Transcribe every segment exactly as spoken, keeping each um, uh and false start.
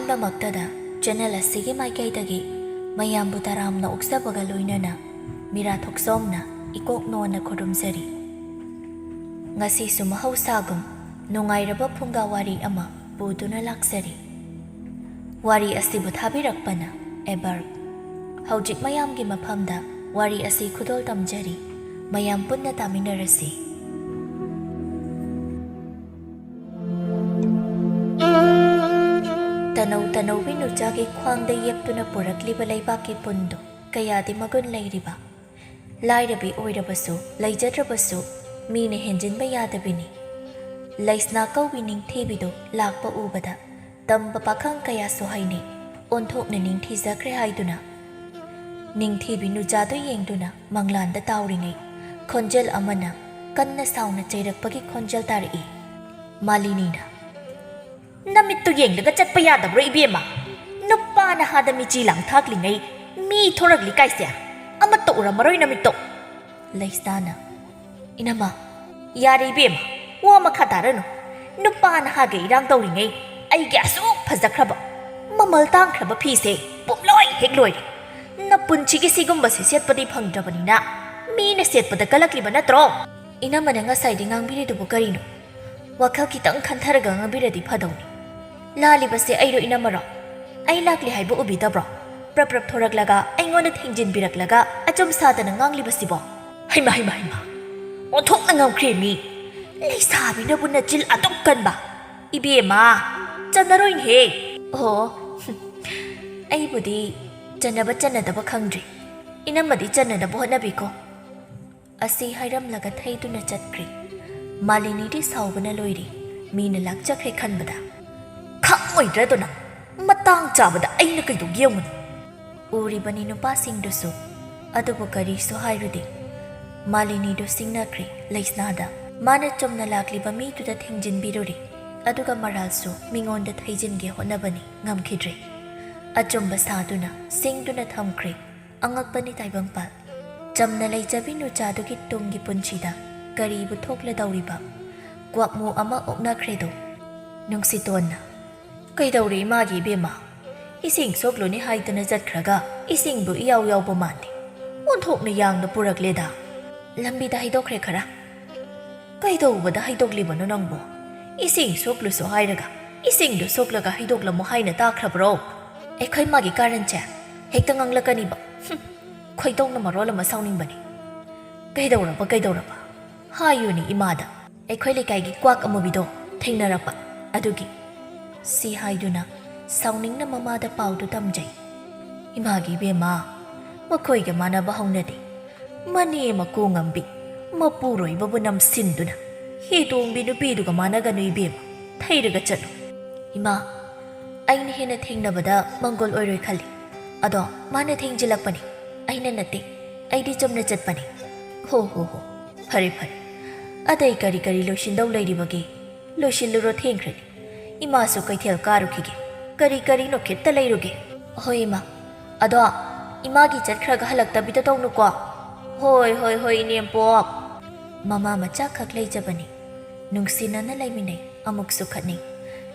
ꯑꯍꯥꯟꯕꯃꯛꯇꯗ channel ꯑꯁꯤꯒꯤ ꯃꯥꯏꯀꯩꯗꯒꯤ ꯃꯌꯥꯝꯕꯨ ꯇꯔꯥꯝꯅ ꯑꯣꯛꯆꯕꯒ ꯂꯣꯏꯅꯅ ꯃꯤꯔꯥ ꯊꯣꯛꯆꯣꯝꯅ ꯏꯀꯣꯛ ꯅꯣꯟꯅ ꯈꯨꯔꯨꯝꯖꯔꯤ꯫ ꯉꯁꯤꯁꯨ ꯃꯍꯧꯁꯥꯒꯨꯝ ꯅꯨꯡꯉꯥꯏꯔꯕ ꯐꯨꯡꯒꯥ ꯋꯥꯔꯤ ꯑꯃ ꯄꯨꯗꯨꯅ ꯂꯥꯛꯆꯔꯤ꯫ ꯋꯥꯔꯤ ꯑꯁꯤꯕꯨ ꯊꯥꯕꯤꯔꯛꯄꯅ ꯑꯦꯕꯔ꯫ ꯍꯧꯖꯤꯛ ꯃꯌꯥꯝꯒꯤ ꯃꯐꯝꯗ ꯋꯥꯔꯤ ꯑꯁꯤ ꯈꯨꯗꯣꯜ ꯇꯝꯖꯔꯤ꯫ ꯃꯌꯥꯝ ꯄꯨꯟꯅ ꯇꯥꯃꯤꯟꯅꯔꯁꯤ꯫ ꯇꯅꯧ ꯇꯅꯧꯕꯤ ꯅꯨꯆꯥꯒꯤ ꯈ꯭ꯋꯥꯡꯗ ꯌꯦꯞꯇꯨꯅ ꯄꯨꯔꯛꯂꯤꯕ ꯂꯩꯕꯥꯛꯀꯤ ꯄꯨꯟꯗꯨ ꯀꯌꯥꯗꯤ ꯃꯒꯨꯟ ꯂꯩꯔꯤꯕ꯫ ꯂꯥꯏꯔꯕꯤ ꯑꯣꯏꯔꯕꯁꯨ, ꯂꯩꯖꯗ꯭ꯔꯕꯁꯨ, ꯃꯤꯅ ꯍꯦꯟꯖꯤꯟꯕ ꯌꯥꯗꯕꯤꯅꯤ꯫ ꯂꯩꯁꯅꯥ ꯀꯧꯕꯤ ꯅꯤꯡꯊꯤꯕꯤꯗꯨ ꯂꯥꯛꯄ ꯎꯕꯗ ꯇꯝꯕ ꯄꯥꯈꯪ ꯀꯌꯥꯁꯨ ꯍꯥꯏꯅꯩ, ꯑꯣꯟꯊꯣꯛꯅ ꯅꯤꯡꯊꯤꯖꯈ꯭ꯔꯦ ꯍꯥꯏꯗꯨꯅ꯫ ꯅꯤꯡꯊꯤꯕꯤ ꯅꯨꯆꯥꯗꯨ ꯌꯦꯡꯗꯨꯅ ꯃꯪꯂꯥꯟꯗ ꯇꯥꯎꯔꯤꯉꯩ, ꯈꯣꯟꯖꯦꯜ ꯑꯃꯅ ꯀꯟꯅ ꯁꯥꯎꯅ ꯆꯩꯔꯛꯄꯒꯤ ꯈꯣꯟꯖꯦꯜ ꯇꯥꯔꯛꯏ꯫ ꯃꯥꯂꯤꯅꯤꯅ, "ꯅꯃꯤꯠꯇꯨ ꯌꯦꯡꯂꯒ ꯆꯠꯄ ꯌꯥꯗꯕ꯭ꯔꯣ, ꯏꯕꯦꯝꯃ? ꯅꯨꯄꯥ ꯅꯍꯥꯗ ꯃꯤꯆꯤ ꯂꯥꯡꯊꯥꯛꯂꯤꯉꯩ ꯃꯤ ꯊꯣꯔꯛꯂꯤ ꯀꯥꯏꯁꯦ? ꯑꯃꯠꯇ ꯎꯔꯝꯃꯔꯣꯏ ꯅꯃꯤꯠꯇꯣ!" ꯂꯩꯁꯅꯥꯅ, "ꯏꯅꯝꯃ, ꯌꯥꯔꯦ ꯏꯕꯦꯝꯃ, ꯋꯥ ꯃꯈꯥ ꯇꯥꯔꯅꯨ꯫ ꯅꯨꯄꯥ ꯅꯍꯥꯒ ꯏꯔꯥꯡ ꯇꯧꯔꯤꯉꯩ ꯑꯩꯒꯤ ꯑꯁꯨꯛ ꯐꯖꯈ꯭ꯔꯕ, ꯃꯃꯜ ꯇꯥꯡꯈ꯭ꯔꯕ ꯐꯤꯁꯦ ꯄꯨꯝꯂꯣꯏ ꯍꯦꯛ ꯂꯣꯏꯔꯦ꯫ ꯅꯄꯨꯟꯁꯤꯒꯤ ꯁꯤꯒꯨꯝꯕꯁꯦ ꯁꯦꯠꯄꯗꯤ ꯐꯪꯗ꯭ꯔꯕꯅꯤꯅ ꯃꯤꯅ ꯁꯦꯠꯄꯗ ꯀꯜꯂꯛꯂꯤꯕ ꯅꯠꯇ꯭ꯔꯣ?" ꯏꯅꯝꯃꯅ ꯉꯁꯥꯏꯗꯤ ꯉꯥꯡꯕꯤꯔꯤꯗꯨꯕꯨ ꯀꯔꯤꯅꯣ? ꯋꯥꯈꯜ ꯈꯤꯇꯪ ꯈꯟꯊꯔꯒ ꯉꯥꯡꯕꯤꯔꯗꯤ ꯐꯗꯧꯅꯤ꯫ ꯂꯥꯜꯂꯤꯕꯁꯦ ꯑꯩꯔꯣ, ꯏꯅꯝꯃꯔꯣ? ꯑꯩ ꯂꯥꯛꯂꯤ ꯍꯥꯏꯕ ꯎꯕꯤꯗꯕ꯭ꯔꯣ? ꯄ꯭ꯔꯞ ꯄ꯭ꯔꯞ ꯊꯣꯔꯛꯂꯒ ꯑꯩꯉꯣꯟꯗ ꯊꯦꯡꯖꯤꯟꯕꯤꯔꯛꯂꯒ ꯑꯆꯨꯝ ꯁꯥꯗꯅ ꯉꯥꯡꯂꯤꯕꯁꯤꯕꯣ? ꯍꯩꯃꯥ, ꯍꯩꯃꯥ, ꯍꯩꯃꯥ! ꯑꯣꯟꯊꯣꯛꯅ ꯉꯝꯈ꯭ꯔꯦ ꯃꯤ! ꯂꯩꯁꯥꯕꯤꯅꯕꯨ ꯅꯆꯤꯜ ꯑꯗꯨꯛ ꯀꯟꯕ! ꯏꯕꯦꯝꯃ, ꯆꯟꯅꯔꯣꯏꯅꯦꯍꯦ! ꯑꯣ, ꯑꯩꯕꯨꯗꯤ ꯆꯟꯅꯕ ꯆꯟꯅꯗꯕ ꯈꯪꯗ꯭ꯔꯤ꯫ ꯏꯅꯝꯃꯗꯤ ꯆꯟꯅꯅꯕ ꯍꯣꯠꯅꯕꯤꯀꯣ꯫ ꯑꯁꯤ ꯍꯥꯏꯔꯝꯂꯒ ꯊꯩꯗꯨꯅ ꯆꯠꯈ꯭ꯔꯦ꯫ ꯃꯥꯂꯤꯅꯤꯗꯤ ꯁꯥꯎꯕꯅ ꯂꯣꯏꯔꯦ꯫ ꯃꯤꯅ ꯂꯥꯛꯆꯈ꯭ꯔꯦ ꯈꯟꯕꯗ꯫ "ꯈꯪꯉꯣꯏꯗ꯭ꯔꯗꯣ ꯅꯪ? ꯃꯇꯥꯡ ꯆꯥꯕꯗ ꯑꯩꯅ ꯀꯩꯗꯧꯒꯦ ꯌꯦꯡꯉꯨꯅꯦ!" ꯎꯔꯤꯕꯅꯤ ꯅꯨꯄꯥꯁꯤꯡꯗꯨꯁꯨ꯫ ꯑꯗꯨꯕꯨ ꯀꯔꯤꯁꯨ ꯍꯥꯏꯔꯨꯗꯦ꯫ ꯃꯥꯂꯤꯅꯤꯗꯨ ꯁꯤꯡꯅꯈ꯭ꯔꯦ ꯂꯩꯁꯅꯥꯗ꯫ ꯃꯥꯅ ꯆꯨꯝꯅ ꯂꯥꯛꯂꯤꯕ ꯃꯤꯗꯨꯗ ꯊꯦꯡꯖꯤꯟꯕꯤꯔꯨꯔꯦ꯫ ꯑꯗꯨꯒ ꯃꯔꯥꯜꯁꯨ ꯃꯤꯉꯣꯟꯗ ꯊꯩꯖꯤꯟꯒꯦ ꯍꯣꯠꯅꯕꯅꯤ, ꯉꯝꯈꯤꯗ꯭ꯔꯦ꯫ ꯑꯆꯨꯝꯕ ꯁꯥꯗꯨꯅ ꯁꯤꯡꯗꯨꯅ ꯊꯝꯈ꯭ꯔꯦ꯫ ꯑꯉꯛꯄꯅꯤ ꯇꯥꯏꯕꯪꯄꯥꯜ꯫ ꯆꯝꯅ ꯂꯩꯖꯕꯤ ꯅꯨꯆꯥꯗꯨꯒꯤ ꯇꯨꯡꯒꯤ ꯄꯨꯟꯁꯤꯗ ꯀꯔꯤꯕꯨ ꯊꯣꯛꯂꯗꯧꯔꯤꯕ? ꯀ꯭ꯋꯥꯛꯃꯨ ꯑꯃ ꯑꯣꯛꯅꯈ꯭ꯔꯦꯗꯣ꯫ ꯅꯨꯡꯁꯤꯇꯣꯟꯅ, ꯀꯩꯗꯧꯔꯦ ꯏꯃꯥꯒꯤ ꯏꯕꯦꯝꯃ? ꯏꯁꯤꯡ ꯁꯣꯛꯂꯨꯅꯤ ꯍꯥꯏꯗꯅ ꯆꯠꯈ꯭ꯔꯒ ꯏꯁꯤꯡꯕꯨ ꯏꯌꯥꯎ ꯌꯥꯎꯕ ꯃꯥꯟꯗꯦ꯫ ꯑꯣꯟꯊꯣꯛꯅ ꯌꯥꯡꯅ ꯄꯨꯔꯛꯂꯦꯗ꯫ ꯂꯝꯕꯤꯗ ꯍꯩꯗꯣꯛꯈ꯭ꯔꯦ ꯈꯔ꯫ ꯀꯩꯗꯧꯕꯗ ꯍꯩꯗꯣꯛꯂꯤꯕꯅꯣ ꯅꯪꯕꯣ? ꯏꯁꯤꯡ ꯁꯣꯛꯂꯨꯁꯣ ꯍꯥꯏꯔꯒ ꯏꯁꯤꯡꯗꯨ ꯁꯣꯛꯂꯒ ꯍꯩꯗꯣꯛꯂꯝꯃꯣ ꯍꯥꯏꯅ ꯇꯥꯈ꯭ꯔꯕ꯭ꯔꯣ? ꯑꯩꯈꯣꯏ ꯃꯥꯒꯤ ꯀꯥꯔꯟꯁꯦ ꯍꯦꯛꯇ ꯉꯥꯡꯂꯛꯀꯅꯤꯕ꯫ ꯍꯨꯝ, ꯈꯣꯏꯗꯧꯅ ꯃꯔꯣꯜ ꯑꯃ ꯁꯥꯎꯅꯤꯡꯕꯅꯤ꯫ ꯀꯩꯗꯧꯔꯕ, ꯀꯩꯗꯧꯔꯕ? ꯍꯥꯏꯌꯨꯅꯦ ꯏꯃꯥꯗ꯫ ꯑꯩꯈꯣꯏ ꯂꯩꯀꯥꯏꯒꯤ ꯀ꯭ꯋꯥꯛ ꯑꯃꯨꯕꯤꯗꯣ ꯊꯦꯡꯅꯔꯛꯄ ꯑꯗꯨꯒꯤ꯫ ꯁꯤ ꯍꯥꯏꯗꯨꯅ ꯁꯥꯎꯅꯤꯡꯅ ꯃꯃꯥꯗ ꯄꯥꯎꯗꯨ ꯇꯝꯖꯩ꯫ ꯏꯃꯥꯒꯤ ꯏꯕꯦꯝꯃ, ꯃꯈꯣꯏꯒ ꯃꯥꯟꯅꯕ ꯍꯧꯅꯗꯦ꯫ ꯃꯅꯦ ꯃꯀꯣꯡꯉꯝꯕꯤ, ꯃꯄꯨꯔꯣꯏꯕꯕꯨ ꯅꯝꯁꯤꯟꯗꯨꯅ ꯍꯤ ꯇꯣꯡꯕꯤ ꯅꯨꯄꯤꯗꯨꯒ ꯃꯥꯟꯅꯒꯅꯨ ꯏꯕꯦꯝꯃ, ꯊꯩꯔꯒ ꯆꯠꯂꯨ꯫ ꯏꯃꯥ, ꯑꯩꯅ ꯍꯦꯟꯅ ꯊꯦꯡꯅꯕꯗ ꯃꯪꯒꯣꯜ ꯑꯣꯏꯔꯣꯏ ꯈꯜꯂꯤ꯫ ꯑꯗꯣ ꯃꯥꯅ ꯊꯦꯡꯖꯤꯜꯂꯛꯄꯅꯤ, ꯑꯩꯅ ꯅꯠꯇꯦ꯫ ꯑꯩꯗꯤ ꯆꯨꯝꯅ ꯆꯠꯄꯅꯤ꯫ ꯍꯣ ꯍꯣ ꯍꯣ, ꯐꯔꯦ ꯐꯔꯦ꯫ ꯑꯇꯩ ꯀꯔꯤ ꯀꯔꯤ ꯂꯣꯏꯁꯤꯟꯗꯧ ꯂꯩꯔꯤꯕꯒꯦ? ꯂꯣꯏꯁꯤꯜꯂꯨꯔꯣ, ꯊꯦꯡꯈ꯭ꯔꯅꯤ꯫ ꯏꯃꯥꯁꯨ ꯀꯩꯊꯦꯜ ꯀꯥꯔꯨꯈꯤꯒꯦ꯫ ꯀꯔꯤ ꯀꯔꯤꯅꯣ ꯈꯤꯠꯇ ꯂꯩꯔꯨꯒꯦ꯫ ꯍꯣꯏ ꯏꯃꯥ꯫ ꯑꯗꯣ ꯏꯃꯥꯒꯤ ꯆꯠꯈ꯭ꯔꯒ ꯍꯜꯂꯛꯇꯕꯤꯗ ꯇꯧꯅꯨꯀꯣ꯫ ꯍꯣꯏ ꯍꯣꯏ ꯍꯣꯏ ꯏꯅꯦꯝꯄꯣꯛ꯫ ꯃꯃꯥ ꯃꯆꯥ ꯈꯛ ꯂꯩꯖꯕꯅꯤ꯫ ꯅꯨꯡꯁꯤꯅꯅ ꯂꯩꯃꯤꯟꯅꯩ, ꯑꯃꯨꯛꯁꯨ ꯈꯠꯅꯩ꯫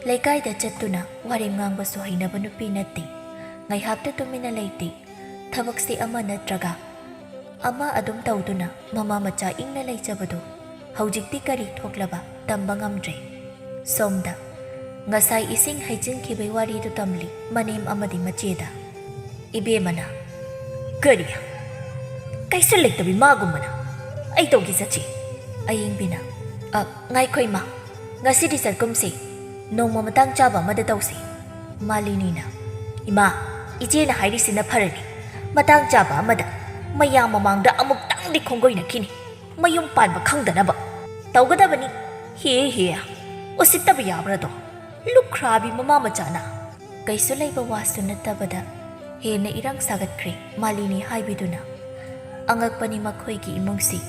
ꯂꯩꯀꯥꯏꯗ ꯆꯠꯇꯨꯅ ꯋꯥꯔꯦꯝ ꯉꯥꯡꯕꯁꯨ ꯍꯩꯅꯕ ꯅꯨꯄꯤ ꯅꯠꯇꯦ꯫ ꯉꯥꯏꯍꯥꯛꯇ ꯇꯨꯃꯤꯟꯅ ꯂꯩꯇꯦ꯫ ꯊꯕꯛꯁꯤ ꯑꯃ ꯅꯠꯇ꯭ꯔꯒ ꯑꯃ ꯑꯗꯨꯝ ꯇꯧꯗꯨꯅ ꯃꯃꯥ ꯃꯆꯥ ꯏꯪꯅ ꯂꯩꯖꯕꯗꯨ ꯍꯧꯖꯤꯛꯇꯤ ꯀꯔꯤ ꯊꯣꯛꯂꯕ ꯇꯝꯕ ꯉꯝꯗ꯭ꯔꯦ꯫ ꯁꯣꯝꯗ ꯉꯁꯥꯏ ꯏꯁꯤꯡ ꯍꯩꯖꯤꯟꯈꯤꯕꯩ ꯋꯥꯔꯤꯗꯨ ꯇꯝꯂꯤ ꯃꯅꯦꯝ ꯑꯃꯗꯤ ꯃꯆꯦꯗ꯫ ꯏꯕꯦꯝꯃꯅ, "ꯀꯔꯤ? ꯀꯩꯁꯨ ꯂꯩꯇꯕꯤ ꯃꯥꯒꯨꯝꯕꯅ ꯑꯩ ꯇꯧꯒꯦ ꯆꯠꯁꯤ?" ꯑꯌꯤꯡꯕꯤꯅ, "ꯑ, ꯉꯥꯏꯈꯣ ꯏꯃꯥ, ꯉꯁꯤꯗꯤ ꯆꯠꯀꯨꯝꯁꯤ, ꯅꯣꯡꯃ ꯃꯇꯥꯡ ꯆꯥꯕ ꯑꯃꯗ ꯇꯧꯁꯤ꯫" ꯃꯥꯂꯤꯅꯤꯅ, "ꯏꯃꯥ, ꯏꯆꯦꯅ ꯍꯥꯏꯔꯤꯁꯤꯅ ꯐꯔꯅꯤ꯫ ꯃꯇꯥꯡ ꯆꯥꯕ ꯑꯃꯗ ꯃꯌꯥꯝ ꯃꯃꯥꯡꯗ ꯑꯃꯨꯛꯇꯪꯗꯤ ꯈꯣꯡꯒꯣꯏꯅꯈꯤꯅꯤ꯫ ꯃꯌꯨꯝ ꯄꯥꯟꯕ ꯈꯪꯗꯅꯕ꯫ ꯇꯧꯒꯗꯕꯅꯤ꯫ ꯍꯦ ꯍꯦ, ꯎꯁꯤꯠꯇꯕ ꯌꯥꯕ꯭ꯔꯥꯗꯣ? ꯂꯨꯈ꯭ꯔꯥꯕꯤ ꯃꯃꯥ ꯃꯆꯥꯅ꯫" ꯀꯩꯁꯨ ꯂꯩꯕ ꯋꯥꯁꯨ ꯅꯠꯇꯕꯗ ꯍꯦꯟꯅ ꯏꯔꯥꯡ ꯁꯥꯒꯠꯈ꯭ꯔꯦ ꯃꯥꯂꯤꯅꯤ ꯍꯥꯏꯕꯤꯗꯨꯅ꯫ ꯑꯉꯛꯄꯅꯤ ꯃꯈꯣꯏꯒꯤ ꯏꯃꯨꯡꯁꯤ꯫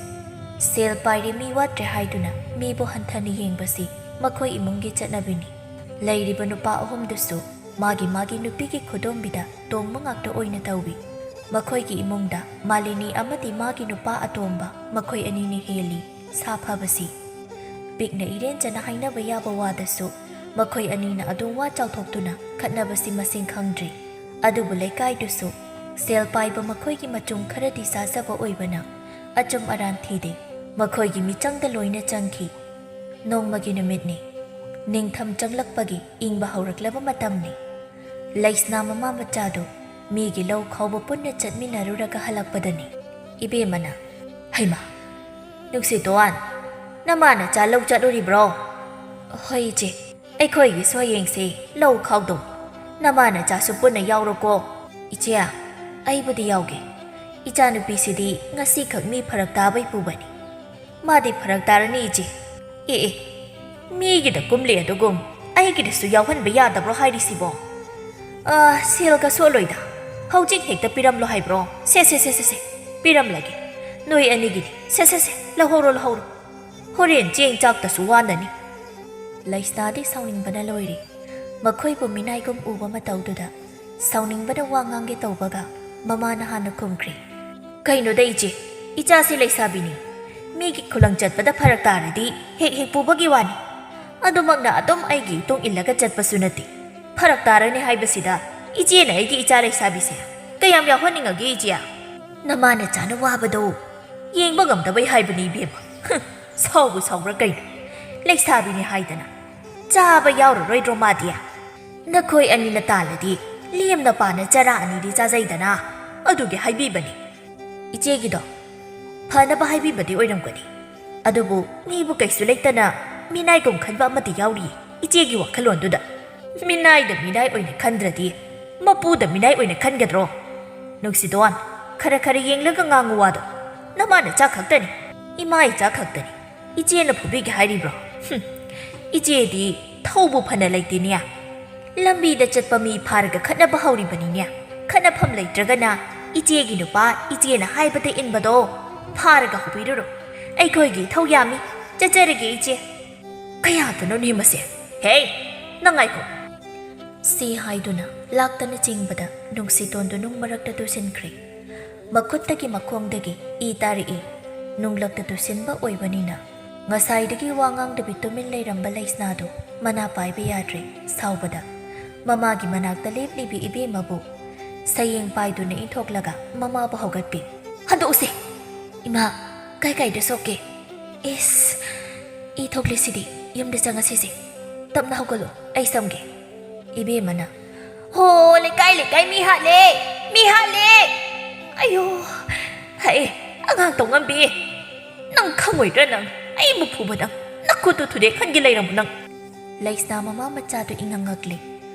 ꯁꯦꯜ ꯄꯥꯏꯔꯦ, ꯃꯤ ꯋꯥꯠꯇ꯭ꯔꯦ ꯍꯥꯏꯗꯨꯅ ꯃꯤꯕꯨ ꯍꯟꯊꯅ ꯌꯦꯡꯕꯁꯤ ꯃꯈꯣꯏ ꯏꯃꯨꯡꯒꯤ ꯆꯠꯅꯕꯤꯅꯤ꯫ ꯂꯩꯔꯤꯕ ꯅꯨꯄꯥ ꯑꯍꯨꯝꯗꯨꯁꯨ ꯃꯥꯒꯤ ꯃꯥꯒꯤ ꯅꯨꯄꯤꯒꯤ ꯈꯨꯗꯣꯝꯕꯤꯗ ꯇꯣꯡꯕ ꯉꯥꯛꯇ ꯑꯣꯏꯅ ꯇꯧꯏ꯫ ꯃꯈꯣꯏꯒꯤ ꯏꯃꯨꯡꯗ ꯃꯥꯂꯤꯅꯤ ꯑꯃꯗꯤ ꯃꯥꯒꯤ ꯅꯨꯄꯥ ꯑꯇꯣꯝꯕ ꯃꯈꯣꯏ ꯑꯅꯤꯅ ꯍꯦꯜꯂꯤ ꯁꯥ ꯐꯕꯁꯤ꯫ ꯄꯤꯛꯅ ꯏꯔꯦꯟꯖꯅ ꯍꯥꯏꯅꯕ ꯌꯥꯕ ꯋꯥꯗꯁꯨ ꯃꯈꯣꯏ ꯑꯅꯤꯅ ꯑꯗꯨꯝ ꯋꯥ ꯆꯥꯎꯊꯣꯛꯇꯨꯅ ꯈꯠꯅꯕꯁꯤ ꯃꯁꯤꯡ ꯈꯪꯗ꯭ꯔꯤ꯫ ꯑꯗꯨꯕꯨ ꯂꯩꯀꯥꯏꯗꯨꯁꯨ ꯁꯦꯜ ꯄꯥꯏꯕ ꯃꯈꯣꯏꯒꯤ ꯃꯆꯨꯝ ꯈꯔꯗꯤ ꯆꯥꯖꯕ ꯑꯣꯏꯕꯅ ꯑꯆꯨꯝ ꯑꯔꯥꯟ ꯊꯤꯗꯦ꯫ ꯃꯈꯣꯏꯒꯤ ꯃꯤꯆꯪꯗ ꯂꯣꯏꯅ ꯆꯪꯈꯤ꯫ ꯅꯣꯡꯃꯒꯤ ꯅꯨꯃꯤꯠꯅꯤ꯫ ꯅꯤꯡꯊꯝ ꯆꯪꯂꯛꯄꯒꯤ ꯏꯪꯕ ꯍꯧꯔꯛꯂꯕ ꯃꯇꯝꯅꯤ꯫ ꯂꯩꯁꯅꯥ ꯃꯃꯥ ꯃꯆꯥꯗꯨ ꯃꯤꯒꯤ ꯂꯧ ꯈꯥꯎꯕ ꯄꯨꯟꯅ ꯆꯠꯃꯤꯟꯅꯔꯨꯔꯒ ꯍꯜꯂꯛꯄꯗꯅꯤ ꯏꯕꯦꯝꯃꯅ, "ꯍꯩꯃꯥ, ꯅꯨꯡꯁꯤꯇꯣꯟ, ꯅꯃꯥ ꯅꯆꯥ ꯂꯧ ꯆꯠꯂꯨꯔꯤꯕ꯭ꯔꯣ?" "ꯍꯣꯏ ꯏꯆꯦ, ꯑꯩꯈꯣꯏꯒꯤꯁꯨ ꯍꯌꯦꯡꯁꯦ ꯂꯧ ꯈꯥꯎꯗꯧ꯫ ꯅꯃꯥ ꯅꯆꯥꯁꯨ ꯄꯨꯟꯅ ꯌꯥꯎꯔꯣꯀꯣ꯫" "ꯏꯆꯦ, ꯑꯩꯕꯨꯗꯤ ꯌꯥꯎꯒꯦ꯫ ꯏꯆꯥꯅꯨꯄꯤꯁꯤꯗꯤ ꯉꯁꯤꯈꯛ ꯃꯤ ꯐꯔꯛ ꯇꯥꯕꯩ ꯄꯨꯕꯅꯤ꯫" "ꯃꯥꯗꯤ ꯐꯔꯛ ꯇꯥꯔꯅꯤ ꯏꯆꯦ꯫" "ꯑꯦ ꯑꯦ, ꯃꯤꯒꯤꯗ ꯀꯨꯝꯂꯦ ꯑꯗꯨꯒꯨꯝ ꯑꯩꯒꯤꯗꯁꯨ ꯌꯥꯎꯍꯟꯕ ꯌꯥꯗꯕ꯭ꯔꯣ ꯍꯥꯏꯔꯤꯁꯤꯕꯣ?" "ꯑ, ꯁꯦꯜꯒ ꯁꯣꯠꯂꯣꯏꯗ꯫ ꯍꯧꯖꯤꯛ ꯍꯦꯛꯇ ꯄꯤꯔꯝꯂꯣ ꯍꯥꯏꯕ꯭ꯔꯣ? ꯁꯦ, ꯁꯦ, ꯁꯦ, ꯁꯦ, ꯁꯦ, ꯄꯤꯔꯝꯂꯒꯦ꯫ ꯅꯣꯏ ꯑꯅꯤꯒꯤꯅꯤ꯫ ꯁꯦ, ꯁꯦ, ꯁꯦ, ꯂꯧꯍꯧꯔꯣ, ꯂꯧꯍꯧꯔꯣ꯫ ꯍꯣꯔꯦꯟ ꯆꯦꯡ ꯆꯥꯛꯇꯁꯨ ꯋꯥꯅꯅꯤ꯫" ꯂꯩꯁꯅꯥꯗꯤ ꯁꯥꯎꯅꯤꯡꯕꯅ ꯂꯣꯏꯔꯦ꯫ ꯃꯈꯣꯏꯕꯨ ꯃꯤꯅꯥꯏꯒꯨꯝ ꯎꯕ ꯃꯇꯧꯗꯨꯗ ꯁꯥꯎꯅꯤꯡꯕꯅ ꯋꯥ ꯉꯥꯡꯒꯦ ꯇꯧꯕꯒ ꯃꯃꯥꯅ ꯍꯥꯟꯅ ꯈꯨꯝꯈ꯭ꯔꯦ, "ꯀꯩꯅꯣꯗ ꯏꯆꯦ, ꯏꯆꯥꯁꯤ ꯂꯩꯁꯥꯕꯤꯅꯤ꯫ ꯃꯤꯒꯤ ꯈꯨꯂꯪ ꯆꯠꯄꯗ ꯐꯔꯛ ꯇꯥꯔꯗꯤ ꯍꯦꯛ ꯍꯦꯛ ꯄꯨꯕꯒꯤ ꯋꯥꯅꯤ꯫ ꯑꯗꯨꯃꯛꯅ ꯑꯗꯨꯝ ꯑꯩꯒꯤ ꯏꯇꯨꯡ ꯏꯜꯂꯒ ꯆꯠꯄꯁꯨ ꯅꯠꯇꯦ꯫ ꯐꯔꯛ ꯇꯥꯔꯅꯤ ꯍꯥꯏꯕꯁꯤꯗ ꯏꯆꯦꯅ ꯑꯩꯒꯤ ꯏꯆꯥ ꯂꯩꯁꯥꯕꯤꯁꯦ ꯀꯌꯥꯝ ꯌꯥꯎꯍꯟꯅꯤꯡꯉꯒꯦ ꯏꯆꯦ?" "ꯅꯃꯥ ꯅꯆꯥꯅ ꯋꯥꯕꯗꯣ ꯌꯦꯡꯕ ꯉꯝꯗꯕꯩ ꯍꯥꯏꯕꯅꯤ ꯏꯕꯦꯝꯃ꯫" "ꯍꯨꯝ, ꯁꯥꯎꯕꯨ ꯁꯥꯎꯕ꯭ꯔꯥ ꯀꯩꯅꯣ? ꯂꯩꯁꯥꯕꯤꯅꯤ ꯍꯥꯏꯗꯅ ꯆꯥꯕ ꯌꯥꯎꯔꯔꯣꯏꯗ꯭ꯔꯣ ꯃꯥꯗꯤ? ꯅꯈꯣꯏ ꯑꯅꯤꯅ ꯇꯥꯜꯂꯗꯤ ꯂꯦꯝꯅ ꯄꯥꯅ ꯆꯔꯥ ꯑꯅꯤꯗꯤ ꯆꯥꯖꯩꯗꯅ, ꯑꯗꯨꯒꯤ ꯍꯥꯏꯕꯤꯕꯅꯤ꯫" "ꯏꯆꯦꯒꯤꯗꯣ ꯐꯅꯕ ꯍꯥꯏꯕꯤꯕꯗꯤ ꯑꯣꯏꯔꯝꯒꯅꯤ, ꯑꯗꯨꯕꯨ ꯃꯤꯕꯨ ꯀꯩꯁꯨ ꯂꯩꯇꯅ ꯃꯤꯅꯥꯏꯒꯨꯝ ꯈꯟꯕ ꯑꯃꯗꯤ ꯌꯥꯎꯔꯤꯌꯦ ꯏꯆꯦꯒꯤ ꯋꯥꯈꯜꯂꯣꯟꯗꯨꯗ꯫ ꯃꯤꯅꯥꯏꯗ ꯃꯤꯅꯥꯏ ꯑꯣꯏꯅ ꯈꯟꯗ꯭ꯔꯗꯤ ꯃꯄꯨꯗ ꯃꯤꯅꯥꯏ ꯑꯣꯏꯅ ꯈꯟꯒꯗ꯭ꯔꯣ? ꯅꯨꯡꯁꯤꯗꯣꯟ, ꯈꯔ ꯈꯔ ꯌꯦꯡꯂꯒ ꯉꯥꯡꯉꯨ ꯋꯥꯗꯣ꯫ ꯅꯃꯥ ꯅꯆꯥ ꯈꯛꯇꯅꯤ, ꯏꯃꯥ ꯏꯆꯥ ꯈꯛꯇꯅꯤ꯫ ꯏꯆꯦꯅ ꯐꯨꯕꯤꯒꯦ ꯍꯥꯏꯔꯤꯕ꯭ꯔꯣ? ꯍꯨꯝ, ꯏꯆꯦꯗꯤ ꯊꯧꯕꯨ ꯐꯅ ꯂꯩꯇꯦꯅꯦ꯫ ꯂꯝꯕꯤꯗ ꯆꯠꯄ ꯃꯤ ꯐꯥꯔꯒ ꯈꯠꯅꯕ ꯍꯧꯔꯤꯕꯅꯤꯅꯦ꯫ ꯈꯠꯅꯐꯝ ꯂꯩꯇ꯭ꯔꯒꯅ ꯏꯆꯦꯒꯤ ꯅꯨꯄꯥ ꯏꯆꯦꯅ ꯍꯥꯏꯕꯗ ꯏꯟꯕꯗꯣ ꯐꯥꯔꯒ ꯍꯧꯕꯤꯔꯨꯔꯣ꯫ ꯑꯩꯈꯣꯏꯒꯤ ꯏꯊꯧ ꯌꯥꯝꯃꯤ꯫ ꯆꯠꯆꯔꯒꯦ ꯏꯆꯦ꯫" "ꯀꯌꯥꯗꯅꯣꯅꯦ ꯃꯁꯦ? ꯍꯦ, ꯅꯪ ꯉꯥꯏꯈꯣ!" ꯁꯤ ꯍꯥꯏꯗꯨꯅ ꯂꯥꯛꯇꯅ ꯆꯤꯡꯕꯗ ꯅꯨꯡꯁꯤꯇꯣꯟꯗꯨ ꯅꯨꯡ ꯃꯔꯛꯇ ꯇꯨꯁꯤꯟꯈ꯭ꯔꯦ꯫ ꯃꯈꯨꯠꯇꯒꯤ ꯃꯈꯣꯡꯗꯒꯤ ꯏ ꯇꯥꯔꯛꯏ꯫ ꯅꯨꯡꯂꯛꯇ ꯇꯨꯁꯤꯟꯕ ꯑꯣꯏꯕꯅꯤꯅ ꯉꯁꯥꯏꯗꯒꯤ ꯋꯥ ꯉꯥꯡꯗꯕꯤ ꯇꯨꯃꯤꯟ ꯂꯩꯔꯝꯕ ꯂꯩꯁꯅꯥꯗꯨ ꯃꯅꯥ ꯄꯥꯏꯕ ꯌꯥꯗ꯭ꯔꯦ꯫ ꯁꯥꯎꯕꯗ ꯃꯃꯥꯒꯤ ꯃꯅꯥꯛꯇ ꯂꯦꯞꯂꯤꯕꯤ ꯏꯕꯦꯝꯃꯕꯨ ꯁꯌꯦꯡ ꯄꯥꯏꯗꯨꯅ ꯏꯟꯊꯣꯛꯂꯒ ꯃꯃꯥꯕꯨ ꯍꯧꯒꯠꯄꯤ꯫ "ꯍꯟꯗꯣꯛꯎꯁꯦ! ꯏꯃꯥ, ꯀꯥꯏ ꯀꯥꯏꯗ ꯁꯣꯛꯀꯦ? ꯏꯁ, ꯏ ꯊꯣꯛꯂꯤꯁꯤꯗꯤ꯫ ꯌꯨꯝꯗ ꯆꯪꯉꯁꯤꯁꯦ꯫ ꯇꯞꯅ ꯍꯧꯒꯠꯂꯣ, ꯑꯩ ꯁꯝꯒꯦ꯫" ꯏꯕꯦꯝꯃꯅ, "ꯍꯣ, ꯂꯩꯀꯥꯏ ꯂꯩꯀꯥꯏ ꯃꯤ ꯍꯥꯠꯂꯦ! ꯃꯤ ꯍꯥꯠꯂꯦ! ꯑꯌꯣ! ꯍꯩ, ꯑꯉꯥꯡ ꯇꯧꯉꯝꯕꯤ! ꯅꯪ ꯈꯪꯉꯣꯏꯗ꯭ꯔꯥ ꯅꯪ? ꯑꯩꯕꯨ ꯐꯨꯕ ꯅꯪ! ꯅꯈꯨꯠꯇꯨ ꯊꯨꯗꯦꯛꯍꯟꯒꯦ ꯂꯩꯔꯝꯃꯣ ꯅꯪ!" ꯂꯩꯁꯅꯥ ꯃꯃꯥ ꯃꯆꯥꯗꯨ ꯏꯉꯛ ꯉꯛꯂꯤ꯫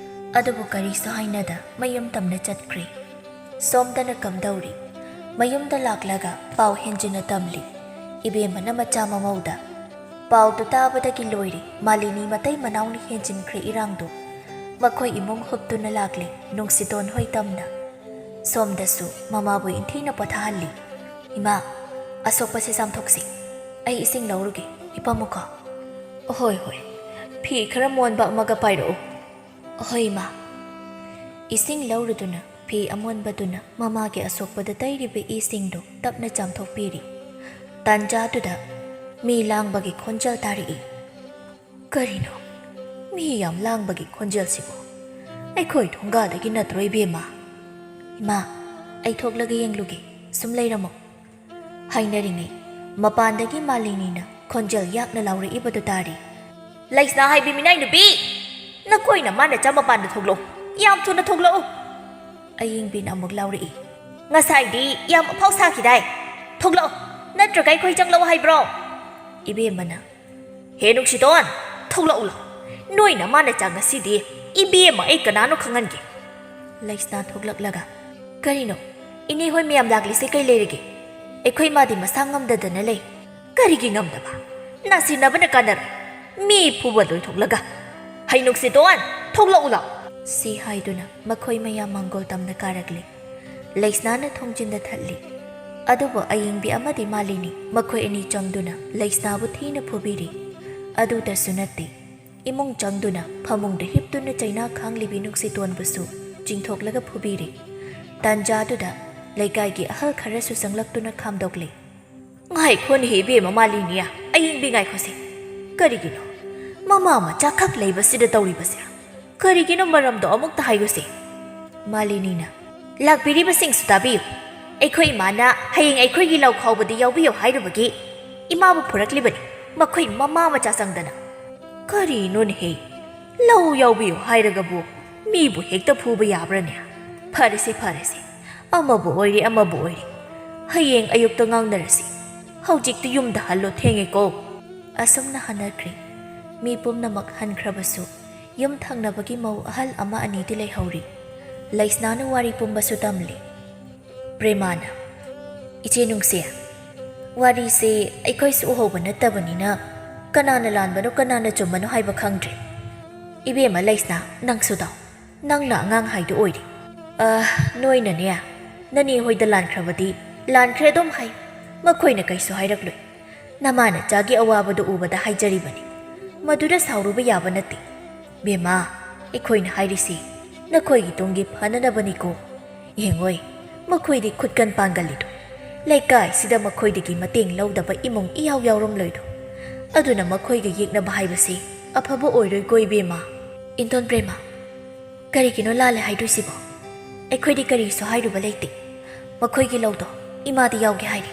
ꯑꯗꯨꯕꯨ ꯀꯔꯤꯁꯨ ꯍꯥꯏꯅꯗ ꯃꯌꯨꯝ ꯇꯝꯅ ꯆꯠꯈ꯭ꯔꯦ꯫ ꯁꯣꯝꯗꯅ ꯀꯝꯗꯧꯔꯤ? ꯃꯌꯨꯝꯗ ꯂꯥꯛꯂꯒ ꯄꯥꯎ ꯍꯦꯟꯖꯤꯟꯅ ꯇꯝꯂꯤ꯫ ꯏꯕꯦꯝꯃꯅ ꯃꯆꯥ ꯃꯃꯧꯗ꯫ ꯄꯥꯎꯗꯨ ꯇꯥꯕꯗꯒꯤ ꯂꯣꯏꯔꯦ꯫ ꯃꯥꯂꯤꯅꯤ ꯃꯇꯩ ꯃꯅꯥꯎꯅ ꯍꯦꯟꯖꯤꯟꯈ꯭ꯔꯦ ꯏꯔꯥꯡꯗꯨ꯫ ꯃꯈꯣꯏ ꯏꯃꯨꯡ ꯍꯨꯞꯇꯨꯅ ꯂꯥꯛꯂꯦ ꯅꯨꯡꯁꯤꯇꯣꯟ ꯍꯣꯏ ꯇꯝꯅ꯫ ꯁꯣꯝꯗꯁꯨ ꯃꯃꯥꯕꯨ ꯏꯟꯊꯤꯅ ꯄꯣꯊꯥꯍꯜꯂꯤ꯫ "ꯏꯃꯥ, ꯑꯁꯣꯛꯄꯁꯦ ꯆꯥꯝꯊꯣꯛꯁꯤ꯫ ꯑꯩ ꯏꯁꯤꯡ ꯂꯧꯔꯨꯒꯦ꯫ ꯍꯤꯞꯄꯝꯃꯨꯀꯣ꯫" "ꯍꯣꯏ, ꯍꯣꯏ꯫ ꯐꯤ ꯈꯔ ꯃꯣꯟꯕ ꯑꯃꯒ ꯄꯥꯏꯔꯛꯎ꯫" "ꯍꯣꯏ, ꯏꯃꯥ꯫" ꯏꯁꯤꯡ ꯂꯧꯔꯨꯗꯨꯅ ꯐꯤ ꯑꯃꯣꯟꯕꯗꯨꯅ ꯃꯃꯥꯒꯤ ꯑꯁꯣꯛꯄꯗ ꯇꯩꯔꯤꯕ ꯏꯁꯤꯡꯗꯨ ꯇꯞꯅ ꯆꯥꯝꯊꯣꯛꯄꯤꯔꯤ꯫ ꯇꯥꯟꯖꯥꯗꯨꯗ ꯃꯤ ꯂꯥꯡꯕꯒꯤ ꯈꯣꯟꯖꯦꯜ ꯇꯥꯔꯛꯏ꯫ "ꯀꯔꯤꯅꯣ? ꯃꯤ ꯌꯥꯝ ꯂꯥꯡꯕꯒꯤ ꯈꯣꯟꯖꯦꯜꯁꯤꯕꯨ? ꯑꯩꯈꯣꯏ ꯊꯣꯡꯒꯥꯗꯒꯤ ꯅꯠꯇ꯭ꯔꯣ, ꯏꯕꯦꯝꯃ?" "ꯏꯃꯥ, ꯑꯩ ꯊꯣꯛꯂꯒ ꯌꯦꯡꯂꯨꯒꯦ꯫ ꯁꯨꯝ ꯂꯩꯔꯝꯃꯣ꯫" ꯍꯥꯏꯅꯔꯤꯉꯩ ꯃꯄꯥꯟꯗꯒꯤ ꯃꯥꯂꯤꯅꯤꯅ ꯈꯣꯟꯖꯦꯜ ꯌꯥꯛꯅ ꯂꯥꯎꯔꯛꯏꯕꯗꯨ ꯇꯥꯔꯤ꯫ "ꯂꯩꯁꯅꯥ ꯍꯥꯏꯕꯤ ꯃꯤꯅꯥꯏ ꯅꯨꯄꯤ! ꯅꯈꯣꯏꯅ ꯃꯥꯅ ꯆꯥ ꯃꯄꯥꯟꯗ ꯊꯣꯛꯂꯛꯎ꯫ ꯌꯥꯝ ꯊꯨꯅ ꯊꯣꯛꯂꯛꯎ!" ꯑꯌꯤꯡꯕꯤꯅ ꯑꯃꯨꯛ ꯂꯥꯎꯔꯛꯏ꯫ "ꯉꯁꯥꯏꯗꯤ ꯌꯥꯝ ꯑꯐꯥꯎ ꯁꯥꯈꯤꯗꯥꯏ? ꯊꯣꯛꯂꯛꯎ, ꯅꯠꯇ꯭ꯔꯒ ꯑꯩꯈꯣꯏ ꯆꯪꯂꯛꯎ ꯍꯥꯏꯕ꯭ꯔꯣ?" ꯏꯕꯦꯝꯃꯅ, "ꯍꯦ ꯅꯨꯡꯁꯤꯇꯣꯟ, ꯊꯣꯛꯂꯛꯎ ꯂꯥꯎ꯫ ꯅꯣꯏꯅ ꯃꯥꯅ ꯆꯥ ꯉꯁꯤꯗꯤ ꯏꯕꯦꯝꯃ ꯑꯩ ꯀꯅꯥꯅꯣ ꯈꯪꯍꯟꯒꯦ꯫" ꯂꯩꯁꯅꯥ ꯊꯣꯛꯂꯛꯂꯒ, "ꯀꯔꯤꯅꯣ? ꯏꯅꯦ ꯍꯣꯏ ꯃꯌꯥꯝ ꯂꯥꯛꯂꯤꯁꯦ ꯀꯩ ꯂꯩꯔꯒꯦ? ꯑꯩꯈꯣꯏ ꯃꯥꯗꯤ ꯃꯁꯥ ꯉꯝꯗꯗꯅ ꯂꯩ꯫" "ꯀꯔꯤꯒꯤ ꯉꯝꯗꯕ? ꯅꯥꯁꯤꯟꯅꯕꯅ ꯀꯥꯟꯅꯔꯣꯏ꯫ ꯃꯤ ꯐꯨꯕ ꯂꯣꯏꯊꯣꯛꯂꯒ꯫ ꯍꯩ ꯅꯨꯡꯁꯤꯇꯣꯟ, ꯊꯣꯛꯂꯛꯎ ꯂꯥꯎ!" ꯁꯤ ꯍꯥꯏꯗꯨꯅ ꯃꯈꯣꯏ ꯃꯌꯥꯝ ꯃꯥꯡꯒꯣꯜ ꯇꯝꯅ ꯀꯥꯔꯛꯂꯤ꯫ ꯂꯩꯁꯅꯥꯅ ꯊꯣꯡꯖꯤꯟꯗ ꯊꯠꯂꯤ꯫ ꯑꯗꯨꯕꯨ ꯑꯌꯤꯡꯕꯤ ꯑꯃꯗꯤ ꯃꯥꯂꯤꯅꯤ ꯃꯈꯣꯏ ꯑꯅꯤ ꯆꯪꯗꯨꯅ ꯂꯩꯁꯅꯥꯕꯨ ꯊꯤꯅ ꯐꯨꯕꯤꯔꯤ꯫ ꯑꯗꯨꯇꯁꯨ ꯅꯠꯇꯦ, ꯏꯃꯨꯡ ꯆꯪꯗꯨꯅ ꯐꯃꯨꯡꯗ ꯍꯤꯞꯇꯨꯅ ꯆꯩꯅꯥ ꯈꯥꯡꯂꯤꯕꯤ ꯅꯨꯡꯁꯤꯇꯣꯟꯕꯨꯁꯨ ꯆꯤꯡꯊꯣꯛꯂꯒ ꯐꯨꯕꯤꯔꯤ꯫ ꯇꯥꯟꯖꯥꯗꯨꯗ ꯂꯩꯀꯥꯏꯒꯤ ꯑꯍꯜ ꯈꯔꯁꯨ ꯆꯪꯂꯛꯇꯨꯅ ꯈꯥꯝꯗꯣꯛꯂꯤ꯫ "ꯉꯥꯏꯈꯣꯅꯦꯍꯦ ꯏꯕꯦꯝꯃ ꯃꯥꯂꯤꯅꯤ, ꯑꯌꯤꯡꯕꯤ ꯉꯥꯏꯈꯣꯁꯦ꯫ ꯀꯔꯤꯒꯤꯅꯣ? ꯃꯃꯥ ꯃꯆꯥ ꯈꯛ ꯂꯩꯕꯁꯤꯗ ꯇꯧꯔꯤꯕꯁꯦ ꯀꯔꯤꯒꯤꯅꯣ? ꯃꯔꯝꯗꯣ ꯑꯃꯨꯛꯇ ꯍꯥꯏꯌꯨꯁꯦ꯫ ꯃꯥꯂꯤꯅꯤꯅ, "ꯂꯥꯛꯄꯤꯔꯤꯕꯁꯤꯡꯁꯨ ꯇꯥꯕꯤꯌꯨ꯫ ꯑꯩꯈꯣꯏ ꯏꯃꯥꯅ ꯍꯌꯦꯡ ꯑꯩꯈꯣꯏꯒꯤ ꯂꯧ ꯈꯥꯎꯕꯗ ꯌꯥꯎꯕꯤꯌꯨ ꯍꯥꯏꯔꯨꯕꯒꯤ ꯏꯃꯥꯕꯨ ꯄꯨꯔꯛꯂꯤꯕꯅꯤ, ꯃꯈꯣꯏ ꯃꯃꯥ ꯃꯆꯥ ꯆꯪꯗꯅ꯫" "ꯀꯔꯤꯅꯣꯅꯦꯍꯦ? ꯂꯧ ꯌꯥꯎꯕꯤꯌꯨ ꯍꯥꯏꯔꯒꯕꯨ ꯃꯤꯕꯨ ꯍꯦꯛꯇ ꯐꯨꯕ ꯌꯥꯕ꯭ꯔꯥꯅꯦ? ꯐꯔꯦꯁꯦ, ꯐꯔꯦꯁꯦ, ꯑꯃꯕꯨ ꯑꯣꯏꯔꯦ, ꯑꯃꯕꯨ ꯑꯣꯏꯔꯦ, ꯍꯌꯦꯡ ꯑꯌꯨꯛꯇ ꯉꯥꯡꯅꯔꯁꯤ꯫ ꯍꯧꯖꯤꯛꯇꯤ ꯌꯨꯝꯗ ꯍꯜꯂꯣ, ꯊꯦꯡꯉꯦꯀꯣ꯫" ꯑꯁꯨꯝꯅ ꯍꯟꯅꯈ꯭ꯔꯦ꯫ ꯃꯤ ꯄꯨꯝꯅꯃꯛ ꯍꯟꯈ꯭ꯔꯕꯁꯨ ꯌꯨꯝ ꯊꯪꯅꯕꯒꯤ ꯃꯧ ꯑꯍꯜ ꯑꯃ ꯑꯅꯤꯗꯤ ꯂꯩꯍꯧꯔꯤ꯫ ꯂꯩꯁꯅꯥꯅ ꯋꯥꯔꯤ ꯄꯨꯝꯕꯁꯨ ꯇꯝꯂꯤ꯫ ꯄ꯭ꯔꯦꯃꯥꯅ, "ꯏꯆꯦ ꯅꯨꯡꯁꯤ, ꯋꯥꯔꯤꯁꯦ ꯑꯩꯈꯣꯏꯁꯨ ꯎꯍꯧꯕ ꯅꯠꯇꯕꯅꯤꯅ ꯀꯅꯥꯅ ꯂꯥꯟꯕꯅꯣ ꯀꯅꯥꯅ ꯆꯨꯝꯕꯅꯣ ꯍꯥꯏꯕ ꯈꯪꯗ꯭ꯔꯦ꯫ ꯏꯕꯦꯝꯃ ꯂꯩꯁꯅꯥ, ꯅꯪꯁꯨ ꯇꯥꯎ, ꯅꯪꯅ ꯑꯉꯥꯡ ꯍꯥꯏꯗꯣ ꯑꯣꯏꯔꯦ꯫ ꯑ, ꯅꯣꯏꯅꯅꯦ, ꯅꯅꯦ ꯍꯣꯏꯗ ꯂꯥꯟꯈ꯭ꯔꯕꯗꯤ ꯂꯥꯟꯈ꯭ꯔꯦ ꯑꯗꯨꯝ ꯍꯥꯏ, ꯃꯈꯣꯏꯅ ꯀꯩꯁꯨ ꯍꯥꯏꯔꯛꯂꯣꯏ꯫ ꯅꯃꯥ ꯅꯆꯥꯒꯤ ꯑꯋꯥꯕꯗꯨ ꯎꯕꯗ ꯍꯥꯏꯖꯔꯤꯕꯅꯤ꯫ ꯃꯗꯨꯗ ꯁꯥꯎꯔꯨꯕ ꯌꯥꯕ ꯅꯠꯇꯦ꯫ ꯕꯦꯝꯃ, ꯑꯩꯈꯣꯏꯅ ꯍꯥꯏꯔꯤꯁꯤ ꯅꯈꯣꯏꯒꯤ ꯇꯨꯡꯒꯤ ꯐꯅꯅꯕꯅꯤꯀꯣ꯫ ꯌꯦꯡꯉꯣꯏ, ꯃꯈꯣꯏꯗꯤ ꯈꯨꯠꯀꯟ ꯄꯥꯡꯒꯜꯂꯤꯗꯣ꯫ ꯂꯩꯀꯥꯏꯁꯤꯗ ꯃꯈꯣꯏꯗꯒꯤ ꯃꯇꯦꯡ ꯂꯧꯗꯕ ꯏꯃꯨꯡ ꯏꯌꯥꯎ ꯌꯥꯎꯔꯝꯂꯣꯏꯗꯣ꯫ ꯑꯗꯨꯅ ꯃꯈꯣꯏꯒ ꯌꯦꯛꯅꯕ ꯍꯥꯏꯕꯁꯤ ꯑꯐꯕ ꯑꯣꯏꯔꯣꯏꯀꯣ ꯏꯕꯦꯝꯃ꯫" "ꯏꯟꯗꯣꯟ ꯄ꯭ꯔꯦꯃ, ꯀꯔꯤꯒꯤꯅꯣ ꯂꯥꯜꯂꯦ ꯍꯥꯏꯗꯣꯏꯁꯤꯕꯣ? ꯑꯩꯈꯣꯏꯗꯤ ꯀꯔꯤꯁꯨ ꯍꯥꯏꯔꯨꯕ ꯂꯩꯇꯦ꯫ ꯃꯈꯣꯏꯒꯤ ꯂꯧꯗꯣ ꯏꯃꯥꯗꯤ ꯌꯥꯎꯒꯦ ꯍꯥꯏꯔꯤ꯫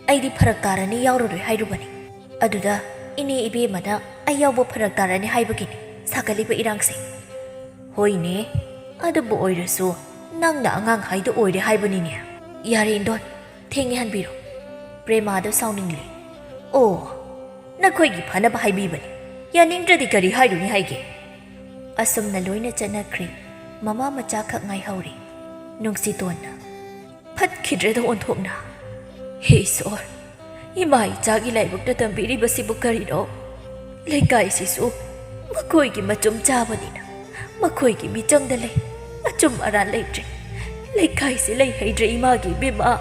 ꯑꯩꯗꯤ ꯐꯔꯛ ꯇꯥꯔꯅꯤ, ꯌꯥꯎꯔꯔꯣꯏ ꯍꯥꯏꯔꯨꯕꯅꯤ꯫ ꯑꯗꯨꯗ ꯏꯅꯦ ꯏꯕꯦꯝꯃꯅ ꯑꯩ ꯌꯥꯎꯕ ꯐꯔꯛ ꯇꯥꯔꯅꯤ ꯍꯥꯏꯕꯒꯤꯅꯤ ꯁꯥꯒꯠꯂꯤꯕ ꯏꯔꯥꯡꯁꯦ꯫" "ꯍꯣꯏꯅꯦ, ꯑꯗꯨꯕꯨ ꯑꯣꯏꯔꯁꯨ ꯅꯪꯅ ꯑꯉꯥꯡ ꯍꯥꯏꯗꯣ ꯑꯣꯏꯔꯦ ꯍꯥꯏꯕꯅꯤꯅꯦ꯫" "ꯌꯥꯔꯦ ꯏꯟꯗꯣꯟ, ꯊꯦꯡꯉꯦ ꯍꯟꯕꯤꯔꯣ꯫" ꯄ꯭ꯔꯦꯃꯥꯗꯣ ꯁꯥꯎꯅꯤꯡꯂꯦ꯫ "ꯑꯣ, ꯅꯈꯣꯏꯒꯤ ꯐꯅꯕ ꯍꯥꯏꯕꯤꯕꯅꯤ, ꯌꯥꯅꯤꯡꯗ꯭ꯔꯗꯤ ꯀꯔꯤ ꯍꯥꯏꯔꯨꯅꯤ ꯍꯥꯏꯒꯦ?" ꯑꯁꯨꯝꯅ ꯂꯣꯏꯅ ꯆꯠꯅꯈ꯭ꯔꯦ꯫ ꯃꯃꯥ ꯃꯆꯥꯈꯛ ꯉꯥꯏꯍꯧꯔꯦ꯫ ꯅꯨꯡꯁꯤꯇꯣꯟꯅ, "ꯐꯠꯈꯤꯗ꯭ꯔꯦꯗ ꯑꯣꯟꯊꯣꯛꯅ꯫ ꯍꯦ ꯏꯁꯣꯔ, ꯏꯃꯥ ꯏꯆꯥꯒꯤ ꯂꯥꯏꯕꯛꯇ ꯇꯝꯕꯤꯔꯤꯕꯁꯤꯕꯨ ꯀꯔꯤꯅꯣ? ꯂꯩꯀꯥꯏꯁꯤꯁꯨ ꯃꯈꯣꯏꯒꯤ ꯃꯆꯨꯝ ꯆꯥꯕꯅꯤꯅ ꯃꯈꯣꯏꯒꯤ ꯃꯤꯆꯪꯗ ꯂꯩ꯫ ꯑꯆꯨꯝ ꯑꯔꯥꯟ ꯂꯩꯇ꯭ꯔꯦ꯫ ꯂꯩꯀꯥꯏꯁꯤ ꯂꯩ ꯍꯩꯗ꯭ꯔꯦ ꯏꯃꯥꯒꯤ ꯏꯕꯦꯝꯃ꯫"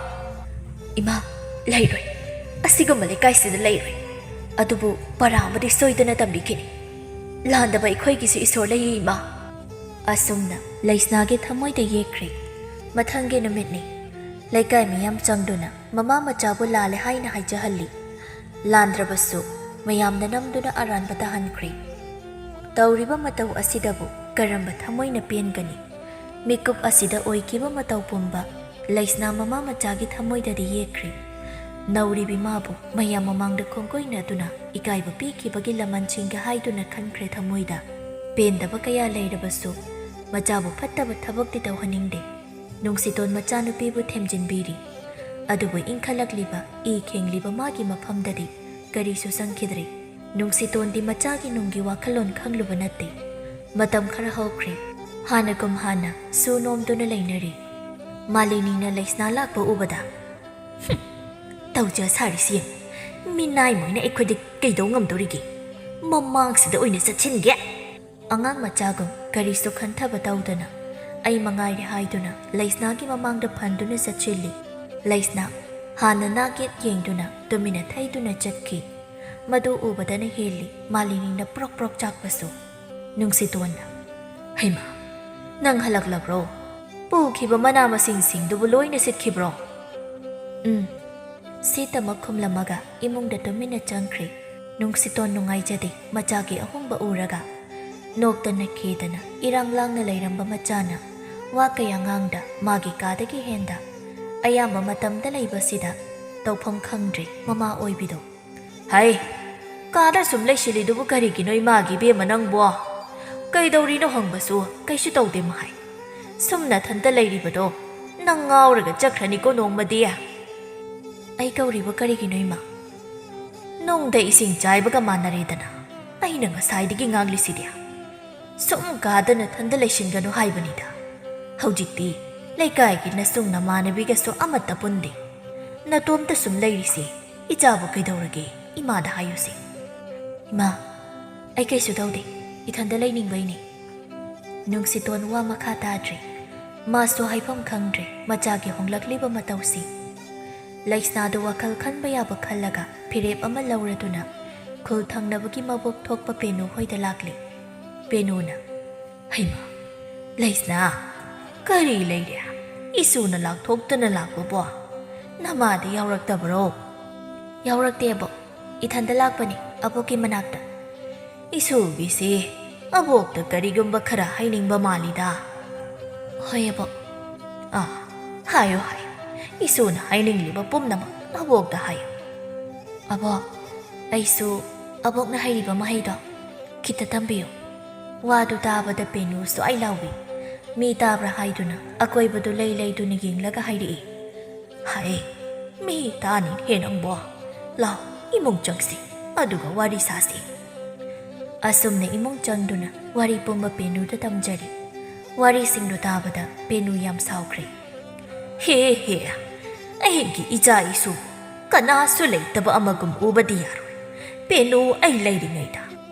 "ꯏꯃꯥ, ꯂꯩꯔꯣꯏ꯫ ꯑꯁꯤꯒꯨꯝꯕ ꯂꯩꯀꯥꯏꯁꯤꯗ ꯂꯩꯔꯣꯏ꯫ ꯑꯗꯨꯕꯨ ꯄꯔꯥ ꯑꯃꯗꯤ ꯁꯣꯏꯗꯅ ꯇꯝꯕꯤꯈꯤꯅꯤ꯫ ꯂꯥꯟꯗꯕ ꯑꯩꯈꯣꯏꯒꯤꯁꯨ ꯏꯁꯣꯔ ꯂꯩꯌꯦ ꯏꯃꯥ꯫" ꯑꯁꯨꯝꯅ ꯂꯩꯁꯅꯥꯒꯤ ꯊꯃꯣꯏꯗ ꯌꯦꯛꯈ꯭ꯔꯦ꯫ ꯃꯊꯪꯒꯤ ꯅꯨꯃꯤꯠꯅꯤ꯫ ꯂꯩꯀꯥꯏ ꯃꯤꯌꯥꯝ ꯆꯪꯗꯨꯅ ꯃꯃꯥ ꯃꯆꯥꯕꯨ ꯂꯥꯜꯂꯦ ꯍꯥꯏꯅ ꯍꯥꯏꯖꯍꯜꯂꯤ꯫ ꯂꯥꯟꯗ꯭ꯔꯕꯁꯨ ꯃꯌꯥꯝꯅ ꯅꯝꯗꯨꯅ ꯑꯔꯥꯟꯕ ꯇꯥꯍꯟꯈ꯭ꯔꯦ꯫ ꯇꯧꯔꯤꯕ ꯃꯇꯧ ꯑꯁꯤꯗꯕꯨ ꯀꯔꯝꯕ ꯊꯃꯣꯏꯅ ꯄꯦꯟꯒꯅꯤ? ꯃꯤꯀꯨꯞ ꯑꯁꯤꯗ ꯑꯣꯏꯈꯤꯕ ꯃꯇꯧ ꯄꯨꯝꯕ ꯂꯩꯁꯅꯥ ꯃꯃꯥ ꯃꯆꯥꯒꯤ ꯊꯃꯣꯏꯗꯗꯤ ꯌꯦꯛꯈ꯭ꯔꯦ꯫ ꯅꯧꯔꯤꯕꯤ ꯃꯥꯕꯨ ꯃꯌꯥꯝ ꯃꯃꯥꯡꯗ ꯈꯣꯡꯒꯣꯏꯅꯗꯨꯅ ꯏꯀꯥꯏꯕ ꯄꯤꯈꯤꯕꯒꯤ ꯂꯃꯟꯁꯤꯡꯒ ꯍꯥꯏꯗꯨꯅ ꯈꯟꯈ꯭ꯔꯦ ꯊꯃꯣꯏꯗ꯫ ꯄꯦꯟꯗꯕ ꯀꯌꯥ ꯂꯩꯔꯕꯁꯨ ꯃꯆꯥꯕꯨ ꯐꯠꯇꯕ ꯊꯕꯛꯇꯤ ꯇꯧꯍꯟꯅꯤꯡꯗꯦ꯫ ꯅꯨꯡꯁꯤꯇꯣꯟ ꯃꯆꯥꯅꯨꯄꯤꯕꯨ ꯊꯦꯝꯖꯤꯟꯕꯤꯔꯤ꯫ ꯑꯗꯨꯕꯨ ꯏꯪꯈꯠꯂꯛꯂꯤꯕ ꯏ ꯈꯦꯡꯂꯤꯕ ꯃꯥꯒꯤ ꯃꯐꯝꯗꯗꯤ ꯀꯔꯤꯁꯨ ꯆꯪꯈꯤꯗ꯭ꯔꯦ꯫ ꯅꯨꯡꯁꯤꯇꯣꯟꯗꯤ ꯃꯆꯥꯒꯤ ꯅꯨꯡꯒꯤ ꯋꯥꯈꯜꯂꯣꯟ ꯈꯪꯂꯨꯕ ꯅꯠꯇꯦ꯫ ꯃꯇꯝ ꯈꯔ ꯍꯧꯈ꯭ꯔꯦ꯫ ꯍꯥꯟꯅꯒꯨꯝ ꯍꯥꯟꯅ ꯁꯨ ꯅꯣꯝꯗꯨꯅ ꯂꯩꯅꯔꯤ꯫ ꯃꯥꯂꯤꯅꯤꯅ ꯂꯩꯁꯅꯥ ꯂꯥꯛꯄ ꯎꯕꯗ, "ꯍꯨꯝ, ꯇꯧꯖ ꯁꯥꯔꯤꯁꯤ ꯌꯦꯡ꯫ ꯃꯤꯅꯥꯏ ꯃꯣꯏꯅ ꯑꯩꯈꯣꯏꯗ ꯀꯩꯗꯧ ꯉꯝꯗꯧꯔꯤꯒꯦ? ꯃꯃꯥꯡꯁꯤꯗ ꯑꯣꯏꯅ ꯆꯠꯁꯤꯟꯒꯦ!" ꯑꯉꯥꯡ ꯃꯆꯥꯒꯨꯝ ꯀꯔꯤꯁꯨ ꯈꯟꯊꯕ ꯇꯧꯗꯅ ꯑꯩ ꯃꯉꯥꯏꯔꯦ ꯍꯥꯏꯗꯨꯅ ꯂꯩꯁꯅꯥꯒꯤ ꯃꯃꯥꯡꯗ ꯐꯟꯗꯨꯅ ꯆꯠꯁꯤꯜꯂꯤ꯫ ꯂꯩꯁꯅꯥ ꯍꯥꯟꯅ ꯅꯥꯛ ꯌꯦꯠ ꯌꯦꯡꯗꯨꯅ ꯇꯨꯃꯤꯟꯅ ꯊꯩꯗꯨꯅ ꯆꯠꯈꯤ꯫ ꯃꯗꯨ ꯎꯕꯗꯅ ꯍꯦꯜꯂꯤ ꯃꯥꯂꯤꯅꯤꯅ ꯄ꯭ꯔꯣꯛ ꯄ꯭ꯔꯣꯛ ꯆꯥꯛꯄꯁꯨ꯫ ꯅꯨꯡꯁꯤꯇꯣꯟꯅ, "ꯍꯩꯃꯥ, ꯅꯪ ꯍꯜꯂꯛꯂꯕ꯭ꯔꯣ? ꯄꯨꯈꯤꯕ ꯃꯅꯥ ꯃꯁꯤꯡꯁꯤꯡꯗꯨꯕꯨ ꯂꯣꯏꯅ ꯁꯤꯠꯈꯤꯕ꯭ꯔꯣ?" "ꯎꯝ," ꯁꯤꯠꯇꯃꯛ ꯈꯨꯝꯂꯝꯃꯒ ꯏꯃꯨꯡꯗ ꯇꯨꯃꯤꯟꯅ ꯆꯪꯈ꯭ꯔꯦ꯫ ꯅꯨꯡꯁꯤꯇꯣꯟ ꯅꯨꯡꯉꯥꯏꯖꯗꯦ ꯃꯆꯥꯒꯤ ꯑꯍꯣꯡꯕ ꯎꯔꯒ꯫ ꯅꯣꯛꯇꯅ ꯈꯦꯗꯅ ꯏꯔꯥꯡ ꯂꯥꯡꯅ ꯂꯩꯔꯝꯕ ꯃꯆꯥꯅ ꯋꯥ ꯀꯌꯥ ꯉꯥꯡꯗ ꯃꯥꯒꯤ ꯀꯥꯗꯒꯤ ꯍꯦꯟꯗ ꯑꯌꯥꯝꯕ ꯃꯇꯝꯗ ꯂꯩꯕꯁꯤꯗ ꯇꯧꯐꯝ ꯈꯪꯗ꯭ꯔꯦ ꯃꯃꯥ ꯑꯣꯏꯕꯤꯗꯣ꯫ "ꯍꯩ, ꯀꯥꯗ ꯁꯨꯝ ꯂꯩꯁꯤꯜꯂꯤꯗꯨꯕꯨ ꯀꯔꯤꯒꯤꯅꯣ ꯏꯃꯥꯒꯤ ꯏꯕꯦꯝꯃ ꯅꯪꯕꯣ? ꯀꯩꯗꯧꯔꯤꯅꯣ ꯍꯪꯕꯁꯨ ꯀꯩꯁꯨ ꯇꯧꯗꯦ ꯃꯍꯥꯏ꯫ ꯁꯨꯝ ꯅꯊꯟꯇ ꯂꯩꯔꯤꯕꯗꯣ ꯅꯪ ꯉꯥꯎꯔꯒ ꯆꯠꯈ꯭ꯔꯅꯤꯀꯣ ꯅꯣꯡꯃꯗꯤ꯫" "ꯑꯩ ꯀꯧꯔꯤꯕ ꯀꯔꯤꯒꯤꯅꯣ ꯏꯃꯥ?" "ꯅꯨꯡꯗ ꯏꯁꯤꯡ ꯆꯥꯏꯕꯒ ꯃꯥꯟꯅꯔꯦꯗꯅ꯫ ꯑꯩꯅ ꯉꯁꯥꯏꯗꯒꯤ ꯉꯥꯡꯂꯤꯁꯤꯗꯤ꯫ ꯁꯨꯝ ꯀꯥꯗ ꯅꯊꯟꯗ ꯂꯩꯁꯤꯟꯒꯅꯨ ꯍꯥꯏꯕꯅꯤꯗ꯫ ꯍꯧꯖꯤꯛꯇꯤ ꯂꯩꯀꯥꯏꯒꯤ ꯅꯁꯨꯡ ꯅꯃꯥꯟꯅꯕꯤꯒꯁꯨ ꯑꯃꯠꯇ ꯄꯨꯟꯗꯦ꯫ ꯅꯇꯣꯝꯇ ꯁꯨꯝ ꯂꯩꯔꯤꯁꯤ ꯏꯆꯥꯕꯨ ꯀꯩꯗꯧꯔꯒꯦ? ꯏꯃꯥꯗ ꯍꯥꯏꯌꯨꯁꯦ꯫" "ꯏꯃꯥ, ꯑꯩ ꯀꯩꯁꯨ ꯇꯧꯗꯦ꯫ ꯏꯊꯟꯗ ꯂꯩꯅꯤꯡꯕꯩꯅꯦ꯫" ꯅꯨꯡꯁꯤꯇꯣꯟ ꯋꯥ ꯃꯈꯥ ꯇꯥꯗ꯭ꯔꯦ꯫ ꯃꯥꯁꯨ ꯍꯥꯏꯐꯝ ꯈꯪꯗ꯭ꯔꯦ ꯃꯆꯥꯒꯤ ꯍꯣꯡꯂꯛꯂꯤꯕ ꯃꯇꯧꯁꯤ꯫ ꯂꯩꯁꯅꯥꯗꯨ ꯋꯥꯈꯜ ꯈꯟꯕ ꯌꯥꯕ ꯈꯜꯂꯒ ꯐꯤꯔꯦꯞ ꯑꯃ ꯂꯧꯔꯗꯨꯅ ꯈꯨꯜ ꯊꯪꯅꯕꯒꯤ ꯃꯕꯣꯛ ꯊꯣꯛꯄ ꯄꯦꯅꯨ ꯍꯣꯏꯗ ꯂꯥꯛꯂꯦ꯫ ꯄꯦꯅꯨꯅ, "ꯍꯩꯃꯥ, ꯂꯩꯁꯅꯥ, ꯀꯔꯤ ꯂꯩꯔꯦ? ꯏꯁꯨꯅ ꯂꯥꯛꯊꯣꯛꯇꯅ ꯂꯥꯛꯄꯕꯣ? ꯅꯃꯥꯗꯤ ꯌꯥꯎꯔꯛꯇꯕ꯭ꯔꯣ?" "ꯌꯥꯎꯔꯛꯇꯦ ꯑꯕꯣꯛ, ꯏꯊꯟꯗ ꯂꯥꯛꯄꯅꯤ ꯑꯕꯣꯛꯀꯤ ꯃꯅꯥꯛꯇ꯫" "ꯏꯁꯨꯒꯤꯁꯤ ꯑꯕꯣꯛꯇ ꯀꯔꯤꯒꯨꯝꯕ ꯈꯔ ꯍꯥꯏꯅꯤꯡꯕ ꯃꯥꯜꯂꯤꯗ꯫ "ꯍꯣꯏ ꯑꯕꯣꯛ꯫" "ꯑꯥ, ꯍꯥꯏꯌꯨ ꯍꯥꯏꯌꯨ꯫ ꯏꯁꯨꯅ ꯍꯥꯏꯅꯤꯡꯂꯤꯕ ꯄꯨꯝꯅꯃꯛ ꯑꯕꯣꯛꯇ ꯍꯥꯏꯌꯨ꯫" "ꯑꯕꯣꯛ, ꯑꯩꯁꯨ ꯑꯕꯣꯛꯅ ꯍꯩꯔꯤꯕ ꯃꯍꯩꯗꯣ ꯈꯤꯇ ꯇꯝꯕꯤꯌꯨ꯫" ꯋꯥꯗꯨ ꯇꯥꯕꯗ ꯄꯦꯅꯨ ꯁ꯭ꯋꯥꯏ ꯂꯥꯎꯏ꯫ ꯃꯤ ꯇꯥꯕ꯭ꯔꯥ ꯍꯥꯏꯗꯨꯅ ꯑꯀꯣꯏꯕꯗꯨ ꯂꯩ ꯂꯩꯗꯨꯅ ꯌꯦꯡꯂꯒ ꯍꯥꯏꯔꯛꯏ꯫ "ꯍꯥꯏ, ꯃꯤ ꯇꯥꯅꯤꯅꯦ ꯅꯪꯕꯣ꯫ ꯂꯥꯎ, ꯏꯃꯨꯡ ꯆꯪꯁꯤ, ꯑꯗꯨꯒ ꯋꯥꯔꯤ ꯁꯥꯁꯤ꯫" ꯑꯁꯨꯝꯅ ꯏꯃꯨꯡ ꯆꯪꯗꯨꯅ ꯋꯥꯔꯤ ꯄꯨꯝꯕ ꯄꯦꯅꯨꯗ ꯇꯝꯖꯔꯤ꯫ ꯋꯥꯔꯤꯁꯤꯡꯗꯨ ꯇꯥꯕꯗ ꯄꯦꯅꯨ ꯌꯥꯝ ꯁꯥꯎꯈ꯭ꯔꯦ꯫ "ꯍꯦ ꯍꯦ, ꯑꯩꯒꯤ ꯏꯆꯥ ꯏꯁꯨ ꯀꯅꯥꯁꯨ ꯂꯩꯇꯕ ꯑꯃꯒꯨꯝ ꯎꯕꯗꯤ ꯌꯥꯔꯣꯏ꯫ ꯄꯦꯅꯨ ꯑꯩ ꯂꯩꯔꯤꯉꯩꯗ꯫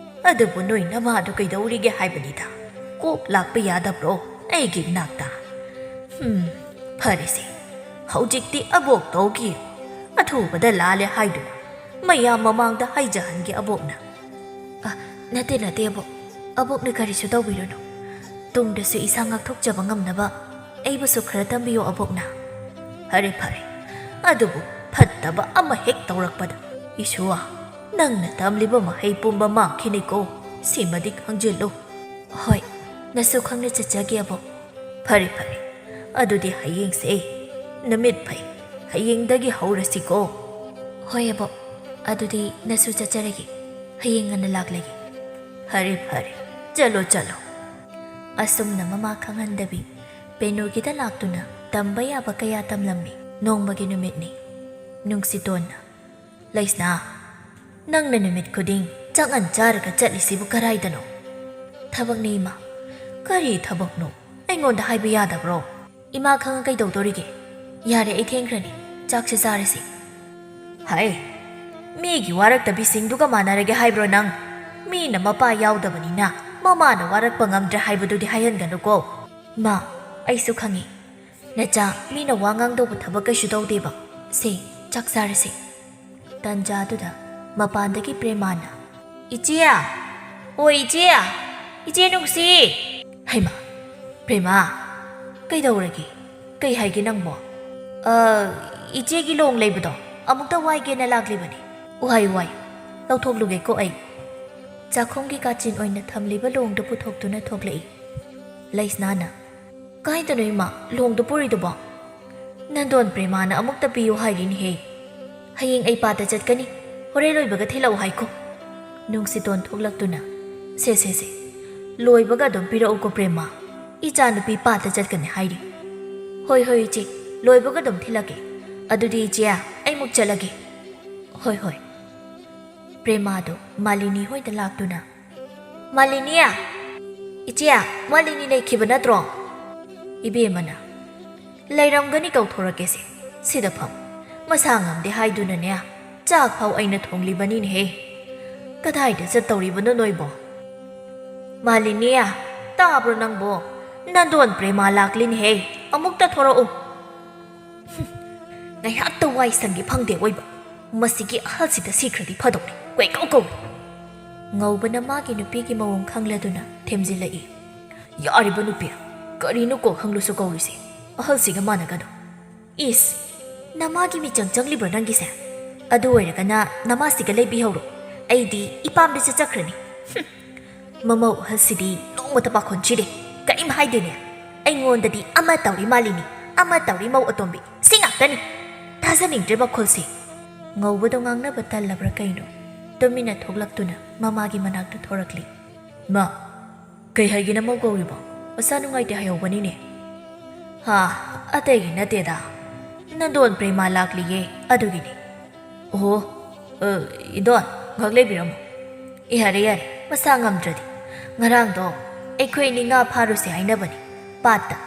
ꯑꯗꯨꯕꯨ ꯅꯣꯏ ꯅꯃꯥꯗꯨ ꯀꯩꯗꯧꯔꯤꯒꯦ ꯍꯥꯏꯕꯅꯤꯗ? ꯀꯣꯛ ꯂꯥꯛꯄ ꯌꯥꯗꯕ꯭ꯔꯣ ꯑꯩꯒꯤ ꯏꯅꯥꯛꯇ?" "ꯍꯨꯝ, ꯐꯔꯦꯁꯦ, ꯍꯧꯖꯤꯛꯇꯤ ꯑꯕꯣꯛ ꯇꯧꯈꯤ꯫ ꯑꯊꯨꯕꯗ ꯂꯥꯜꯂꯦ ꯍꯥꯏꯗꯨꯅ ꯃꯌꯥꯝ ꯃꯃꯥꯡꯗ ꯍꯥꯏꯖꯍꯟꯒꯦ ꯑꯕꯣꯛꯅ꯫" "ꯑ, ꯅꯠꯇꯦ, ꯅꯠꯇꯦ ꯑꯕꯣꯛ꯫ ꯑꯕꯣꯛꯅ ꯀꯔꯤꯁꯨ ꯇꯧꯕꯤꯔꯨꯅꯨ꯫ ꯇꯨꯡꯗꯁꯨ ꯏꯁꯥ ꯉꯥꯛꯊꯣꯛꯆꯕ ꯉꯝꯅꯕ ꯑꯩꯕꯨꯁꯨ ꯈꯔ ꯇꯝꯕꯤꯌꯨ ꯑꯕꯣꯛꯅ꯫" "ꯐꯔꯦ, ꯐꯔꯦ꯫ ꯑꯗꯨꯕꯨ ꯐꯠꯇꯕ ꯑꯃ ꯍꯦꯛ ꯇꯧꯔꯛꯄꯗ, ꯏꯁꯨꯋꯥ, ꯅꯪꯅ ꯇꯝꯂꯤꯕ ꯃꯍꯩ ꯄꯨꯝꯕ ꯃꯥꯡꯈꯤꯅꯤꯀꯣ꯫ ꯁꯤꯃꯗꯤ ꯈꯪꯖꯤꯜꯂꯨ꯫" "ꯍꯣꯏ, ꯅꯁꯨ ꯈꯪꯅ ꯆꯠꯆꯒꯦ ꯑꯕꯣꯛ꯫" "ꯐꯔꯦ, ꯐꯔꯦ꯫ ꯑꯗꯨꯗꯤ ꯍꯌꯦꯡꯁꯦ ꯅꯨꯃꯤꯠ ꯐꯩ꯫ ꯍꯌꯦꯡꯗꯒꯤ ꯍꯧꯔꯁꯤꯀꯣ꯫" "ꯍꯣꯏ ꯑꯕꯣꯛ, ꯑꯗꯨꯗꯤ ꯅꯁꯨ ꯆꯠꯆꯔꯒꯦ꯫ ꯍꯌꯦꯡ ꯉꯟꯅ ꯂꯥꯛꯂꯒꯦ꯫" "ꯐꯔꯦ, ꯐꯔꯦ꯫ ꯆꯠꯂꯣ, ꯆꯠꯂꯣ꯫" ꯑꯁꯨꯝꯅ ꯃꯃꯥ ꯈꯪꯍꯟꯗꯕꯤ ꯄꯦꯅꯨꯒꯤꯗ ꯂꯥꯛꯇꯨꯅ ꯇꯝꯕ ꯌꯥꯕ ꯀꯌꯥ ꯇꯝꯂꯝꯃꯤ꯫ ꯅꯣꯡꯃꯒꯤ ꯅꯨꯃꯤꯠꯅꯤ꯫ ꯅꯨꯡꯁꯤꯇꯣꯟꯅ, "ꯂꯩꯁꯅꯥ, ꯅꯪꯅ ꯅꯨꯃꯤꯠ ꯈꯨꯗꯤꯡ ꯆꯥꯛꯉꯟ ꯆꯥꯔꯒ ꯆꯠꯂꯤꯁꯤꯕꯨ ꯀꯔꯥꯏꯗꯅꯣ?" "ꯊꯕꯛꯅꯦ ꯏꯃꯥ꯫" "ꯀꯔꯤ ꯊꯕꯛꯅꯣ? ꯑꯩꯉꯣꯟꯗ ꯍꯥꯏꯕ ꯌꯥꯗꯕ꯭ꯔꯣ?" "ꯏꯃꯥ ꯈꯪꯉ ꯀꯩꯗꯧꯗꯣꯔꯤꯒꯦ? ꯌꯥꯔꯦ, ꯑꯩ ꯊꯦꯡꯈ꯭ꯔꯅꯤ꯫ ꯆꯥꯛꯁꯦ ꯆꯥꯔꯁꯤ꯫" "ꯍꯥꯏ, ꯃꯤꯒꯤ ꯋꯥꯔꯛꯇꯕꯤꯁꯤꯡꯗꯨꯒ ꯃꯥꯟꯅꯔꯒꯦ ꯍꯥꯏꯕ꯭ꯔꯣ ꯅꯪ? ꯃꯤꯅ ꯃꯄꯥ ꯌꯥꯎꯗꯕꯅꯤꯅ ꯃꯃꯥꯅ ꯋꯥꯔꯛꯄ ꯉꯝꯗ꯭ꯔꯦ ꯍꯥꯏꯕꯗꯨꯗꯤ ꯍꯥꯏꯍꯟꯒꯅꯨꯀꯣ꯫" "ꯃꯥ, ꯑꯩꯁꯨ ꯈꯪꯉꯤ꯫ ꯅꯆꯥ ꯃꯤꯅ ꯋꯥ ꯉꯥꯡꯗꯧꯕ ꯊꯕꯛ ꯀꯩꯁꯨ ꯇꯧꯗꯦꯕ꯫ ꯁꯦ, ꯆꯥꯛ ꯆꯥꯔꯁꯦ꯫" ꯇꯟꯖꯥꯗꯨꯗ ꯃꯄꯥꯟꯗꯒꯤ ꯄ꯭ꯔꯦꯃꯥꯅ, "ꯏꯆꯦ! ꯑꯣ ꯏꯆꯦ! ꯏꯆꯦ ꯅꯨꯡꯁꯤ!" "ꯍꯩꯃꯥ, ꯄ꯭ꯔꯦꯃꯥ, ꯀꯩꯗꯧꯔꯒꯦ? ꯀꯩ ꯍꯥꯏꯒꯦ ꯅꯪꯕꯣ?" "ꯑ, ꯏꯆꯦꯒꯤ ꯂꯣꯡ ꯂꯩꯕꯗꯣ ꯑꯃꯨꯛꯇ ꯋꯥꯏꯒꯦꯅ ꯂꯥꯛꯂꯤꯕꯅꯤ꯫" "ꯋꯥꯏ, ꯋꯥꯏ, ꯂꯧꯊꯣꯛꯂꯨꯒꯦꯀꯣ ꯑꯩ꯫" ꯆꯥꯛꯈꯨꯝꯒꯤ ꯀꯥꯆꯤꯟ ꯑꯣꯏꯅ ꯊꯝꯂꯤꯕ ꯂꯣꯡꯗꯨ ꯄꯨꯊꯣꯛꯇꯨꯅ ꯊꯣꯛꯂꯛꯏ꯫ ꯂꯩꯁꯅꯥꯅ, "ꯀꯥꯏꯗꯅꯣ ꯏꯃꯥ, ꯂꯣꯡꯗꯨ ꯄꯨꯔꯤꯗꯨꯕꯣ? ꯅꯟꯗꯣꯟ ꯄ꯭ꯔꯦꯃꯥꯅ ꯑꯃꯨꯛꯇ ꯄꯤꯌꯨ ꯍꯥꯏꯔꯤꯅꯦꯍꯦ꯫ ꯍꯌꯦꯡ ꯑꯩ ꯄꯥꯠꯇ ꯆꯠꯀꯅꯤ, ꯍꯣꯔꯦꯟ ꯂꯣꯏꯕꯒ ꯊꯤꯜꯂꯛꯎ ꯍꯥꯏꯈꯣ꯫" ꯅꯨꯡꯁꯤꯇꯣꯟ ꯊꯣꯛꯂꯛꯇꯨꯅ, "ꯁꯦ, ꯁꯦ, ꯁꯦ, ꯂꯣꯏꯕꯒ ꯑꯗꯨꯝ ꯄꯤꯔꯛꯎꯀꯣ ꯄ꯭ꯔꯦꯃꯥ꯫ ꯏꯆꯥꯅꯨꯄꯤ ꯄꯥꯠꯇ ꯆꯠꯀꯅꯤ ꯍꯥꯏꯔꯤ꯫" "ꯍꯣꯏ, ꯍꯣꯏ, ꯏꯆꯦ, ꯂꯣꯏꯕꯒ ꯑꯗꯨꯝ ꯊꯤꯜꯂꯛꯀꯦ꯫ ꯑꯗꯨꯗꯤ ꯏꯆꯦ, ꯑꯩ ꯑꯃꯨꯛ ꯆꯠꯂꯒꯦ꯫" "ꯍꯣꯏ, ꯍꯣꯏ꯫" ꯄ꯭ꯔꯦꯃꯥꯗꯣ ꯃꯥꯂꯤꯅꯤ ꯍꯣꯏꯗ ꯂꯥꯛꯇꯨꯅ, "ꯃꯥꯂꯤꯅꯤ! ꯏꯆꯦ, ꯃꯥꯂꯤꯅꯤ ꯂꯩꯈꯤꯕ ꯅꯠꯇ꯭ꯔꯣ?" ꯏꯕꯦꯝꯃꯅ, "ꯂꯩꯔꯝꯒꯅꯤ, ꯀꯧꯊꯣꯔꯛꯀꯦꯁꯦ꯫ ꯁꯤꯗ ꯐꯝ꯫ ꯃꯁꯥ ꯉꯝꯗꯦ ꯍꯥꯏꯗꯨꯅꯅꯦ, ꯆꯥꯛ ꯐꯥꯎ ꯑꯩꯅ ꯊꯣꯡꯂꯤꯕꯅꯤꯅꯦꯍꯦ꯫ ꯀꯗꯥꯏꯗ ꯆꯠꯇꯧꯔꯤꯕꯅꯣ ꯅꯣꯏꯕꯣ?" "ꯃꯥꯂꯤꯅꯤ, ꯇꯥꯕ꯭ꯔꯣ ꯅꯪꯕꯣ? ꯅꯟꯗꯣꯟ ꯄ꯭ꯔꯦꯃꯥ ꯂꯥꯛꯂꯤꯅꯦꯍꯦ꯫ ꯑꯃꯨꯛꯇ ꯊꯣꯔꯛꯎ꯫" "ꯉꯥꯏꯍꯥꯛꯇ ꯋꯥꯏ ꯁꯪꯒꯦ ꯐꯪꯗꯦ ꯑꯣꯏꯕ꯫ ꯃꯁꯤꯒꯤ ꯑꯍꯜꯁꯤꯗ ꯁꯤꯈ꯭ꯔꯗꯤ ꯐꯗꯧꯅꯤ꯫ ꯀꯣꯏꯀꯧ ꯀꯧꯏ꯫" ꯉꯧꯕꯅ ꯃꯥꯒꯤ ꯅꯨꯄꯤꯒꯤ ꯃꯑꯣꯡ ꯈꯪꯂꯗꯨꯅ ꯊꯦꯝꯖꯤꯜꯂꯛꯏ꯫ "ꯌꯥꯔꯤꯕ ꯅꯨꯄꯤ, ꯀꯔꯤꯅꯣ ꯀꯣꯛ ꯈꯪꯂꯨꯁꯨ ꯀꯧꯔꯤꯁꯦ? ꯑꯍꯜꯁꯤꯒ ꯃꯥꯟꯅꯒꯅꯨ꯫" "ꯏꯁ, ꯅꯃꯥꯒꯤ ꯃꯤꯆꯪ ꯆꯪꯂꯤꯕ꯭ꯔꯣ ꯅꯪꯒꯤꯁꯦ? ꯑꯗꯨ ꯑꯣꯏꯔꯒꯅ ꯅꯃꯥꯁꯤꯒ ꯂꯩꯕꯤꯍꯧꯔꯣ꯫ ꯑꯩꯗꯤ ꯏꯄꯥꯝꯗ ꯆꯠꯆꯈ꯭ꯔꯅꯤ꯫" ꯍꯨꯝ꯫ ꯃꯃꯧ ꯑꯍꯜꯁꯤꯗꯤ ꯅꯣꯡꯃꯇ ꯄꯥꯈꯣꯟ ꯁꯤꯗꯦ, ꯀꯔꯤꯝ ꯍꯥꯏꯗꯦꯅꯦ꯫ ꯑꯩꯉꯣꯟꯗꯗꯤ ꯑꯃ ꯇꯧꯔꯤ ꯃꯥꯂꯤꯅꯤ, ꯑꯃ ꯇꯧꯔꯤ ꯃꯧ ꯑꯇꯣꯝꯕꯤ, ꯁꯤ ꯉꯥꯛꯇꯅꯤ꯫ ꯊꯥꯖꯅꯤꯡꯗ꯭ꯔꯦ ꯃꯈꯣꯜꯁꯦ꯫ ꯉꯧꯕꯗꯣ ꯉꯥꯡꯅꯕ ꯇꯜꯂꯕ꯭ꯔꯥ ꯀꯩꯅꯣ, ꯇꯨꯃꯤꯟꯅ ꯊꯣꯛꯂꯛꯇꯨꯅ ꯃꯃꯥꯒꯤ ꯃꯅꯥꯛꯇ ꯊꯣꯔꯛꯂꯤ꯫ "ꯃꯥ, ꯀꯩ ꯍꯥꯏꯒꯦ ꯅꯃꯧ ꯀꯧꯔꯤꯕꯣ? ꯃꯁꯥ ꯅꯨꯡꯉꯥꯏꯇꯦ ꯍꯥꯏꯍꯧꯕꯅꯤꯅꯦ꯫" "ꯍꯥ, ꯑꯇꯩꯒꯤ ꯅꯠꯇꯦꯗ꯫ ꯅꯟꯗꯣꯟ ꯄ꯭ꯔꯦꯃꯥ ꯂꯥꯛꯂꯤꯌꯦ, ꯑꯗꯨꯒꯤꯅꯤ꯫" "ꯑꯣꯍꯣ, ꯑ, ꯏꯟꯗꯣꯟ, ꯉꯥꯏꯍꯥꯛ ꯂꯩꯕꯤꯔꯝꯃꯣ꯫" "ꯑꯦ, ꯌꯥꯔꯦ, ꯌꯥꯔꯦ, ꯃꯁꯥ ꯉꯝꯗ꯭ꯔꯗꯤ꯫ ꯉꯔꯥꯡꯗꯣ ꯑꯩꯈꯣꯏ ꯑꯅꯤ ꯉꯥ ꯐꯥꯔꯨꯁꯦ ꯍꯥꯏꯅꯕꯅꯤ ꯄꯥꯠꯇ꯫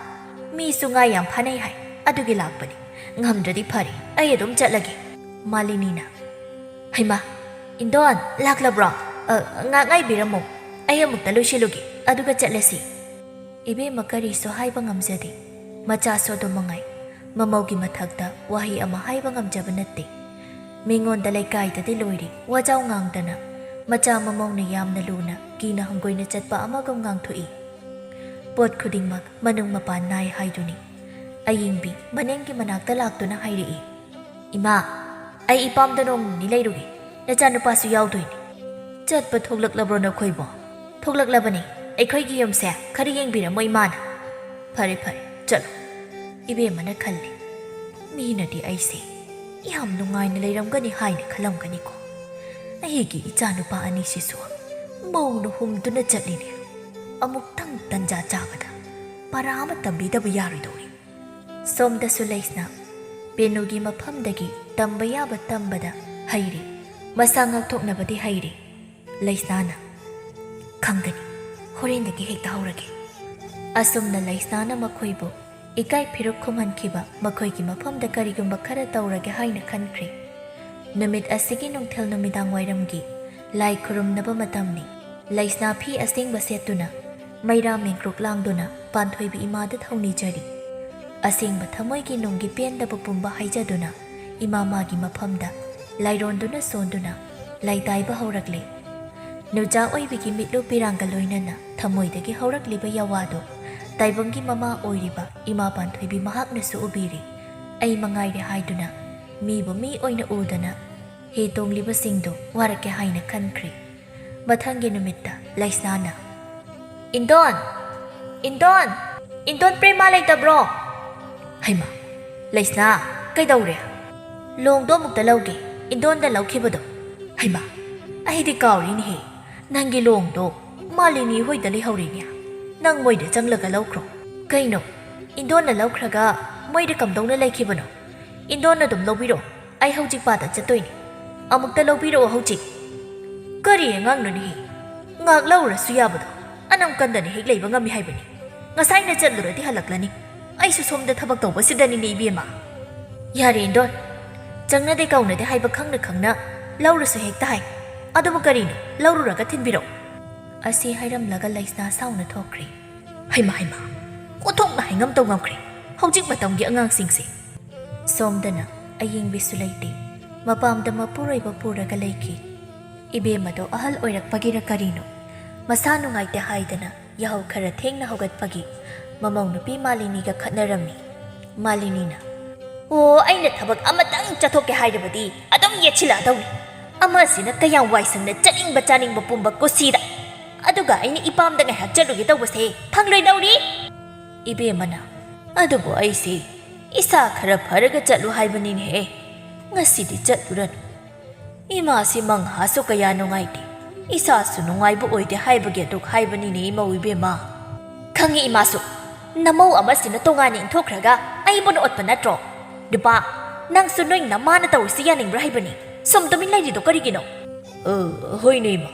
ꯃꯤꯁꯨ ꯉꯥ ꯌꯥꯝ ꯐꯥꯅꯩ ꯍꯥꯏ, ꯑꯗꯨꯒꯤ ꯂꯥꯛꯄꯅꯤ꯫ ꯉꯝꯗ꯭ꯔꯗꯤ ꯐꯔꯦ, ꯑꯩ ꯑꯗꯨꯝ ꯆꯠꯂꯒꯦ꯫" ꯃꯥꯂꯤꯅꯤꯅ, "ꯍꯩꯃꯥ, ꯏꯟꯗꯣꯟ ꯂꯥꯛꯂꯕ꯭ꯔꯣ? ꯑ, ꯉꯥꯏꯍꯥꯛ ꯉꯥꯏꯕꯤꯔꯝꯃꯣ, ꯑꯩ ꯑꯃꯨꯛꯇ ꯂꯣꯏꯁꯤꯜꯂꯨꯒꯦ, ꯑꯗꯨꯒ ꯆꯠꯂꯁꯤ꯫" ꯏꯕꯦꯝꯃ ꯀꯔꯤꯁꯨ ꯍꯥꯏꯕ ꯉꯝꯖꯗꯦ꯫ ꯃꯆꯥꯁꯨ ꯑꯗꯨ ꯃꯉꯥꯏ꯫ ꯃꯃꯧꯒꯤ ꯃꯊꯛꯇ ꯋꯥꯍꯩ ꯑꯃ ꯍꯥꯏꯕ ꯉꯝꯖꯕ ꯅꯠꯇꯦ꯫ ꯃꯤꯉꯣꯟꯗ ꯂꯩꯀꯥꯏꯗꯗꯤ ꯂꯣꯏꯔꯦ, ꯋꯥꯖꯥꯎ ꯉꯥꯡꯗꯅ꯫ ꯃꯆꯥ ꯃꯃꯧꯅ ꯌꯥꯝꯅ ꯂꯨꯅ, ꯀꯤꯅ ꯍꯪꯒꯣꯏꯅ ꯆꯠꯄ ꯑꯃꯒꯨꯝ ꯉꯥꯡꯊꯣꯛꯏ꯫ ꯄꯣꯠ ꯈꯨꯗꯤꯡꯃꯛ ꯃꯅꯨꯡ ꯃꯄꯥꯟ ꯅꯥꯏ ꯍꯥꯏꯗꯨꯅꯤ꯫ ꯑꯌꯤꯡꯕꯤ ꯃꯅꯦꯝꯒꯤ ꯃꯅꯥꯛꯇ ꯂꯥꯛꯇꯨꯅ ꯍꯥꯏꯔꯛꯏ, "ꯏꯃꯥ, ꯑꯩ ꯏꯄꯥꯝꯗ ꯅꯣꯡ ꯅꯤꯅꯤ ꯂꯩꯔꯨꯒꯦ꯫ ꯅꯆꯥꯅꯨꯄꯥꯁꯨ ꯌꯥꯎꯗꯣꯏꯅꯤ꯫" "ꯆꯠꯄ ꯊꯣꯛꯂꯛꯂꯕ꯭ꯔꯣ ꯅꯈꯣꯏꯕꯣ?" "ꯊꯣꯛꯂꯛꯂꯕꯅꯤ꯫ ꯑꯩꯈꯣꯏꯒꯤ ꯌꯨꯝꯁꯦ ꯈꯔ ꯌꯦꯡꯕꯤꯔꯝꯃꯣ ꯏꯃꯥꯅ꯫" "ꯐꯔꯦ ꯐꯔꯦ, ꯆꯠꯂꯣ꯫" ꯏꯕꯦꯝꯃꯅ ꯈꯜꯂꯤ, "ꯃꯤꯅꯗꯤ ꯑꯩꯁꯦ ꯌꯥꯝ ꯅꯨꯡꯉꯥꯏꯅ ꯂꯩꯔꯝꯒꯅꯤ ꯍꯥꯏꯅ ꯈꯜꯂꯝꯒꯅꯤꯀꯣ꯫ ꯑꯩꯒꯤ ꯏꯆꯥꯅꯨꯄꯥ ꯑꯅꯤꯁꯤꯁꯨ ꯃꯧꯅ ꯍꯨꯝꯗꯨꯅ ꯆꯠꯂꯤꯅꯦ꯫ ꯑꯃꯨꯛꯇꯪ ꯇꯟꯖꯥ ꯆꯥꯕꯗ ꯄꯔꯥ ꯑꯃ ꯇꯝꯕꯤꯗꯕ ꯌꯥꯔꯣꯏꯗꯧꯔꯤ꯫" ꯁꯣꯝꯗꯁꯨ ꯂꯩꯁꯅꯥ ꯄꯦꯅꯨꯒꯤ ꯃꯐꯝꯗꯒꯤ ꯇꯝꯕ ꯌꯥꯕ ꯇꯝꯕꯗ ꯍꯩꯔꯦ꯫ ꯃꯁꯥ ꯉꯥꯛꯊꯣꯛꯅꯕꯗꯤ ꯍꯩꯔꯦ꯫ ꯂꯩꯁꯅꯥꯅ, "ꯈꯪꯒꯅꯤ, ꯍꯣꯔꯦꯟꯗꯒꯤ ꯍꯦꯛꯇ ꯍꯧꯔꯒꯦ꯫" ꯑꯁꯨꯝꯅ ꯂꯩꯁꯅꯥꯅ ꯃꯈꯣꯏꯕꯨ ꯏꯀꯥꯏ ꯐꯤꯔꯨꯛ ꯈꯨꯝꯍꯟꯈꯤꯕ, ꯃꯈꯣꯏꯒꯤ ꯃꯐꯝꯗ ꯀꯔꯤꯒꯨꯝꯕ ꯈꯔ ꯇꯧꯔꯒꯦ ꯍꯥꯏꯅ ꯈꯟꯈ꯭ꯔꯦ꯫ ꯅꯨꯃꯤꯠ ꯑꯁꯤꯒꯤ ꯅꯨꯡꯊꯤꯜ ꯅꯨꯃꯤꯗꯥꯡ ꯋꯥꯏꯔꯝꯒꯤ ꯂꯥꯏ ꯈꯨꯔꯨꯝꯅꯕ ꯃꯇꯝꯅꯤ꯫ ꯂꯩꯁꯅꯥ ꯐꯤ ꯑꯁꯦꯡꯕ ꯁꯦꯠꯇꯨꯅ, ꯃꯩꯔꯥ ꯃꯦꯡꯀ꯭ꯔꯨꯛ ꯂꯥꯡꯗꯨꯅ ꯄꯥꯟꯊꯣꯏꯕꯤ ꯏꯃꯥꯗ ꯊꯧꯅꯤꯖꯔꯤ꯫ ꯑꯁꯦꯡꯕ ꯊꯃꯣꯏꯒꯤ ꯅꯨꯡꯒꯤ ꯄꯦꯟꯗꯕ ꯄꯨꯝꯕ ꯍꯥꯏꯖꯗꯨꯅ ꯏꯃꯥ ꯃꯥꯒꯤ ꯃꯐꯝꯗ ꯂꯥꯏꯔꯣꯟꯗꯨꯅ ꯁꯣꯟꯗꯨꯅ ꯂꯥꯏꯇꯥꯏꯕ ꯍꯧꯔꯛꯂꯦ꯫ ꯅꯨꯆꯥ ꯑꯣꯏꯕꯤꯒꯤ ꯃꯤꯠꯂꯨ ꯄꯤꯔꯥꯡꯒ ꯂꯣꯏꯅꯅ ꯊꯃꯣꯏꯗꯒꯤ ꯍꯧꯔꯛꯂꯤꯕ ꯌꯥꯋꯥꯗꯨ ꯇꯥꯏꯕꯪꯒꯤ ꯃꯃꯥ ꯑꯣꯏꯔꯤꯕ ꯏꯃꯥ ꯄꯥꯟꯊꯣꯏꯕꯤ ꯃꯍꯥꯛꯅꯁꯨ ꯎꯕꯤꯔꯤ꯫ ꯑꯩ ꯃꯉꯥꯏꯔꯦ ꯍꯥꯏꯗꯨꯅ ꯃꯤꯕꯨ ꯃꯤ ꯑꯣꯏꯅ ꯎꯗꯅ ꯍꯤ ꯇꯣꯡꯂꯤꯕꯁꯤꯡꯗꯨ ꯋꯥꯔꯛꯀꯦ ꯍꯥꯏꯅ ꯈꯟꯈ꯭ꯔꯦ꯫ ꯃꯊꯪꯒꯤ ꯅꯨꯃꯤꯠꯇ ꯂꯩꯁꯅꯥꯅ, "ꯏꯟꯗꯣꯟ! ꯏꯟꯗꯣꯟ! ꯏꯟꯗꯣꯟ ꯄ꯭ꯔꯦꯃꯥ ꯂꯩꯇꯕ꯭ꯔꯣ?" "ꯍꯩꯃꯥ, ꯂꯩꯁꯅꯥ, ꯀꯩꯗꯧꯔꯦ?" "ꯂꯣꯡꯗꯣ ꯑꯃꯨꯛꯇ ꯂꯧꯒꯦ, ꯏꯟꯗꯣꯟꯗ ꯂꯧꯈꯤꯕꯗꯣ꯫" "ꯍꯩꯃꯥ, ꯑꯩꯗꯤ ꯀꯥꯎꯔꯤꯅꯦꯍꯦ, ꯅꯪꯒꯤ ꯂꯣꯡꯗꯣ ꯃꯥꯂꯤꯅꯤ ꯍꯣꯏꯗ ꯂꯩꯍꯧꯔꯤꯅꯦ꯫ ꯅꯪ ꯃꯣꯏꯗ ꯆꯪꯂꯒ ꯂꯧꯈ꯭ꯔꯣ꯫" "ꯀꯩꯅꯣ, ꯏꯟꯗꯣꯟꯅ ꯂꯧꯈ꯭ꯔꯒ ꯃꯣꯏꯗ ꯀꯝꯗꯧꯅ ꯂꯩꯈꯤꯕꯅꯣ? ꯏꯟꯗꯣꯟꯅ ꯑꯗꯨꯝ ꯂꯧꯕꯤꯔꯣ, ꯑꯩ ꯍꯧꯖꯤꯛ ꯄꯥꯗ ꯆꯠꯇꯣꯏꯅꯤ꯫ ꯑꯃꯨꯛꯇ ꯂꯧꯕꯤꯔꯛꯑꯣ ꯍꯧꯖꯤꯛ꯫" "ꯀꯔꯤ ꯑꯉꯥꯡꯅꯣꯅꯦꯍꯦ? ꯉꯥꯏꯍꯥꯛ ꯂꯧꯔꯁꯨ ꯌꯥꯕꯗꯣ, ꯑꯅꯝ ꯀꯟꯗꯅ ꯍꯦꯛ ꯂꯩꯕ ꯉꯝꯃꯤ ꯍꯥꯏꯕꯅꯤ꯫ ꯉꯁꯥꯏꯅ ꯆꯠꯂꯨꯔꯗꯤ ꯍꯜꯂꯛꯂꯅꯤ꯫ ꯑꯩꯁꯨ ꯁꯣꯝꯗ ꯊꯕꯛ ꯇꯧꯕꯁꯤꯗꯅꯤꯅꯦ ꯏꯕꯦꯝꯃ꯫" "ꯌꯥꯔꯦ ꯏꯟꯗꯣꯟ, ꯆꯪꯅꯗꯦ ꯀꯧꯅꯗꯦ ꯍꯥꯏꯕ ꯈꯪꯅ ꯈꯪꯅ ꯂꯧꯔꯁꯨ ꯍꯦꯛꯇ ꯍꯥꯏ꯫ ꯑꯗꯨꯕꯨ ꯀꯔꯤꯅꯣ, ꯂꯧꯔꯨꯔꯒ ꯊꯤꯟꯕꯤꯔꯛꯑꯣ꯫" ꯑꯁꯤ ꯍꯥꯏꯔꯝꯂꯒ ꯂꯩꯁꯅꯥ ꯁꯥꯎꯅ ꯊꯣꯛꯈ꯭ꯔꯦ꯫ ꯍꯩꯃꯥ ꯍꯩꯃꯥ, ꯑꯣꯟꯊꯣꯛꯅ ꯍꯥꯏꯉꯝ ꯇꯧꯉꯝꯈ꯭ꯔꯦ ꯍꯧꯖꯤꯛ ꯃꯇꯝꯒꯤ ꯑꯉꯥꯡꯁꯤꯡꯁꯦ꯫ ꯁꯣꯝꯗꯅ ꯑꯌꯦꯡꯕꯤꯁꯨ ꯂꯩꯇꯦ꯫ ꯃꯄꯥꯝꯗ ꯃꯄꯨꯔꯣꯏꯕ ꯄꯨꯔꯒ ꯂꯩꯈꯤ꯫ ꯏꯕꯦꯝꯃꯗꯣ ꯑꯍꯜ ꯑꯣꯏꯔꯛꯄꯒꯤꯔ ꯀꯔꯤꯅꯣ, ꯃꯁꯥ ꯅꯨꯡꯉꯥꯏꯇꯦ ꯍꯥꯏꯗꯅ ꯌꯥꯍꯧ ꯈꯔ ꯊꯦꯡꯅ ꯍꯧꯒꯠꯄꯒꯤ ꯃꯃꯧ ꯅꯨꯄꯤ ꯃꯥꯂꯤꯅꯤꯒ ꯈꯠꯅꯔꯝꯃꯤ꯫ ꯃꯥꯂꯤꯅꯤꯅ, "ꯑꯣ, ꯑꯩꯅ ꯊꯕꯛ ꯑꯃꯇꯪ ꯆꯠꯊꯣꯛꯀꯦ ꯍꯥꯏꯔꯕꯗꯤ ꯑꯗꯨꯝ ꯌꯦꯠꯁꯤꯜꯂꯛꯑꯗꯧꯅꯤ꯫ ꯑꯃꯁꯤꯅ ꯀꯌꯥꯝ ꯋꯥꯏꯁꯪꯅ ꯆꯠꯅꯤꯡꯕ ꯆꯥꯅꯤꯡꯕ ꯄꯨꯝꯕ ꯀꯨꯁꯤꯗ꯫ ꯑꯗꯨꯒ ꯑꯩꯅ ꯏꯄꯥꯝꯗ ꯉꯥꯏꯍꯥꯛ ꯆꯠꯂꯨꯒꯦ ꯇꯧꯕꯁꯦ ꯐꯪꯂꯣꯏꯗꯧꯔꯤ꯫ ꯏꯕꯦꯝꯃꯅ, "ꯑꯗꯨꯕꯨ ꯑꯩꯁꯦ ꯏꯁꯥ ꯈꯔ ꯐꯔꯒ ꯆꯠꯂꯨ ꯍꯥꯏꯕꯅꯤꯅꯦꯍꯦ꯫ ꯉꯁꯤꯗꯤ ꯆꯠꯂꯨꯔꯅꯨ꯫ ꯏꯃꯥꯁꯤ ꯃꯪꯍꯥꯁꯨ ꯀꯌꯥ ꯅꯨꯡꯉꯥꯏꯇꯦ, ꯏꯁꯥꯁꯨ ꯅꯨꯡꯉꯥꯏꯕ ꯑꯣꯏꯗꯦ ꯍꯥꯏꯕꯒꯤ ꯑꯗꯨꯛ ꯍꯥꯏꯕꯅꯤꯅꯦ ꯏꯃꯧ ꯏꯕꯦꯝꯃ꯫" "ꯈꯪꯉꯤ ꯏꯃꯥꯁꯨ, ꯅꯃꯧ ꯑꯃꯁꯤꯅ ꯇꯣꯉꯥꯟꯅ ꯏꯟꯊꯣꯛꯈ꯭ꯔꯒ ꯑꯩꯕꯨꯅ ꯑꯣꯠꯄ ꯅꯠꯇ꯭ꯔꯣ? ꯅꯨꯄꯥ, ꯅꯪꯁꯨ ꯅꯣꯏ ꯅꯃꯥꯅ ꯇꯧꯔꯤꯁꯤ ꯌꯥꯅꯤꯡꯕ꯭ꯔꯥ ꯍꯥꯏꯕꯅꯤ? ꯁꯨꯝ ꯇꯨꯃꯤꯟ ꯂꯩꯔꯤꯗꯣ ꯀꯔꯤꯒꯤꯅꯣ?" "ꯑ, ꯍꯣꯏꯅꯦ ꯏꯃꯥ,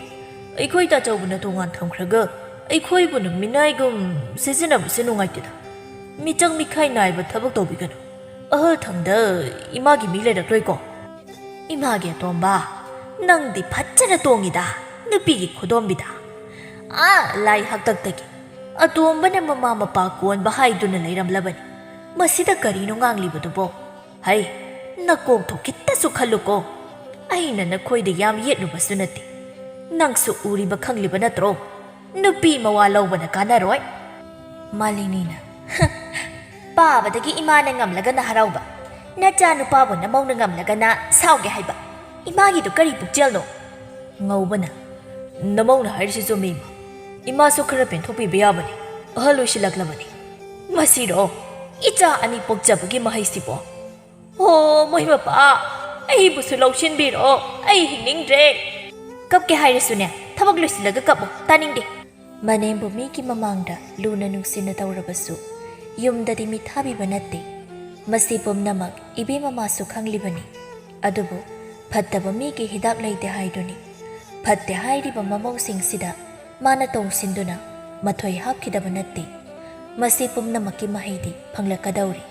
ꯑꯩꯈꯣꯏ ꯇꯥꯆꯧꯕꯅ ꯇꯣꯉꯥꯟ ꯊꯝꯈ꯭ꯔꯒ ꯑꯩꯈꯣꯏꯕꯨꯅ ꯃꯤꯅꯥꯏꯒꯨꯝ ꯁꯤꯖꯤꯟꯅꯕꯁꯦ ꯅꯨꯡꯉꯥꯏꯇꯦꯗ꯫ ꯃꯤꯆꯪ ꯃꯤꯈꯥꯏ ꯅꯥꯏꯕ ꯊꯕꯛ ꯇꯧꯕꯤꯒꯅꯨ꯫ ꯑꯍꯜ ꯊꯪꯗ ꯏꯃꯥꯒꯤ ꯃꯤ ꯂꯩꯔꯛꯂꯣꯏꯀꯣ?" "ꯏꯃꯥꯒꯤ ꯑꯇꯣꯝꯕ, ꯅꯪꯗꯤ ꯐꯠꯖꯅ ꯇꯣꯡꯉꯤꯗ, ꯅꯨꯄꯤꯒꯤ ꯈꯨꯗꯣꯝꯕꯤꯗ꯫ ꯑꯥ ꯂꯥꯏ ꯍꯥꯛꯇꯛꯇꯒꯤ ꯑꯇꯣꯝꯕꯅ ꯃꯃꯥ ꯃꯄꯥ ꯀꯣꯟꯕ ꯍꯥꯏꯗꯨꯅ ꯂꯩꯔꯝꯂꯕꯅꯤ꯫ ꯃꯁꯤꯗ ꯀꯔꯤꯅꯣ ꯉꯥꯡꯂꯤꯕꯗꯨꯕꯣ? ꯍꯩ, ꯅꯀꯣꯛꯇꯣ ꯈꯤꯇꯁꯨ ꯈꯜꯂꯨꯀꯣ꯫ ꯑꯩꯅ ꯅꯈꯣꯏꯗ ꯌꯥꯝ ꯌꯦꯠꯂꯨꯕꯁꯨ ꯅꯠꯇꯦ꯫ ꯅꯪꯁꯨ ꯎꯔꯤꯕ ꯈꯪꯂꯤꯕ ꯅꯠꯇ꯭ꯔꯣ? ꯅꯨꯄꯤ ꯃꯋꯥ ꯂꯧꯕꯅ ꯀꯥꯟꯅꯔꯣꯏ꯫" ꯃꯥꯂꯤꯅꯤꯅ, "ꯄꯥꯕꯗꯒꯤ ꯏꯃꯥꯅ ꯉꯝꯂꯒꯅ ꯍꯔꯥꯎꯕ, ꯅꯆꯥ ꯅꯨꯄꯥꯕꯨ ꯅꯃꯧꯅ ꯉꯝꯂꯒꯅ ꯁꯥꯎꯒꯦ ꯍꯥꯏꯕ꯫ ꯏꯃꯥꯒꯤꯗꯨ ꯀꯔꯤ ꯄꯨꯛꯆꯦꯜꯅꯣ?" ꯉꯧꯕꯅ, "ꯅꯃꯧꯅ ꯍꯥꯏꯔꯤꯁꯤ ꯆꯨꯝꯃꯤ ꯏꯃꯥ꯫ ꯏꯃꯥꯁꯨ ꯈꯔ ꯄꯦꯟꯊꯣꯛꯄꯤꯕ ꯌꯥꯕꯅꯤ꯫ ꯑꯍꯜ ꯑꯣꯏꯁꯤꯜꯂꯛꯂꯕꯅꯤ꯫ ꯃꯁꯤꯔꯣ ꯏꯆꯥ ꯑꯅꯤ ꯄꯣꯛꯆꯕꯒꯤ ꯃꯍꯩꯁꯤꯕꯣ? ꯑꯣ, ꯃꯣꯏ ꯃꯄꯥ, ꯑꯩꯕꯨꯁꯨ ꯂꯧꯁꯤꯟꯕꯤꯔꯣ꯫ ꯑꯩ ꯍꯤꯡꯅꯤꯡꯗ꯭ꯔꯦ꯫" "ꯀꯞꯀꯦ ꯍꯥꯏꯔꯁꯨꯅꯦ, ꯊꯕꯛ ꯂꯣꯏꯁꯤꯜꯂꯒ ꯀꯞꯄꯣ, ꯇꯥꯅꯤꯡꯗꯦ꯫" ꯃꯅꯦꯝꯕꯨ ꯃꯤꯒꯤ ꯃꯃꯥꯡꯗ ꯂꯨꯅ ꯅꯨꯡꯁꯤꯅ ꯇꯧꯔꯕꯁꯨ ꯌꯨꯝꯗꯗꯤ ꯃꯤꯊꯥꯕꯤꯕ ꯅꯠꯇꯦ꯫ ꯃꯁꯤ ꯄꯨꯝꯅꯃꯛ ꯏꯕꯦꯝ ꯃꯃꯥꯁꯨ ꯈꯪꯂꯤꯕꯅꯤ꯫ ꯑꯗꯨꯕꯨ ꯐꯠꯇꯕ ꯃꯤꯒꯤ ꯍꯤꯗꯥꯛ ꯂꯩꯇꯦ ꯍꯥꯏꯗꯨꯅꯤ꯫ ꯐꯠꯇꯦ ꯍꯥꯏꯔꯤꯕ ꯃꯃꯧꯁꯤꯡꯁꯤꯗ ꯃꯥꯅ ꯇꯣꯡꯁꯤꯟꯗꯨꯅ ꯃꯊꯣꯏ ꯍꯥꯞꯈꯤꯗꯕ ꯅꯠꯇꯦ꯫ ꯃꯁꯤ ꯄꯨꯝꯅꯃꯛꯀꯤ ꯃꯍꯩꯗꯤ ꯐꯪꯂꯛꯀꯗꯧꯔꯤ꯫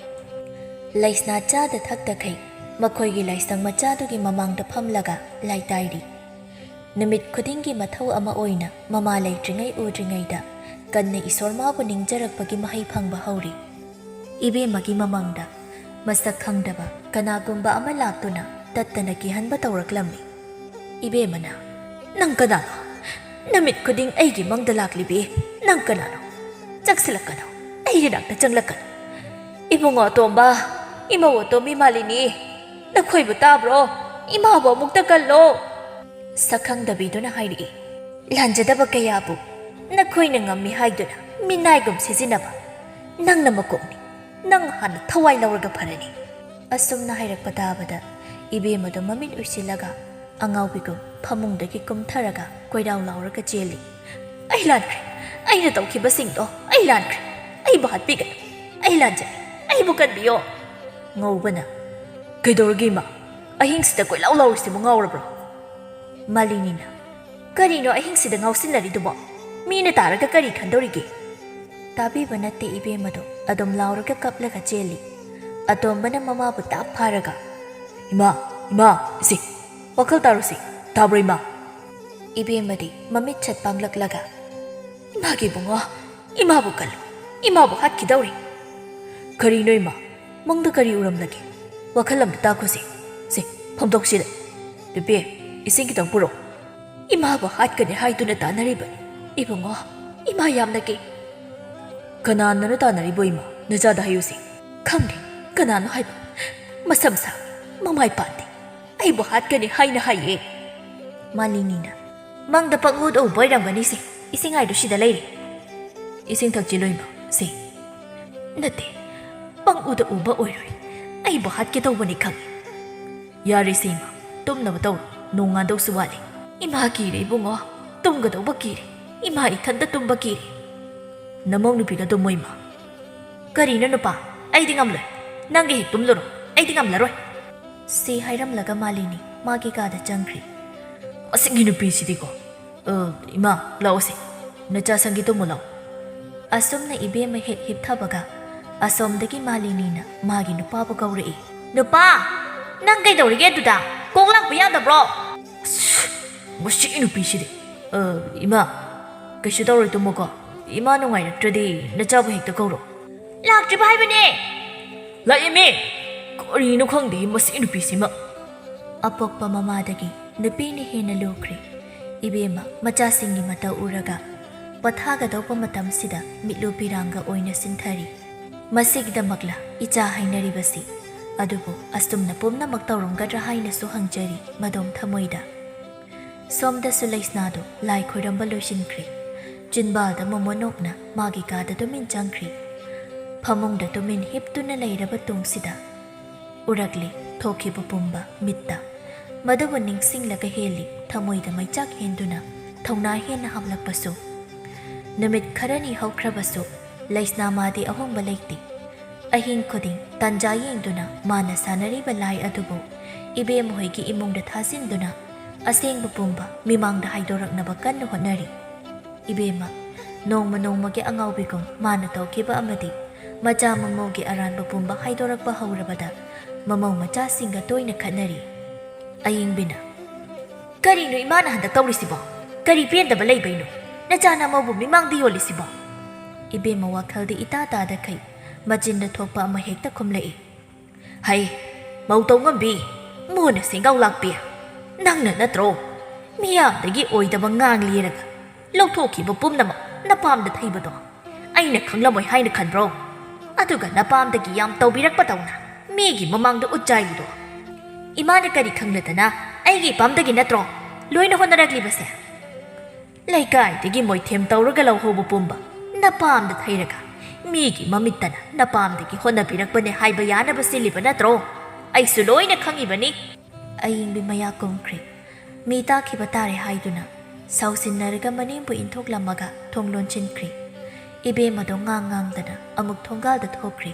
ꯂꯩꯁꯅꯥ ꯆꯥꯗ ꯊꯛꯇꯈꯩ ꯃꯈꯣꯏꯒꯤ ꯂꯥꯏꯁꯪ ꯃꯆꯥꯗꯨꯒꯤ ꯃꯃꯥꯡꯗ ꯐꯝꯂꯒ ꯂꯥꯏꯇꯥꯏꯔꯤ꯫ ꯅꯨꯃꯤꯠ ꯈꯨꯗꯤꯡꯒꯤ ꯃꯊꯧ ꯑꯃ ꯑꯣꯏꯅ ꯃꯃꯥ ꯂꯩꯇ꯭ꯔꯤꯉꯩ ꯎꯗ꯭ꯔꯤꯉꯩꯗ ꯀꯟꯅ ꯏꯁꯣꯔ ꯃꯥꯕꯨ ꯅꯤꯡꯖꯔꯛꯄꯒꯤ ꯃꯍꯩ ꯐꯪꯕ ꯍꯧꯔꯤ꯫ ꯏꯕꯦꯝꯃꯒꯤ ꯃꯃꯥꯡꯗ ꯃꯁꯛ ꯈꯪꯗꯕ ꯀꯅꯥꯒꯨꯝꯕ ꯑꯃ ꯂꯥꯛꯇꯨꯅ ꯇꯠꯇꯅ ꯀꯤꯍꯟꯕ ꯇꯧꯔꯛꯂꯝꯃꯤ꯫ ꯏꯕꯦꯝꯃꯅ, "ꯅꯪ ꯀꯅꯥꯅꯣ? ꯅꯨꯃꯤꯠ ꯈꯨꯗꯤꯡ ꯑꯩꯒꯤ ꯃꯪꯗ ꯂꯥꯛꯂꯤꯕꯤ ꯅꯪ ꯀꯅꯥꯅꯣ? ꯆꯪꯁꯤꯜꯂꯛꯀꯅꯨ, ꯑꯩꯒꯤ ꯅꯥꯛꯇ ꯆꯪꯂꯛꯀꯅꯨ꯫ ꯏꯕꯨꯡꯉꯣ ꯑꯇꯣꯝꯕ, ꯏꯃꯧ ꯑꯇꯣꯝꯕꯤ ꯃꯥꯂꯤꯅꯤ, ꯅꯈꯣꯏꯕꯨ ꯇꯥꯕ꯭ꯔꯣ? ꯏꯃꯥꯕꯨ ꯑꯃꯨꯛꯇ ꯀꯜꯂꯣ!" ꯁꯛꯈꯪꯗꯕꯤꯗꯨꯅ ꯍꯥꯏꯔꯛꯏ, "ꯂꯥꯟꯖꯗꯕ ꯀꯌꯥꯕꯨ ꯅꯈꯣꯏꯅ ꯉꯝꯃꯤ ꯍꯥꯏꯗꯨꯅ ꯃꯤꯅꯥꯏꯒꯨꯝ ꯁꯤꯖꯤꯟꯅꯕ ꯅꯪꯅ ꯃꯀꯣꯛꯅꯤ꯫ ꯅꯪ ꯍꯥꯟꯅ ꯊꯋꯥꯏ ꯂꯧꯔꯒ ꯐꯔꯅꯤ꯫" ꯑꯁꯨꯝꯅ ꯍꯥꯏꯔꯛꯄ ꯇꯥꯕꯗ ꯏꯕꯦꯝꯃꯗꯨ ꯃꯃꯤꯠ ꯎꯏꯁꯤꯜꯂꯒ ꯑꯉꯥꯎꯕꯤꯒꯨꯝ ꯐꯃꯨꯡꯗꯒꯤ ꯀꯨꯝꯊꯔꯒ ꯀꯣꯏꯔꯥꯎ ꯂꯥꯎꯔꯒ ꯆꯦꯜꯂꯤ꯫ "ꯑꯩ ꯂꯥꯟꯈ꯭ꯔꯦ꯫ ꯑꯩꯅ ꯇꯧꯈꯤꯕꯁꯤꯡꯗꯣ ꯑꯩ ꯂꯥꯟꯈ꯭ꯔꯦ꯫ ꯑꯩꯕꯨ ꯍꯥꯠꯄꯤꯒꯅꯨ꯫ ꯑꯩ ꯂꯥꯟꯖꯔꯦ꯫ ꯑꯩꯕꯨ ꯀꯟꯕꯤꯌꯣ꯫" ꯉꯧꯕꯅ, "ꯀꯩꯗꯧꯔꯒꯦ ꯏꯃꯥ? ꯑꯍꯤꯡꯁꯤꯗ ꯀꯣꯏꯂꯥꯎ ꯂꯥꯎꯔꯤꯁꯤꯕꯨ ꯉꯥꯎꯔꯕ꯭ꯔꯣ?" ꯃꯥꯂꯤꯅꯤꯅ, "ꯀꯔꯤꯅꯣ ꯑꯍꯤꯡꯁꯤꯗ ꯉꯥꯎꯁꯤꯟꯅꯔꯤꯗꯨꯕꯣ? ꯃꯤꯅ ꯇꯥꯔꯒ ꯀꯔꯤ ꯈꯟꯗꯧꯔꯤꯒꯦ?" ꯇꯥꯕꯤꯕ ꯅꯠꯇꯦ ꯏꯕꯦꯝꯃꯗꯣ ꯑꯗꯨꯝ ꯂꯥꯎꯔꯒ ꯀꯞꯂꯒ ꯆꯦꯜꯂꯤ꯫ ꯑꯇꯣꯝꯕꯅ ꯃꯃꯥꯕꯨ ꯇꯥꯞ ꯐꯥꯔꯒ, "ꯏꯃꯥ, ꯏꯃꯥ, ꯏꯆꯦ, ꯋꯥꯈꯜ ꯇꯥꯔꯨꯁꯤ, ꯇꯥꯕ꯭ꯔꯣ ꯏꯃꯥ?" ꯏꯕꯦꯝꯃꯗꯤ ꯃꯃꯤꯠ ꯁꯠ ꯄꯥꯡꯂꯛꯂꯒ, "ꯏꯃꯥꯒꯤ ꯏꯕꯨꯡꯉꯣ, ꯏꯃꯥꯕꯨ ꯀꯜꯂꯨ, ꯏꯃꯥꯕꯨ ꯍꯥꯠꯈꯤꯗꯧꯔꯦ꯫" "ꯀꯔꯤꯅꯣ ꯏꯃꯥ? ꯃꯪꯗ ꯀꯔꯤ ꯎꯔꯝꯂꯒꯦ? ꯋꯥꯈꯜ ꯑꯝꯇ ꯇꯥꯛꯈꯣꯁꯦ꯫ ꯁꯦ, ꯐꯝꯗꯣꯛꯁꯤꯗ꯫ ꯄꯦꯄꯦ, ꯏꯁꯤꯡ ꯈꯤꯇꯪ ꯄꯨꯔꯛꯑꯣ꯫" "ꯏꯃꯥꯕꯨ ꯍꯥꯠꯀꯅꯤ ꯍꯥꯏꯗꯨꯅ ꯇꯥꯟꯅꯔꯤꯕꯅꯤ ꯏꯕꯨꯡꯉꯣ꯫ ꯏꯃꯥ ꯌꯥꯝꯅ ꯀꯤ꯫" "ꯀꯅꯥꯅꯅꯣ ꯇꯥꯟꯅꯔꯤꯕꯣ ꯏꯃꯥ? ꯅꯆꯥꯗ ꯍꯥꯏꯌꯨꯁꯦ꯫" "ꯈꯪꯗꯦ, ꯀꯅꯥꯅꯣ ꯍꯥꯏꯕ꯫ ꯃꯁꯝ ꯁꯥꯡꯉꯤ, ꯃꯃꯥꯏ ꯄꯥꯟꯗꯦ꯫ ꯑꯩꯕꯨ ꯍꯥꯠꯀꯅꯤ ꯍꯥꯏꯅ ꯍꯥꯏꯌꯦ꯫" ꯃꯥꯂꯤꯅꯤꯅ, "ꯃꯪꯗ ꯄꯪꯎꯗ ꯎꯕ ꯑꯣꯏꯔꯝꯒꯅꯤꯁꯦ꯫ ꯏꯁꯤꯡ ꯍꯥꯏꯗꯨ ꯁꯤꯗ ꯂꯩꯔꯦ꯫ ꯏꯁꯤꯡ ꯊꯛꯆꯤꯜꯂꯣ ꯏꯃꯥ, ꯁꯦ꯫" "ꯅꯠꯇꯦ, ꯄꯪꯎꯗ ꯎꯕ ꯑꯣꯏꯔꯣꯏ꯫ ꯑꯩꯕꯨ ꯍꯥꯠꯀꯦ ꯇꯧꯕꯅꯤ ꯈꯪꯉꯤ꯫" "ꯌꯥꯔꯦ ꯁꯦ ꯏꯃꯥ, ꯇꯨꯝꯅꯕ ꯇꯧꯔꯣ꯫ ꯅꯣꯡꯉꯥꯟꯗꯧꯁꯨ ꯋꯥꯠꯂꯤ꯫" "ꯏꯃꯥ ꯀꯤꯔꯦ ꯏꯕꯨꯡꯉꯣ, ꯇꯨꯝꯒꯗꯧꯕ ꯀꯤꯔꯦ꯫ ꯏꯃꯥ ꯏꯊꯟꯇ ꯇꯨꯝꯕ ꯀꯤꯔꯦ꯫" "ꯅꯃꯧ ꯅꯨꯄꯤꯒ ꯇꯨꯝꯃꯣ ꯏꯃꯥ꯫" "ꯀꯔꯤꯅꯣ ꯅꯨꯄꯥ? ꯑꯩꯗꯤ ꯉꯝꯂꯣꯏ꯫ ꯅꯪꯒ ꯍꯦꯛ ꯇꯨꯝꯂꯨꯔꯣ꯫ ꯑꯩꯗꯤ ꯉꯝꯂꯔꯣꯏ꯫" ꯁꯤ ꯍꯥꯏꯔꯝꯂꯒ ꯃꯥꯂꯤꯅꯤ ꯃꯥꯒꯤ ꯀꯥꯗ ꯆꯪꯈ꯭ꯔꯤ꯫ "ꯃꯁꯤꯒꯤ ꯅꯨꯄꯤꯁꯤꯗꯤꯀꯣ꯫ ꯑ, ꯏꯃꯥ, ꯂꯥꯛꯑꯣꯁꯦ꯫ ꯅꯆꯥ ꯁꯪꯒꯤ ꯇꯨꯝꯃꯨ ꯂꯥꯛꯑꯣ꯫" ꯑꯁꯨꯝꯅ ꯏꯕꯦꯝꯃ ꯍꯦꯛ ꯍꯤꯞꯊꯕꯒ ꯑꯁꯣꯝꯗꯒꯤ ꯃꯥꯂꯤꯅꯤꯅ ꯃꯥꯒꯤ ꯅꯨꯄꯥꯕꯨ ꯀꯧꯔꯛꯏ꯫ "ꯅꯨꯄꯥ, ꯅꯪ ꯀꯩꯗꯧꯔꯤꯒꯦ ꯑꯗꯨꯗ? ꯀꯣꯛ ꯂꯥꯛꯄ ꯌꯥꯗꯕ꯭ꯔꯣ?" ꯑꯁ, ꯃꯁꯤꯒꯤ ꯅꯨꯄꯤꯁꯤꯗꯤ꯫ "ꯑ, ꯏꯃꯥ, ꯀꯩꯁꯨ ꯇꯧꯔꯣꯏ, ꯇꯨꯝꯃꯣꯀꯣ꯫ ꯏꯃꯥ ꯅꯨꯡꯉꯥꯏꯔꯛꯇ꯭ꯔꯗꯤ ꯅꯆꯥꯕꯨ ꯍꯦꯛꯇ ꯀꯧꯔꯣ꯫" "ꯂꯥꯛꯇ꯭ꯔꯤꯕ ꯍꯥꯏꯕꯅꯦ꯫" "ꯂꯥꯛꯑꯦꯃꯤ꯫ ꯀꯔꯤꯅꯣ ꯈꯪꯗꯦ ꯃꯁꯤꯒꯤ ꯅꯨꯄꯤꯁꯤꯃ꯫" ꯑꯄꯣꯛꯄ ꯃꯃꯥꯗꯒꯤ ꯅꯨꯄꯤꯅ ꯍꯦꯟꯅ ꯂꯨꯈ꯭ꯔꯦ꯫ ꯏꯕꯦꯝꯃ ꯃꯆꯥꯁꯤꯡꯒꯤ ꯃꯇꯧ ꯎꯔꯒ ꯄꯣꯊꯥꯒꯗꯧꯕ ꯃꯇꯝꯁꯤꯗ ꯃꯤꯠꯂꯨ ꯄꯤꯔꯥꯡꯒ ꯑꯣꯏꯅ ꯁꯤꯟꯊꯔꯤ꯫ ꯃꯁꯤꯒꯤꯗꯃꯛꯂ ꯏꯆꯥ ꯍꯥꯏꯅꯔꯤꯕꯁꯤ? ꯑꯗꯨꯕꯨ ꯑꯁꯨꯝꯅ ꯄꯨꯝꯅꯃꯛ ꯇꯧꯔꯝꯒꯗ꯭ꯔꯥ ꯍꯥꯏꯅꯁꯨ ꯍꯪꯖꯔꯤ ꯃꯗꯣꯝ ꯊꯃꯣꯏꯗ꯫ ꯁꯣꯝꯗꯁꯨ ꯂꯩꯁꯅꯥꯗꯨ ꯂꯥꯏ ꯈꯣꯏꯔꯝꯕ ꯂꯣꯏꯁꯤꯟꯈ꯭ꯔꯦ꯫ ꯆꯤꯟꯕꯥꯜꯗ ꯃꯣꯃꯣꯅꯣꯛꯅ ꯃꯥꯒꯤ ꯀꯥꯗ ꯇꯨꯃꯤꯟ ꯆꯪꯈ꯭ꯔꯤ꯫ ꯐꯃꯨꯡꯗ ꯇꯨꯃꯤꯟ ꯍꯤꯞꯇꯨꯅ ꯂꯩꯔꯕ ꯇꯨꯡꯁꯤꯗ ꯎꯔꯛꯂꯤ ꯊꯣꯛꯈꯤꯕ ꯄꯨꯝꯕ ꯃꯤꯠꯇ꯫ ꯃꯗꯨꯕꯨ ꯅꯤꯡꯁꯤꯡꯂꯒ ꯍꯦꯜꯂꯤ ꯊꯃꯣꯏꯗ ꯃꯩꯆꯥꯛ ꯍꯦꯟꯗꯨꯅ ꯊꯧꯅꯥ ꯍꯦꯟꯅ ꯍꯥꯞꯂꯛꯄꯁꯨ꯫ ꯅꯨꯃꯤꯠ ꯈꯔꯅꯤ ꯍꯧꯈ꯭ꯔꯕꯁꯨ ꯂꯩꯁꯅꯥ ꯃꯥꯗꯤ ꯑꯍꯣꯡꯕ ꯂꯩꯇꯦ꯫ ꯑꯍꯤꯡ ꯈꯨꯗꯤꯡ ꯇꯥꯟꯖꯥ ꯌꯦꯡꯗꯨꯅ ꯃꯥꯅ ꯁꯥꯟꯅꯔꯤꯕ ꯂꯥꯏ ꯑꯗꯨꯕꯨ ꯏꯕꯦꯝꯃ ꯍꯣꯏꯒꯤ ꯏꯃꯨꯡꯗ ꯊꯥꯖꯤꯟꯗꯨꯅ ꯑꯁꯦꯡꯕ ꯄꯨꯝꯕ ꯃꯤꯃꯥꯡꯗ ꯍꯥꯏꯗꯣꯔꯛꯅꯕ ꯀꯟꯅ ꯍꯣꯠꯅꯔꯤ꯫ ꯏꯕꯦꯝꯃ, ꯅꯣꯡꯃ ꯅꯣꯡꯃꯒꯤ ꯑꯉꯥꯎꯕꯤꯒꯨꯝ ꯃꯥꯅ ꯇꯧꯈꯤꯕ ꯑꯃꯗꯤ ꯃꯆꯥ ꯃꯃꯧꯒꯤ ꯑꯔꯥꯟꯕ ꯄꯨꯝꯕ ꯍꯥꯏꯗꯣꯔꯛꯄ ꯍꯧꯔꯕꯗ ꯃꯃꯧ ꯃꯆꯥꯁꯤꯡꯒ ꯇꯣꯏꯅ ꯈꯠꯅꯔꯤ꯫ ꯑꯌꯤꯡꯕꯤꯅ, "ꯀꯔꯤꯅꯣ ꯏꯃꯥꯅ ꯍꯟꯗꯛ ꯇꯧꯔꯤꯁꯤꯕꯣ? ꯀꯔꯤ ꯄꯦꯟꯗꯕ ꯂꯩꯕꯩꯅꯣ ꯅꯆꯥ ꯅꯃꯧꯕꯨ ꯃꯤꯃꯥꯡꯗ ꯌꯣꯜꯂꯤꯁꯤꯕꯣ?" ꯏꯕꯦꯝꯃ ꯋꯥꯈꯜꯗꯤ ꯏꯇꯥ ꯇꯥꯗꯈꯩ ꯃꯆꯤꯟꯗ ꯊꯣꯛꯄ ꯑꯃ ꯍꯦꯛꯇ ꯈꯨꯝꯂꯛꯏ꯫ "ꯍꯩ, ꯃꯧ ꯇꯧꯉꯝꯕꯤ, ꯃꯨꯅ ꯁꯦꯡꯒꯥꯎ ꯂꯥꯛꯄꯤ, ꯅꯪꯅ ꯅꯠꯇ꯭ꯔꯣ ꯃꯤꯌꯥꯝꯗꯒꯤ ꯑꯣꯏꯗꯕ ꯉꯥꯡ ꯂꯤꯔꯒ ꯂꯧꯊꯣꯛꯈꯤꯕ ꯄꯨꯝꯅꯃꯛ ꯅꯄꯥꯝꯗ ꯊꯩꯕꯗꯣ? ꯑꯩꯅ ꯈꯪꯂꯝꯃꯣꯏ ꯍꯥꯏꯅ ꯈꯟꯕ꯭ꯔꯣ? ꯑꯗꯨꯒ ꯅꯄꯥꯝꯗꯒꯤ ꯌꯥꯝ ꯇꯧꯕꯤꯔꯛꯄꯗꯧꯅ ꯃꯤꯒꯤ ꯃꯃꯥꯡꯗ ꯎꯠꯆꯥꯏꯔꯤꯗꯣ? ꯏꯃꯥꯅ ꯀꯔꯤ ꯈꯪꯂꯗꯅ ꯑꯩꯒꯤ ꯏꯄꯥꯝꯗꯒꯤ ꯅꯠꯇ꯭ꯔꯣ ꯂꯣꯏꯅ ꯍꯣꯠꯅꯔꯛꯂꯤꯕꯁꯦ? ꯂꯩꯀꯥꯏꯗꯒꯤ ꯃꯣꯏꯊꯦꯝ ꯇꯧꯔꯒ ꯂꯧꯍꯧꯕ ꯄꯨꯝꯕ ꯅꯄꯥꯝꯗ ꯊꯩꯔꯒ ꯃꯤꯒꯤ ꯃꯃꯤꯠꯇꯅ ꯅꯄꯥꯝꯗꯒꯤ ꯍꯣꯠꯅꯕꯤꯔꯛꯄꯅꯦ ꯍꯥꯏꯕ ꯌꯥꯅꯕ ꯁꯤꯜꯂꯤꯕ ꯅꯠꯇ꯭ꯔꯣ? ꯑꯩꯁꯨ ꯂꯣꯏꯅ ꯈꯪꯉꯤꯕꯅꯤ꯫" ꯑꯌꯤꯡꯕꯤ ꯃꯌꯥ ꯀꯨꯝꯈ꯭ꯔꯦ꯫ ꯃꯤ ꯇꯥꯈꯤꯕ ꯇꯥꯔꯦ ꯍꯥꯏꯗꯨꯅ ꯁꯥꯎꯁꯤꯟꯅꯔꯒ ꯃꯅꯦꯝꯕꯨ ꯏꯟꯊꯣꯛꯂꯝꯃꯒ ꯊꯣꯡ ꯂꯣꯟꯁꯤꯟꯈ꯭ꯔꯦ꯫ ꯏꯕꯦꯝꯃꯗꯣ ꯉꯥꯡ ꯉꯥꯡꯗꯅ ꯑꯃꯨꯛ ꯊꯣꯡꯒꯥꯜꯗ ꯊꯣꯛꯈ꯭ꯔꯦ꯫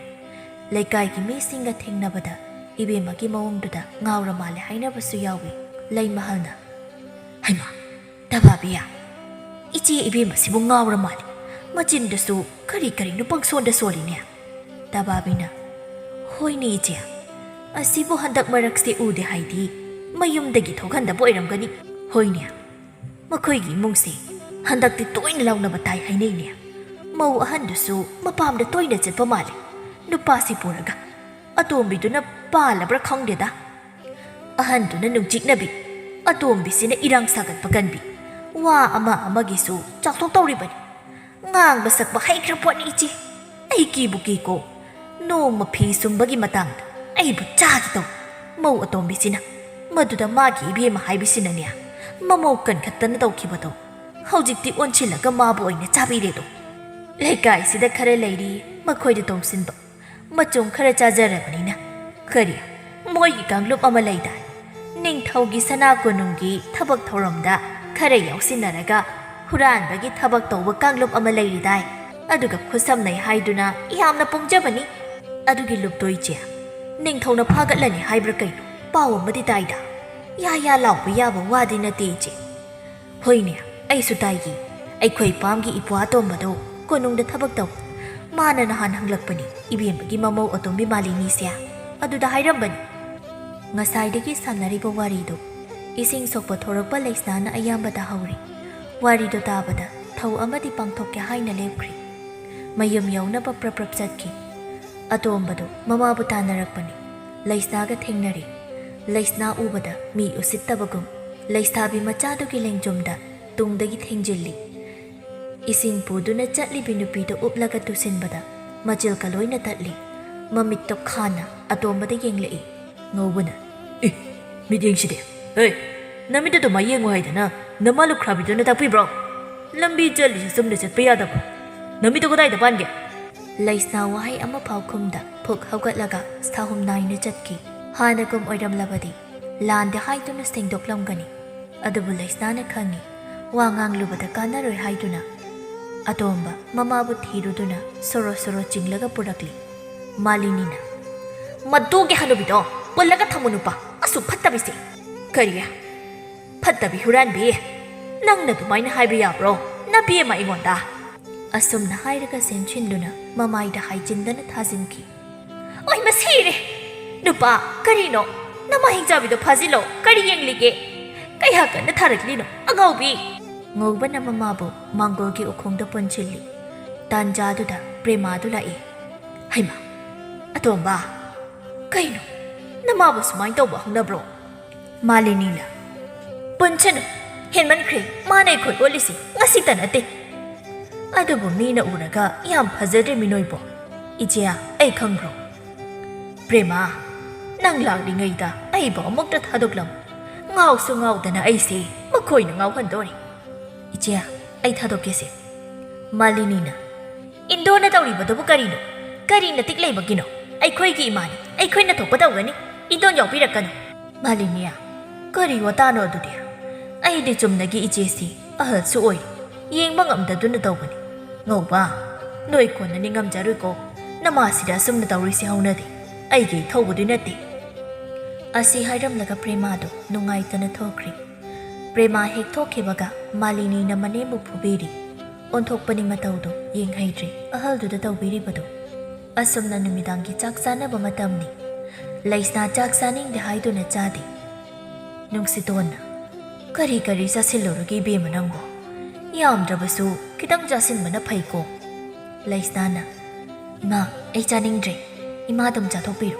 ꯂꯩꯀꯥꯏꯒꯤ ꯃꯤꯁꯤꯡꯒ ꯊꯦꯡꯅꯕꯗ ꯏꯕꯦꯝꯃꯒꯤ ꯃꯑꯣꯡꯗꯨꯗ ꯉꯥꯎꯔ ꯃꯥꯜꯂꯦ ꯍꯥꯏꯅꯕꯁꯨ ꯌꯥꯎꯏ꯫ ꯂꯩꯃꯍꯜꯅ, "ꯍꯩꯃꯥ, ꯇꯕꯥꯕꯤꯌꯥ, ꯏꯆꯦ ꯏꯕꯦꯝꯃꯁꯤꯕꯨ ꯉꯥꯎꯔ ꯃꯥꯜꯂꯦ꯫ ꯃꯆꯤꯟꯗꯁꯨ ꯀꯔꯤ ꯀꯔꯤꯅꯣ ꯄꯪꯁꯣꯟꯗ ꯁꯣꯜꯂꯤꯅꯦ꯫" ꯇꯕꯥꯕꯤꯅ, "ꯍꯣꯏꯅꯦ ꯏꯆꯦ, ꯑꯁꯤꯕꯨ ꯍꯟꯗꯛ ꯃꯔꯛꯁꯦ ꯎꯗꯦ ꯍꯥꯏꯗꯤ ꯃꯌꯨꯝꯗꯒꯤ ꯊꯣꯛꯍꯟꯗꯕ ꯑꯣꯏꯔꯝꯒꯅꯤ꯫ ꯍꯣꯏꯅꯦ, ꯃꯈꯣꯏꯒꯤ ꯏꯃꯨꯡꯁꯦ ꯍꯟꯗꯛꯇꯤ ꯇꯣꯏꯅ ꯂꯥꯎꯅꯕ ꯇꯥꯏ ꯍꯥꯏꯅꯩꯅꯦ꯫ ꯃꯧ ꯑꯍꯟꯗꯨꯁꯨ ꯃꯄꯥꯝꯗ ꯇꯣꯏꯅ ꯆꯠꯄ ꯃꯥꯜꯂꯦ꯫ ꯅꯨꯄꯥꯁꯤ ꯄꯨꯔꯒ ꯑꯇꯣꯝꯕꯤꯗꯨꯅ ꯄꯥꯜꯂꯕ꯭ꯔꯥ ꯈꯪꯗꯦꯗ꯫ ꯑꯍꯟꯗꯨꯅ ꯅꯨꯡꯆꯤꯛꯅꯕꯤ, ꯑꯇꯣꯝꯕꯤꯁꯤꯅ ꯏꯔꯥꯡ ꯁꯥꯒꯠꯄ ꯀꯟꯕꯤ꯫ ꯋꯥ ꯑꯃ ꯑꯃꯒꯤꯁꯨ ꯆꯥꯎꯊꯣꯛ ꯇꯧꯔꯤꯕꯅꯤ꯫ ꯉꯥꯡꯕ ꯁꯛꯄ ꯍꯩꯈ꯭ꯔ ꯄꯣꯠꯅꯤ ꯏꯆꯦ꯫ ꯑꯩ ꯀꯤꯕꯨ ꯀꯤꯀꯣ꯫ ꯅꯣꯡꯃ ꯐꯤ ꯁꯨꯝꯕꯒꯤ ꯃꯇꯥꯡꯗ ꯑꯩꯕꯨ ꯆꯥꯒꯦ ꯇꯧ꯫ ꯃꯧ ꯑꯇꯣꯝꯕꯤꯁꯤꯅ, ꯃꯗꯨꯗ ꯃꯥꯒꯤ ꯏꯕꯦꯝꯃ ꯍꯥꯏꯕꯁꯤꯅꯅꯦ, ꯃꯃꯧ ꯀꯟꯈꯠꯇꯅ ꯇꯧꯈꯤꯕꯗꯣ ꯍꯧꯖꯤꯛꯇꯤ ꯑꯣꯟꯁꯤꯜꯂꯒ ꯃꯥꯕꯨ ꯑꯣꯏꯅ ꯆꯥꯕꯤꯔꯦꯗꯣ꯫ ꯂꯩꯀꯥꯏꯁꯤꯗ ꯈꯔ ꯂꯩꯔꯤ ꯃꯈꯣꯏꯗ ꯇꯣꯡꯁꯤꯟꯕ꯫ ꯃꯆꯨꯝ ꯈꯔ ꯆꯥꯖꯔꯕꯅꯤꯅ꯫ ꯀꯔꯤ? ꯃꯣꯏꯒꯤ ꯀꯥꯡꯂꯨꯞ ꯑꯃ ꯂꯩꯗꯥꯏ? ꯅꯤꯡꯊꯧꯒꯤ ꯁꯅꯥ ꯀꯣꯅꯨꯡꯒꯤ ꯊꯕꯛ ꯊꯧꯔꯝꯗ ꯈꯔ ꯌꯥꯎꯁꯤꯟꯅꯔꯒ ꯍꯨꯔꯥꯟꯕꯒꯤ ꯊꯕꯛ ꯇꯧꯕ ꯀꯥꯡꯂꯨꯞ ꯑꯃ ꯂꯩꯔꯤꯗꯥꯏ? ꯑꯗꯨꯒ ꯈꯨꯠꯁꯝꯅꯩ ꯍꯥꯏꯗꯨꯅ ꯌꯥꯝꯅ ꯄꯣꯡꯖꯕꯅꯤ꯫ ꯑꯗꯨꯒꯤ ꯂꯨꯞꯇꯣꯏꯁꯦ ꯅꯤꯡꯊꯧꯅ ꯐꯥꯒꯠꯂꯅꯤ ꯍꯥꯏꯕ꯭ꯔꯥ ꯀꯩꯅꯣ? ꯄꯥꯎ ꯑꯃꯗꯤ ꯇꯥꯏꯗ꯫ ꯌꯥ ꯌꯥ ꯂꯥꯎꯕ ꯌꯥꯕ ꯋꯥꯗꯤ ꯅꯠꯇꯦ, ꯏꯆꯦ꯫ ꯍꯣꯏꯅꯦ, ꯑꯩꯁꯨ ꯇꯥꯏꯌꯦ꯫ ꯑꯩꯈꯣꯏ ꯄꯥꯝꯒꯤ ꯏꯄ꯭ꯋꯥ ꯑꯇꯣꯝꯕꯗꯣ ꯀꯣꯅꯨꯡꯗ ꯊꯕꯛ ꯇꯧ꯫ ꯃꯥꯅ ꯅꯍꯥꯟ ꯍꯪꯂꯛꯄꯅꯤ, ꯏꯕꯦꯝꯃꯒꯤ ꯃꯃꯧ ꯑꯇꯣꯝꯕꯤ ꯃꯥꯂꯤꯅꯤꯁꯦ꯫ ꯑꯗꯨꯗ ꯍꯥꯏꯔꯝꯕꯅꯤ꯫ ꯉꯁꯥꯏꯗꯒꯤ ꯁꯥꯟꯅꯔꯤꯕ ꯋꯥꯔꯤꯗꯣ ꯏꯁꯤꯡ ꯁꯣꯛꯄ ꯊꯣꯔꯛꯄ ꯂꯩꯁꯅꯥꯅ ꯑꯌꯥꯝꯕ ꯇꯥꯍꯧꯔꯤ꯫ ꯋꯥꯔꯤꯗꯣ ꯇꯥꯕꯗ ꯊꯧ ꯑꯃꯗꯤ ꯄꯥꯡꯊꯣꯛꯀꯦ ꯍꯥꯏꯅ ꯂꯦꯞꯈ꯭ꯔꯤ꯫ ꯃꯌꯨꯝ ꯌꯧꯅꯕ ꯄ꯭ꯔꯞ ꯄ꯭ꯔꯞ ꯆꯠꯈꯤ꯫ ꯑꯇꯣꯝꯕꯗꯣ ꯃꯃꯥꯕꯨ ꯇꯥꯟꯅꯔꯛꯄꯅꯤ꯫ ꯂꯩꯁꯅꯥꯒ ꯊꯦꯡꯅꯔꯦ꯫ ꯂꯩꯁꯅꯥ ꯎꯕꯗ ꯃꯤ ꯎꯁꯤꯠꯇꯕꯒꯨꯝ ꯂꯩꯁꯥꯕꯤ ꯃꯆꯥꯗꯨꯒꯤ ꯂꯦꯡꯖꯨꯝꯗ ꯇꯨꯡꯗꯒꯤ ꯊꯦꯡꯖꯤꯜꯂꯤ꯫ ꯏꯁꯤꯡ ꯄꯨꯗꯨꯅ ꯆꯠꯂꯤꯕꯤ ꯅꯨꯄꯤꯗꯨ ꯎꯞꯂꯒ ꯇꯨꯁꯤꯟꯕꯗ ꯃꯆꯤꯜꯀ ꯂꯣꯏꯅ ꯇꯠꯂꯤ꯫ ꯃꯃꯤꯠꯇꯣ ꯈꯥꯅ ꯑꯇꯣꯝꯕꯗ ꯌꯦꯡꯂꯛꯏ꯫ ꯉꯧꯕꯅ, "ꯑꯦ, ꯃꯤꯠꯌꯦꯡꯁꯤꯗꯤ! ꯍꯦ, ꯅꯃꯤꯠꯇꯨ ꯑꯗꯨꯃꯥꯏ ꯌꯦꯡꯉꯨ ꯍꯥꯏꯗꯅ ꯅꯃꯥ ꯂꯨꯈ꯭ꯔꯥꯕꯤꯗꯨꯅ ꯇꯥꯛꯄꯤꯕ꯭ꯔꯣ? ꯂꯝꯕꯤ ꯆꯠꯂꯤꯁꯦ ꯆꯨꯝꯅ ꯆꯠꯄ ꯌꯥꯗꯕ꯭ꯔꯣ? ꯅꯃꯤꯠꯇꯨ ꯀꯗꯥꯏꯗ ꯄꯥꯟꯒꯦ?" ꯂꯩꯁꯅꯥ ꯋꯥꯍꯩ ꯑꯃꯐꯥꯎ ꯈꯨꯝꯗ ꯐꯨꯛ ꯍꯧꯒꯠꯂꯒ ꯁꯥꯍꯨꯝ ꯅꯥꯏꯅ ꯆꯠꯈꯤ꯫ ꯍꯥꯟꯅꯒꯨꯝ ꯑꯣꯏꯔꯝꯂꯕꯗꯤ ꯂꯥꯟꯗꯦ ꯍꯥꯏꯗꯨꯅ ꯁꯦꯡꯗꯣꯛꯂꯝꯒꯅꯤ꯫ ꯑꯗꯨꯕꯨ ꯂꯩꯁꯅꯥꯅ ꯈꯪꯏ, ꯋꯥ ꯉꯥꯡꯂꯨꯕꯗ ꯀꯥꯟꯅꯔꯣꯏ ꯍꯥꯏꯗꯨꯅ꯫ ꯑꯇꯣꯝꯕ ꯃꯃꯥꯕꯨ ꯊꯤꯔꯨꯗꯨꯅ ꯁꯣꯔꯣ ꯁꯣꯔꯣ ꯆꯤꯡꯂꯒ ꯄꯨꯔꯛꯂꯤ꯫ ꯃꯥꯂꯤꯅꯤꯅ, "ꯃꯗꯨꯒꯤ ꯍꯅꯨꯕꯤꯗꯣ ꯄꯨꯜꯂꯒ ꯊꯝꯃꯨ ꯅꯨꯄꯥ, ꯑꯁꯨꯛ ꯐꯠꯇꯕꯤꯁꯦ!" "ꯀꯔꯤ? ꯐꯠꯇꯕꯤ ꯍꯨꯔꯥꯟꯕꯤ? ꯅꯪꯅ ꯑꯗꯨꯃꯥꯏꯅ ꯍꯥꯏꯕ ꯌꯥꯕ꯭ꯔꯣ, ꯅꯕꯦꯝꯃ ꯑꯩꯉꯣꯟꯗ?" ꯑꯁꯨꯝꯅ ꯍꯥꯏꯔꯒ ꯆꯦꯟꯁꯤꯟꯗꯨꯅ ꯃꯃꯥꯏꯗ ꯍꯥꯏꯖꯤꯟꯗꯅ ꯊꯥꯖꯤꯟꯈꯤ꯫ "ꯑꯣꯏ, ꯃꯁꯤꯔꯦ! ꯅꯨꯄꯥ, ꯀꯔꯤꯅꯣ? ꯅꯃꯥ ꯍꯤꯡꯆꯥꯕꯤꯗꯣ ꯐꯥꯖꯤꯜꯂꯣ, ꯀꯔꯤ ꯌꯦꯡꯂꯤꯒꯦ? ꯀꯌꯥ ꯀꯟꯅ ꯊꯥꯔꯛꯂꯤꯅꯣ, ꯑꯉꯥꯎꯕꯤ?" ꯉꯧꯕꯅ ꯃꯃꯥꯕꯨ ꯃꯥꯡꯒꯣꯜꯒꯤ ꯎꯈꯣꯡꯗ ꯄꯨꯟꯁꯤꯜꯂꯤ꯫ ꯇꯥꯟꯖꯥꯗꯨꯗ ꯄ꯭ꯔꯦꯃꯥꯗꯨ ꯂꯥꯛꯏ꯫ "ꯍꯩꯃꯥ, ꯑꯇꯣꯝꯕ, ꯀꯩꯅꯣ? ꯅꯃꯥꯕꯨ ꯁꯨꯃꯥꯏꯅ ꯇꯧꯕ ꯍꯧꯅꯕ꯭ꯔꯣ?" ꯃꯥꯂꯤꯅꯤꯅ, "ꯄꯨꯟꯁꯅꯨ, ꯍꯦꯟꯃꯟꯈ꯭ꯔꯦ, ꯃꯥꯅ ꯑꯩꯈꯣꯏ ꯑꯣꯠꯂꯤꯁꯤ ꯉꯁꯤꯇ ꯅꯠꯇꯦ꯫ ꯑꯗꯨꯕꯨ ꯃꯤꯅ ꯎꯔꯒ ꯌꯥꯝ ꯐꯖꯗ꯭ꯔꯦ ꯃꯤꯅꯣꯏꯕꯣ꯫ ꯏꯆꯦ, ꯑꯩ ꯈꯪꯕ꯭ꯔꯣ?" ꯄ꯭ꯔꯦꯃꯥ, ꯅꯪ ꯂꯥꯛꯂꯤꯉꯩꯗ ꯑꯩꯕꯨ ꯑꯃꯨꯛꯇ ꯊꯥꯗꯣꯛꯂꯝꯃꯨ꯫ ꯉꯥꯎꯁꯨ ꯉꯥꯎꯗꯅ ꯑꯩꯁꯦ ꯃꯈꯣꯏꯅ ꯉꯥꯎꯍꯟꯗꯣꯔꯤ꯫ ꯏꯆꯦ, ꯑꯩ ꯊꯥꯗꯣꯛꯀꯦꯁꯦ꯫ ꯃꯥꯂꯤꯅꯤꯅ, "ꯏꯟꯗꯣꯅ ꯇꯧꯔꯤꯕꯗꯨꯕꯨ ꯀꯔꯤꯅꯣ? ꯀꯔꯤ ꯅꯇꯤꯛ ꯂꯩꯕꯒꯤꯅꯣ? ꯑꯩꯈꯣꯏꯒꯤ ꯏꯃꯥꯅꯤ, ꯑꯩꯈꯣꯏꯅ ꯊꯣꯛꯄ ꯇꯧꯒꯅꯤ꯫ ꯏꯟꯗꯣꯟ ꯌꯥꯎꯕꯤꯔꯛꯀꯅꯨ꯫" ꯃꯥꯂꯤꯅꯤꯌꯥ, "ꯀꯔꯤ ꯋꯥꯇꯥꯅꯣ ꯑꯗꯨꯗꯤ? ꯑꯩꯗꯤ ꯆꯨꯝꯅꯒꯤ ꯏꯆꯦꯁꯤ ꯑꯍꯜꯁꯨ ꯑꯣꯏꯔꯤ, ꯌꯦꯡꯕ ꯉꯝꯗꯗꯨꯅ ꯇꯧꯕꯅꯤ꯫ ꯉꯧꯕ, ꯅꯣꯏ ꯀꯣꯟꯅ ꯅꯤꯡꯉꯝꯖꯔꯣꯏꯀꯣ꯫ ꯅꯃꯥꯁꯤꯗ ꯑꯁꯨꯝꯅ ꯇꯧꯔꯤꯁꯤ ꯍꯧꯅꯗꯦ꯫ ꯑꯩꯒꯤ ꯏꯊꯧꯕꯨꯗꯤ ꯅꯠꯇꯦ꯫" ꯑꯁꯤ ꯍꯥꯏꯔꯝꯂꯒ ꯄ꯭ꯔꯦꯃꯥꯗꯨ ꯅꯨꯡꯉꯥꯏꯇꯅ ꯊꯣꯛꯈ꯭ꯔꯦ꯫ ꯄ꯭ꯔꯦꯃꯥ ꯍꯦꯛ ꯊꯣꯛꯈꯤꯕꯒ ꯃꯥꯂꯤꯅꯤꯅ ꯃꯅꯦꯝꯕꯨ ꯐꯨꯕꯤꯔꯤ꯫ ꯑꯣꯟꯊꯣꯛꯄꯅꯤ ꯃꯇꯧꯗꯨ ꯌꯦꯡꯍꯩꯗ꯭ꯔꯦ ꯑꯍꯜꯗꯨꯗ ꯇꯧꯕꯤꯔꯤꯕꯗꯨ꯫ ꯑꯁꯨꯝꯅ ꯅꯨꯃꯤꯗꯥꯡꯒꯤ ꯆꯥꯛ ꯆꯥꯅꯕ ꯃꯇꯝꯅꯤ꯫ ꯂꯩꯁꯅꯥ ꯆꯥꯛ ꯆꯥꯅꯤꯡꯗꯦ ꯍꯥꯏꯗꯨꯅ ꯆꯥꯗꯦ꯫ ꯅꯨꯡꯁꯤꯇꯣꯟꯅ, "ꯀꯔꯤ ꯀꯔꯤ ꯆꯥꯁꯤꯜꯂꯨꯔꯒꯦ ꯏꯕꯦꯝꯃ ꯅꯪꯕꯨ? ꯌꯥꯝꯗ꯭ꯔꯕꯁꯨ ꯈꯤꯇꯪ ꯆꯥꯁꯤꯟꯕꯅ ꯐꯩꯀꯣ꯫" ꯂꯩꯁꯅꯥꯅ, "ꯏꯃꯥ, ꯑꯩ ꯆꯥꯅꯤꯡꯗ꯭ꯔꯦ꯫ ꯏꯃꯥ ꯑꯗꯨꯝ ꯆꯥꯊꯣꯛꯄꯤꯔꯣ꯫"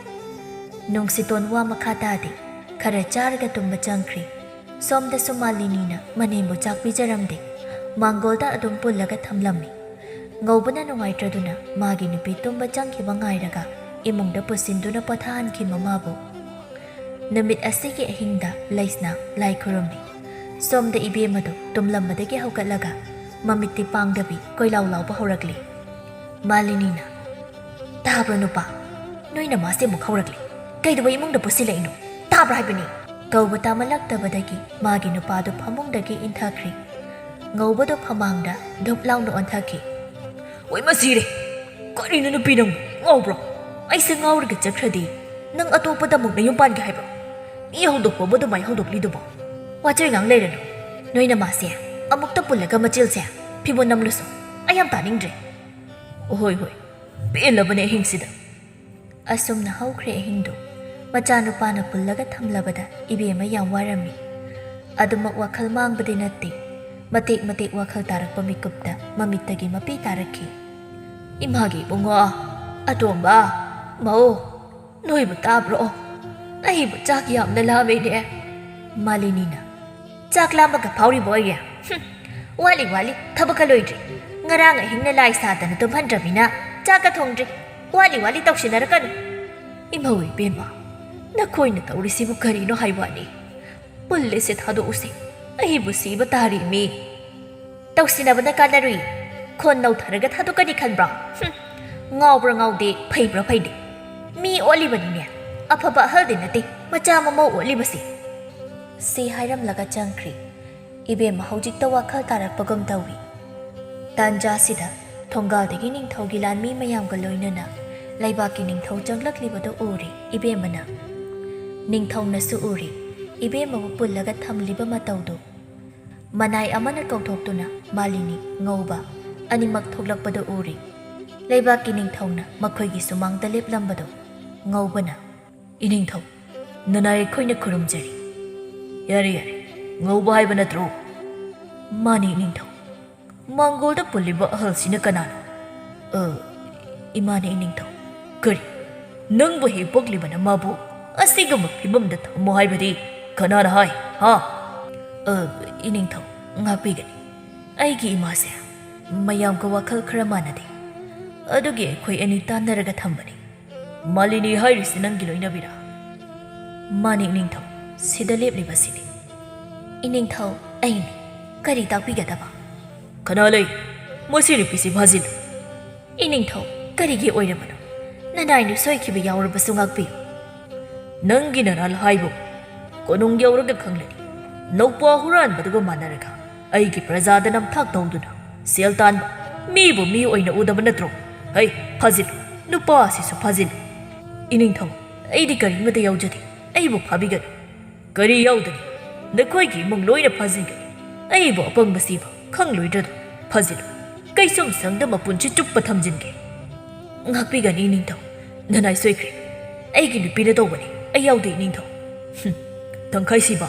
ꯅꯨꯡꯁꯤꯇꯣꯟ ꯋꯥ ꯃꯈꯥ ꯇꯥꯗꯦ꯫ ꯈꯔ ꯆꯥꯔꯒ ꯇꯨꯝꯕ ꯆꯪꯈ꯭ꯔꯦ꯫ ꯁꯣꯝꯗꯁꯨ ꯃꯥꯂꯤꯅꯤꯅ ꯃꯅꯦꯝꯕꯨ ꯆꯥꯛ ꯄꯤꯖꯔꯝꯗꯦ꯫ ꯃꯥꯡꯒꯣꯜꯗ ꯑꯗꯨꯝ ꯄꯨꯜꯂꯒ ꯊꯝꯂꯝꯃꯤ꯫ ꯉꯧꯕꯅ ꯅꯨꯡꯉꯥꯏꯇ꯭ꯔꯗꯨꯅ ꯃꯥꯒꯤ ꯅꯨꯄꯤ ꯇꯨꯝꯕ ꯆꯪꯈꯤꯕ ꯉꯥꯏꯔꯒ ꯏꯃꯨꯡꯗ ꯄꯨꯁꯤꯟꯗꯨꯅ ꯄꯣꯊꯥꯍꯟꯈꯤ ꯃꯃꯥꯕꯨ꯫ ꯅꯨꯃꯤꯠ ꯑꯁꯤꯒꯤ ꯑꯍꯤꯡꯗ ꯂꯩꯁꯅꯥ ꯂꯥꯏ ꯈꯨꯔꯨꯝꯃꯤ꯫ ꯁꯣꯝꯗ ꯏꯕꯦꯝꯃꯗꯨ ꯇꯨꯝꯂꯝꯕꯗꯒꯤ ꯍꯧꯒꯠꯂꯒ ꯃꯃꯤꯠꯇꯤ ꯄꯥꯡꯗꯕꯤ ꯀꯣꯏꯂꯥꯎ ꯂꯥꯎꯕ ꯍꯧꯔꯛꯂꯤ꯫ ꯃꯥꯂꯤꯅꯤꯅ, "ꯇꯥꯕ꯭ꯔꯣ ꯅꯨꯄꯥ? ꯅꯣꯏ ꯅꯃꯥꯁꯦ ꯑꯃꯨꯛ ꯍꯧꯔꯛꯂꯤ꯫ ꯀꯩꯗꯧꯕ ꯏꯃꯨꯡꯗ ꯄꯨꯁꯤꯜꯂꯛꯏꯅꯣ? ꯇꯥꯕ꯭ꯔꯥ ꯍꯥꯏꯕꯅꯤ!" ꯀꯧꯕ ꯇꯥꯃꯜꯂꯛꯇꯕꯗꯒꯤ ꯃꯥꯒꯤ ꯅꯨꯄꯥꯗꯨ ꯐꯃꯨꯡꯗꯒꯤ ꯏꯟꯊꯈ꯭ꯔꯦ꯫ ꯉꯧꯕꯗꯨ ꯐꯃꯥꯡꯗ ꯙꯨꯞ ꯂꯥꯎꯅ ꯑꯣꯟꯊꯈꯤ꯫ "ꯑꯣꯏ ꯃꯁꯤꯔꯦ! ꯀꯔꯤꯅꯣ ꯅꯨꯄꯤ ꯅꯪꯕꯨ? ꯉꯥꯎꯕ꯭ꯔꯣ? ꯑꯩꯁꯦ ꯉꯥꯎꯔꯒ ꯆꯠꯈ꯭ꯔꯗꯤ ꯅꯪ ꯑꯇꯣꯞꯄꯗ ꯑꯃꯨꯛ ꯅꯌꯨꯝ ꯄꯥꯟꯒꯦ ꯍꯥꯏꯕ꯭ꯔꯣ? ꯃꯤ ꯍꯧꯗꯣꯛꯄꯕꯨ ꯑꯗꯨꯃꯥꯏ ꯍꯧꯗꯣꯛꯂꯤꯗꯨꯕꯣ? ꯋꯥꯆꯣꯏ ꯉꯥꯡ ꯂꯩꯔꯅꯨ꯫ ꯅꯣꯏ ꯅꯃꯥꯁꯦ ꯑꯃꯨꯛꯇ ꯄꯨꯜꯂꯒ ꯃꯆꯤꯜꯁꯦ ꯐꯤꯕꯣꯟ ꯅꯝꯂꯨꯁꯣ꯫ ꯑꯩ ꯌꯥꯝ ꯇꯥꯅꯤꯡꯗ꯭ꯔꯦ꯫" "ꯍꯣꯏ, ꯍꯣꯏ, ꯄꯦꯜꯂꯕꯅꯦ ꯑꯍꯤꯡꯁꯤꯗ꯫" ꯑꯁꯨꯝꯅ ꯍꯧꯈ꯭ꯔꯦ ꯑꯍꯤꯡꯗꯨ꯫ ꯃꯆꯥꯅꯨꯄꯥꯅ ꯄꯨꯜꯂꯒ ꯊꯝꯂꯕꯗ ꯏꯕꯦꯝꯃ ꯌꯥꯝ ꯋꯥꯔꯝꯃꯤ꯫ ꯑꯗꯨꯃꯛ ꯋꯥꯈꯜ ꯃꯥꯡꯕꯗꯤ ꯅꯠꯇꯦ꯫ ꯃꯇꯦꯛ ꯃꯇꯦꯛ ꯋꯥꯈꯜ ꯇꯥꯔꯛꯄ ꯃꯤꯀꯨꯞꯇ ꯃꯃꯤꯠꯇꯒꯤ ꯃꯄꯤ ꯇꯥꯔꯛꯈꯤ꯫ "ꯏꯃꯥꯒꯤ ꯏꯕꯨꯡꯉꯣ, ꯑꯇꯣꯝꯕ, ꯃꯧ, ꯅꯣꯏꯕꯨ ꯇꯥꯕ꯭ꯔꯣ? ꯑꯩꯕꯨ ꯆꯥꯛ ꯌꯥꯝꯅ ꯂꯥꯝꯃꯦꯅꯦ꯫" ꯃꯥꯂꯤꯅꯤꯅ, "ꯆꯥꯛ ꯂꯥꯝꯕꯒ ꯐꯥꯎꯔꯤꯕ ꯑꯣꯏꯔꯦ? ꯍꯨꯝ, ꯋꯥꯠꯂꯤ, ꯋꯥꯠꯂꯤ, ꯊꯕꯛꯀ ꯂꯣꯏꯗ꯭ꯔꯤ꯫ ꯉꯔꯥꯡ ꯑꯍꯤꯡꯅ ꯂꯥꯏ ꯁꯥꯗꯅ ꯇꯨꯝꯍꯟꯗ꯭ꯔꯕꯅꯤꯅ ꯆꯥꯛꯀ ꯊꯣꯡꯗ꯭ꯔꯤ꯫ ꯋꯥꯠꯂꯤ, ꯋꯥꯠꯂꯤ ꯇꯧꯁꯤꯟꯅꯔꯛꯀꯅꯨ꯫" "ꯏꯃꯧ ꯏꯕꯦꯝꯃ, "ꯅꯈꯣꯏꯅ ꯇꯧꯔꯤꯁꯤꯕꯨ ꯀꯔꯤꯅꯣ ꯍꯥꯏꯕꯅꯤ? ꯄꯨꯜꯂꯤꯁꯦ ꯊꯥꯗꯣꯛꯎꯁꯦ, ꯑꯩꯕꯨ ꯁꯤꯕ ꯇꯥꯔꯤ ꯃꯤ꯫ ꯇꯧꯁꯤꯟꯅꯕꯅ ꯀꯥꯟꯅꯔꯨꯏ, ꯈꯣꯟ ꯅꯧꯊꯔꯒ ꯊꯥꯗꯣꯛꯀꯅꯤ ꯈꯟꯕ꯭ꯔꯥ? ꯍꯨꯝ, ꯉꯥꯎꯕ꯭ꯔꯥ ꯉꯥꯎꯗꯦ, ꯐꯩꯕ꯭ꯔꯥ ꯐꯩꯗꯦ? ꯃꯤ ꯑꯣꯠꯂꯤꯕꯅꯤꯅꯦ, ꯑꯐꯕ ꯑꯍꯜꯗꯤ ꯅꯠꯇꯦ, ꯃꯆꯥ ꯃꯃꯧ ꯑꯣꯠꯂꯤꯕꯁꯤ"꯫ ꯁꯤ ꯍꯥꯏꯔꯝꯂꯒ ꯆꯪꯈ꯭ꯔꯤ꯫ ꯏꯕꯦꯝꯃ ꯍꯧꯖꯤꯛꯇ ꯋꯥꯈꯜ ꯇꯥꯔꯛꯄꯒꯨꯝ ꯇꯧꯏ꯫ ꯇꯥꯟꯖꯥꯁꯤꯗ ꯊꯣꯡꯒꯥꯜꯗꯒꯤ ꯅꯤꯡꯊꯧꯒꯤ ꯂꯥꯟꯃꯤ ꯃꯌꯥꯝꯒ ꯂꯣꯏꯅꯅ ꯂꯩꯕꯥꯛꯀꯤ ꯅꯤꯡꯊꯧ ꯆꯪꯂꯛꯂꯤꯕꯗꯨ ꯎꯔꯤ ꯏꯕꯦꯝꯃꯅ꯫ ꯅꯤꯡꯊꯧꯅꯁꯨ ꯎꯔꯤ ꯏꯕꯦꯝꯃꯕꯨ ꯄꯨꯜꯂꯒ ꯊꯝꯂꯤꯕ ꯃꯇꯧꯗꯨ꯫ ꯃꯅꯥꯏ ꯑꯃꯅ ꯀꯧꯊꯣꯛꯇꯨꯅ ꯃꯥꯂꯤꯅꯤ, ꯉꯧꯕ ꯑꯅꯤꯃꯛ ꯊꯣꯛꯂꯛꯄꯗꯨ ꯎꯔꯤ꯫ ꯂꯩꯕꯥꯛꯀꯤ ꯅꯤꯡꯊꯧꯅ ꯃꯈꯣꯏꯒꯤ ꯁꯨꯃꯥꯡꯗ ꯂꯦꯞꯂꯝꯕꯗꯨ ꯉꯧꯕꯅ, "ꯏꯅꯤꯡꯊꯧ, ꯅꯅꯥꯏ ꯑꯩꯈꯣꯏꯅ ꯈꯨꯔꯨꯝꯖꯔꯤ"꯫ "ꯌꯥꯔꯦ, ꯌꯥꯔꯦ, ꯉꯧꯕ ꯍꯥꯏꯕ ꯅꯠꯇ꯭ꯔꯣ?" "ꯃꯥꯅꯤ, ꯏꯅꯤꯡꯊꯧ"꯫ "ꯃꯥꯡꯒꯣꯜꯗ ꯄꯨꯜꯂꯤꯕ ꯑꯍꯜꯁꯤꯅ ꯀꯅꯥꯅꯣ?" "ꯑ, ꯏꯃꯥꯅꯤ, ꯏꯅꯤꯡꯊꯧ"꯫ "ꯀꯔꯤ? ꯅꯪꯕꯨ ꯍꯦꯛ ꯄꯣꯛꯂꯤꯕꯅ ꯃꯥꯕꯨ ꯑꯁꯤꯒꯨꯝꯕ ꯐꯤꯕꯝꯗ ꯊꯝꯃꯣ ꯍꯥꯏꯕꯗꯤ ꯀꯅꯥꯅ ꯍꯥꯏ, ꯍꯥ?" "ꯑ, ꯏꯅꯤꯡꯊꯧ, ꯉꯥꯛꯄꯤꯒꯅꯤ꯫ ꯑꯩꯒꯤ ꯏꯃꯥꯁꯦ ꯃꯌꯥꯝꯒ ꯋꯥꯈꯜ ꯈꯔ ꯃꯥꯟꯅꯗꯦ, ꯑꯗꯨꯒꯤ ꯑꯩꯈꯣꯏ ꯑꯅꯤ ꯇꯥꯟꯅꯔꯒ ꯊꯝꯕꯅꯤ"꯫ "ꯃꯥꯂꯤꯅꯤ ꯍꯥꯏꯔꯤꯁꯤ ꯅꯪꯒꯤ ꯂꯣꯏꯅꯕꯤꯔꯥ?" "ꯃꯥꯅꯤ, ꯏꯅꯤꯡꯊꯧ, ꯁꯤꯗ ꯂꯦꯞꯂꯤꯕꯁꯤꯅꯤ"꯫ "ꯏꯅꯤꯡꯊꯧ, ꯑꯩꯅꯤ, ꯀꯔꯤ ꯇꯥꯛꯄꯤꯒꯗꯕ?" "ꯀꯅꯥ ꯂꯩ? ꯃꯁꯤ ꯅꯨꯄꯤꯁꯤ ꯐꯥꯖꯤꯜꯂꯨ"꯫ "ꯏꯅꯤꯡꯊꯧ, ꯀꯔꯤꯒꯤ ꯑꯣꯏꯔꯕꯅꯣ? ꯅꯅꯥꯏꯅ ꯁꯣꯏꯈꯤꯕ ꯌꯥꯎꯔꯕꯁꯨ ꯉꯥꯛꯄꯤꯌꯨ"꯫ "ꯅꯪꯒꯤ ꯅꯔꯥꯜ ꯍꯥꯏꯕꯨ ꯀꯣꯅꯨꯡ ꯌꯧꯔꯒ ꯈꯪꯂꯅꯤ꯫ ꯅꯧꯄꯥ ꯍꯨꯔꯥꯟꯕꯗꯨꯒ ꯃꯥꯟꯅꯔꯒ ꯑꯩꯒꯤ ꯄ꯭ꯔꯖꯥꯗ ꯅꯝꯊꯥꯛ ꯇꯧꯗꯨꯅ ꯁꯦꯜ ꯇꯥꯟꯕ, ꯃꯤꯕꯨ ꯃꯤ ꯑꯣꯏꯅ ꯎꯗꯕ ꯅꯠꯇ꯭ꯔꯣ? ꯍꯩ, ꯐꯥꯖꯤꯜꯂꯨ, ꯅꯨꯄꯥ ꯑꯁꯤꯁꯨ ꯐꯥꯖꯤꯜꯂꯨ"꯫ "ꯏꯅꯤꯡꯊꯧ, ꯑꯩꯗꯤ ꯀꯔꯤꯃꯇ ꯌꯥꯎꯖꯗꯦ, ꯑꯩꯕꯨ ꯐꯥꯕꯤꯒꯅꯨ"꯫ "ꯀꯔꯤ ꯌꯥꯎꯗꯅ? ꯅꯈꯣꯏꯒꯤ ꯏꯃꯨꯡ ꯂꯣꯏꯅ ꯐꯥꯖꯤꯟꯒꯅꯤ꯫ ꯑꯩꯕꯨ ꯑꯄꯪꯕꯁꯤꯕꯨ ꯈꯪꯂꯣꯏꯗ꯭ꯔꯗꯣ? ꯐꯥꯖꯤꯜꯂꯨ꯫ ꯀꯩꯁꯨꯝ ꯁꯪꯗ ꯃꯄꯨꯟꯁꯤ ꯆꯨꯞꯄ ꯊꯝꯖꯤꯟꯒꯦ"꯫ "ꯉꯥꯛꯄꯤꯒꯅꯤ, ꯏꯅꯤꯡꯊꯧ꯫ ꯅꯅꯥꯏ ꯁꯣꯏꯈ꯭ꯔꯦ꯫ ꯑꯩꯒꯤ ꯅꯨꯄꯤꯅ ꯇꯧꯕꯅꯤ꯫ ꯑꯩ ꯌꯥꯎꯗꯦ, ꯏꯅꯤꯡꯊꯧ"꯫ "ꯍꯨꯝ, ꯇꯪꯈꯥꯏ ꯁꯤꯕ꯫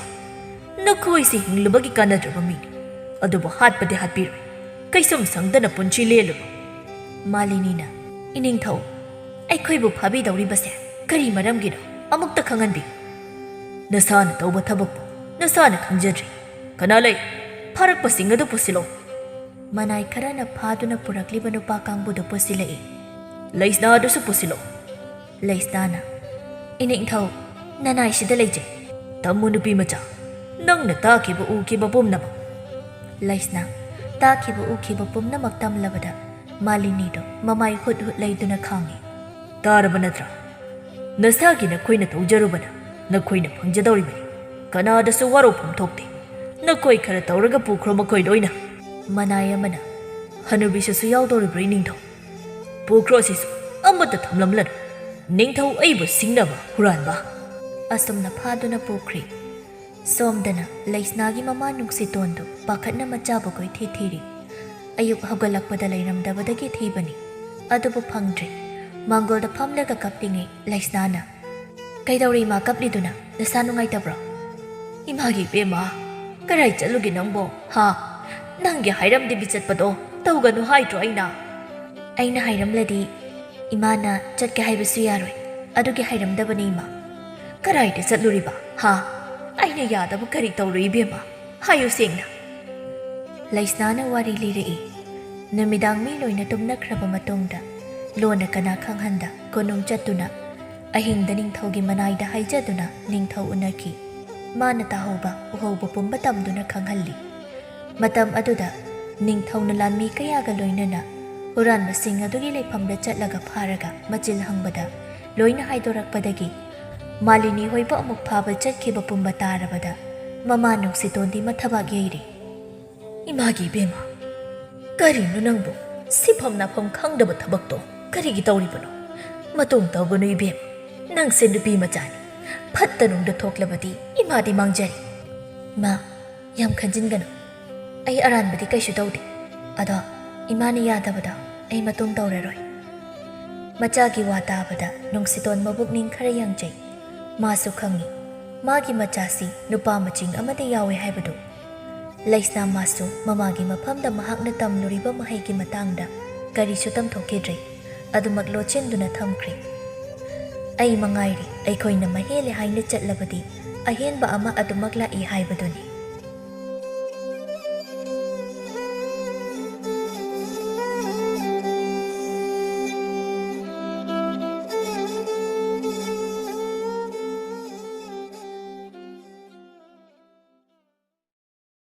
ꯅꯈꯣꯏꯁꯤ ꯍꯤꯡꯂꯨꯕꯒꯤ ꯀꯥꯟꯅꯗ꯭ꯔꯕ ꯃꯤꯅꯤ꯫ ꯑꯗꯨꯕꯨ ꯍꯥꯠꯄꯗꯤ ꯍꯥꯠꯄꯤꯔꯣꯏ꯫ ꯀꯩꯁꯨꯝ ꯁꯪꯗꯅ ꯄꯨꯟꯁꯤ ꯂꯦꯜꯂꯨꯕ"꯫ ꯃꯥꯂꯤꯅꯤꯅ, "ꯏꯅꯤꯡꯊꯧ, ꯑꯩꯈꯣꯏꯕꯨ ꯐꯥꯕꯤꯗꯧꯔꯤꯕꯁꯦ ꯀꯔꯤ ꯃꯔꯝꯒꯤꯅꯣ? ꯑꯃꯨꯛꯇ ꯈꯪꯍꯟꯕꯤꯌꯨ"꯫ "ꯅꯁꯥꯅ ꯇꯧꯕ ꯊꯕꯛꯄꯨ ꯅꯁꯥꯅ ꯈꯪꯖꯗ꯭ꯔꯤ꯫ ꯀꯅꯥ ꯂꯩ? ꯐꯥꯔꯛꯄꯁꯤꯡ ꯑꯗꯨ ꯄꯨꯁꯤꯜꯂꯣ"꯫ ꯃꯅꯥꯏ ꯈꯔꯅ ꯐꯥꯗꯨꯅ ꯄꯨꯔꯛꯂꯤꯕ ꯅꯨꯄꯥ ꯀꯥꯡꯕꯨꯗꯨ ꯄꯨꯁꯤꯜꯂꯛꯏ꯫ "ꯂꯩꯁꯅꯥ ꯑꯗꯨꯁꯨ ꯄꯨꯁꯤꯜꯂꯣ"꯫ ꯂꯩꯁꯅꯥꯅ, "ꯏꯅꯤꯡꯊꯧ, ꯅꯅꯥꯏꯁꯤꯗ ꯂꯩꯖꯩ꯫ ꯇꯝꯃꯨ ꯅꯨꯄꯤ ꯃꯆꯥ, ꯅꯪꯅ ꯇꯥꯈꯤꯕ ꯎꯈꯤꯕ ꯄꯨꯝꯅꯃꯛ꯫ ꯂꯩꯁꯅꯥ ꯇꯥꯈꯤꯕ ꯎꯈꯤꯕ ꯄꯨꯝꯅꯃꯛ ꯇꯝꯂꯕꯗ ꯃꯥꯂꯤꯅꯤꯗꯣ ꯃꯃꯥꯏ ꯍꯨꯠ ꯍꯨꯠ ꯂꯩꯗꯨꯅ ꯈꯥꯡꯉꯤ꯫ ꯇꯥꯔꯕ ꯅꯠꯇ꯭ꯔꯥ? ꯅꯁꯥꯒꯤ ꯅꯈꯣꯏꯅ ꯇꯧꯖꯔꯨꯕꯅ ꯅꯈꯣꯏꯅ ꯐꯪꯖꯗꯧꯔꯤꯕꯅꯤ꯫ ꯀꯅꯥꯗꯁꯨ ꯋꯥꯔꯧꯐꯝ ꯊꯣꯛꯇꯦ꯫ ꯅꯈꯣꯏ ꯈꯔ ꯇꯧꯔꯒ ꯄꯨꯈ꯭ꯔꯣ ꯃꯈꯣꯏ ꯂꯣꯏꯅ꯫ ꯃꯅꯥꯏ ꯑꯃꯅ, ꯍꯅꯨꯕꯤꯁꯤꯁꯨ ꯌꯥꯎꯗꯧꯔꯤꯕ꯭ꯔꯣ ꯏꯅꯤꯡꯊꯧ? ꯄꯨꯈ꯭ꯔꯣ ꯁꯤꯁꯨ, ꯑꯃꯠꯇ ꯊꯝꯂꯝꯂꯅꯨ꯫ ꯅꯤꯡꯊꯧ ꯑꯩꯕꯨ ꯁꯤꯡꯅꯕ ꯍꯨꯔꯥꯟꯕ꯫ ꯑꯁꯨꯝꯅ ꯐꯥꯗꯨꯅ ꯄꯨꯈ꯭ꯔꯦ꯫ ꯁꯣꯝꯗꯅ ꯂꯩꯁꯅꯥꯒꯤ ꯃꯃꯥ ꯅꯨꯡꯁꯤꯇꯣꯟꯗꯨ ꯄꯥꯈꯠꯅ ꯃꯆꯥꯕꯨ ꯀꯣꯏꯊꯤ ꯊꯤꯔꯤ꯫ ꯑꯌꯨꯛ ꯍꯧꯒꯠꯂꯛꯄꯗ ꯂꯩꯔꯝꯗꯕꯗꯒꯤ ꯊꯤꯕꯅꯤ꯫ ꯑꯗꯨꯕꯨ ꯐꯪꯗ꯭ꯔꯦ꯫ ꯃꯥꯡꯒꯣꯜꯗ ꯐꯝꯂꯒ ꯀꯞꯂꯤꯉꯩ ꯂꯩꯁꯅꯥꯅ, "ꯀꯩꯗꯧꯔꯦ ꯏꯃꯥ ꯀꯞꯂꯤꯗꯨꯅ? ꯅꯁꯥ ꯅꯨꯡꯉꯥꯏꯇꯕ꯭ꯔꯣ?" "ꯏꯃꯥꯒꯤ ꯏꯕꯦꯝꯃ, ꯀꯔꯥꯏ ꯆꯠꯂꯨꯒꯦ ꯅꯪꯕꯣ? ꯍꯥ? ꯅꯪꯒꯤ ꯍꯥꯏꯔꯝꯗꯕꯤ ꯆꯠꯄꯗꯣ ꯇꯧꯒꯅꯨ ꯍꯥꯏꯗ꯭ꯔꯣ ꯑꯩꯅ?" "ꯑꯩꯅ ꯍꯥꯏꯔꯝꯂꯗꯤ ꯏꯃꯥꯅ ꯆꯠꯀꯦ ꯍꯥꯏꯕꯁꯨ ꯌꯥꯔꯣꯏ꯫ ꯑꯗꯨꯒꯤ ꯍꯥꯏꯔꯝꯗꯕꯅꯤ ꯏꯃꯥ꯫" "ꯀꯔꯥꯏꯗ ꯆꯠꯂꯨꯔꯤꯕ? ꯍꯥ? ꯑꯩꯅ ꯌꯥꯗꯕ ꯀꯔꯤ ꯇꯧꯔꯨꯏ ꯏꯕꯦꯝꯃ? ꯍꯥꯏꯌꯨ ꯁꯦꯡꯅ꯫" ꯂꯩꯁꯅꯥꯅ ꯋꯥꯔꯤ ꯂꯤꯔꯛꯏ꯫ ꯅꯨꯃꯤꯗꯥꯡ ꯃꯤ ꯂꯣꯏꯅ ꯇꯨꯝꯅꯈ꯭ꯔꯕ ꯃꯇꯨꯡꯗ ꯂꯣꯟꯅ ꯀꯅꯥ ꯈꯪꯍꯟꯗ ꯀꯣꯅꯨꯡ ꯆꯠꯇꯨꯅ ꯑꯍꯤꯡꯗ ꯅꯤꯡꯊꯧꯒꯤ ꯃꯅꯥꯏꯗ ꯍꯥꯏꯖꯗꯨꯅ ꯅꯤꯡꯊꯧ ꯎꯅꯈꯤ꯫ ꯃꯥꯅ ꯇꯥꯍꯧꯕ ꯎꯍꯧꯕ ꯄꯨꯝꯕ ꯇꯝꯗꯨꯅ ꯈꯪꯍꯜꯂꯤ꯫ ꯃꯇꯝ ꯑꯗꯨꯗ ꯅꯤꯡꯊꯧꯅ ꯂꯥꯟꯃꯤ ꯀꯌꯥꯒ ꯂꯣꯏꯅꯅ ꯍꯨꯔꯥꯟꯕꯁꯤꯡ ꯑꯗꯨꯒꯤ ꯂꯩꯐꯝꯗ ꯆꯠꯂꯒ ꯐꯥꯔꯒ ꯃꯆꯤꯜ ꯍꯪꯕꯗ ꯂꯣꯏꯅ ꯍꯥꯏꯗꯣꯔꯛꯄꯗꯒꯤ ꯃꯥꯂꯤꯅꯤ ꯍꯣꯏꯕꯨ ꯑꯃꯨꯛ ꯐꯥꯕ ꯆꯠꯈꯤꯕ ꯄꯨꯝꯕ ꯇꯥꯔꯕꯗ ꯃꯃꯥ ꯅꯨꯡꯁꯤꯇꯣꯟꯗꯤ ꯃꯊꯕꯥꯛ ꯌꯩꯔꯤ꯫ "ꯏꯃꯥꯒꯤ ꯏꯕꯦꯝꯃ, ꯀꯔꯤꯅꯣ ꯅꯪꯕꯨ ꯁꯤꯐꯝ ꯅꯥꯐꯝ ꯈꯪꯗꯕ ꯊꯕꯛꯇꯣ ꯀꯔꯤꯒꯤ ꯇꯧꯔꯤꯕꯅꯣ? ꯃꯇꯨꯡ ꯇꯧꯒꯅꯨ ꯏꯕꯦꯝꯃ, ꯅꯪꯁꯦ ꯅꯨꯄꯤ ꯃꯆꯥꯅꯤ꯫ ꯐꯠꯇ ꯅꯨꯡꯗ ꯊꯣꯛꯂꯕꯗꯤ ꯏꯃꯥꯗꯤ ꯃꯥꯡꯖꯔꯦ꯫" "ꯏꯃꯥ, ꯌꯥꯝ ꯈꯟꯖꯤꯟꯒꯅꯨ꯫ ꯑꯩ ꯑꯔꯥꯟꯕꯗꯤ ꯀꯩꯁꯨ ꯇꯧꯗꯦ꯫ ꯑꯗꯣ ꯏꯃꯥꯅ ꯌꯥꯗꯕꯗꯣ ꯑꯩ ꯃꯇꯨꯡ ꯇꯧꯔꯔꯣꯏ꯫" ꯃꯆꯥꯒꯤ ꯋꯥ ꯇꯥꯕꯗ ꯅꯨꯡꯁꯤꯇꯣꯟ ꯃꯕꯨꯛꯅꯤꯡ ꯈꯔ ꯌꯥꯡꯖꯩ꯫ ꯃꯥꯁꯨ ꯈꯪꯏ, ꯃꯥꯒꯤ ꯃꯆꯥꯁꯤ ꯅꯨꯄꯥ ꯃꯆꯤꯡ ꯑꯃꯗ ꯌꯥꯎꯏ ꯍꯥꯏꯕꯗꯨ꯫ ꯂꯩꯁꯅꯥ ꯃꯥꯁꯨ ꯃꯃꯥꯒꯤ ꯃꯐꯝꯗ ꯃꯍꯥꯛꯅ ꯇꯝꯂꯨꯔꯤꯕ ꯃꯍꯩꯒꯤ ꯃꯇꯥꯡꯗ ꯀꯔꯤꯁꯨ ꯇꯝꯊꯣꯛꯈꯤꯗ꯭ꯔꯦ꯫ ꯑꯗꯨꯃꯛ ꯂꯣꯠꯁꯤꯟꯗꯨꯅ ꯊꯝꯈ꯭ꯔꯦ꯫ "ꯑꯩ ꯃꯉꯥꯏꯔꯦ, ꯑꯩꯈꯣꯏꯅ ꯃꯍꯦꯜꯂꯦ ꯍꯥꯏꯅ ꯆꯠꯂꯕꯗꯤ ꯑꯍꯦꯟꯕ ꯑꯃ ꯑꯗꯨꯃꯛ ꯂꯥꯛꯏ ꯍꯥꯏꯕꯗꯨꯅꯤ꯫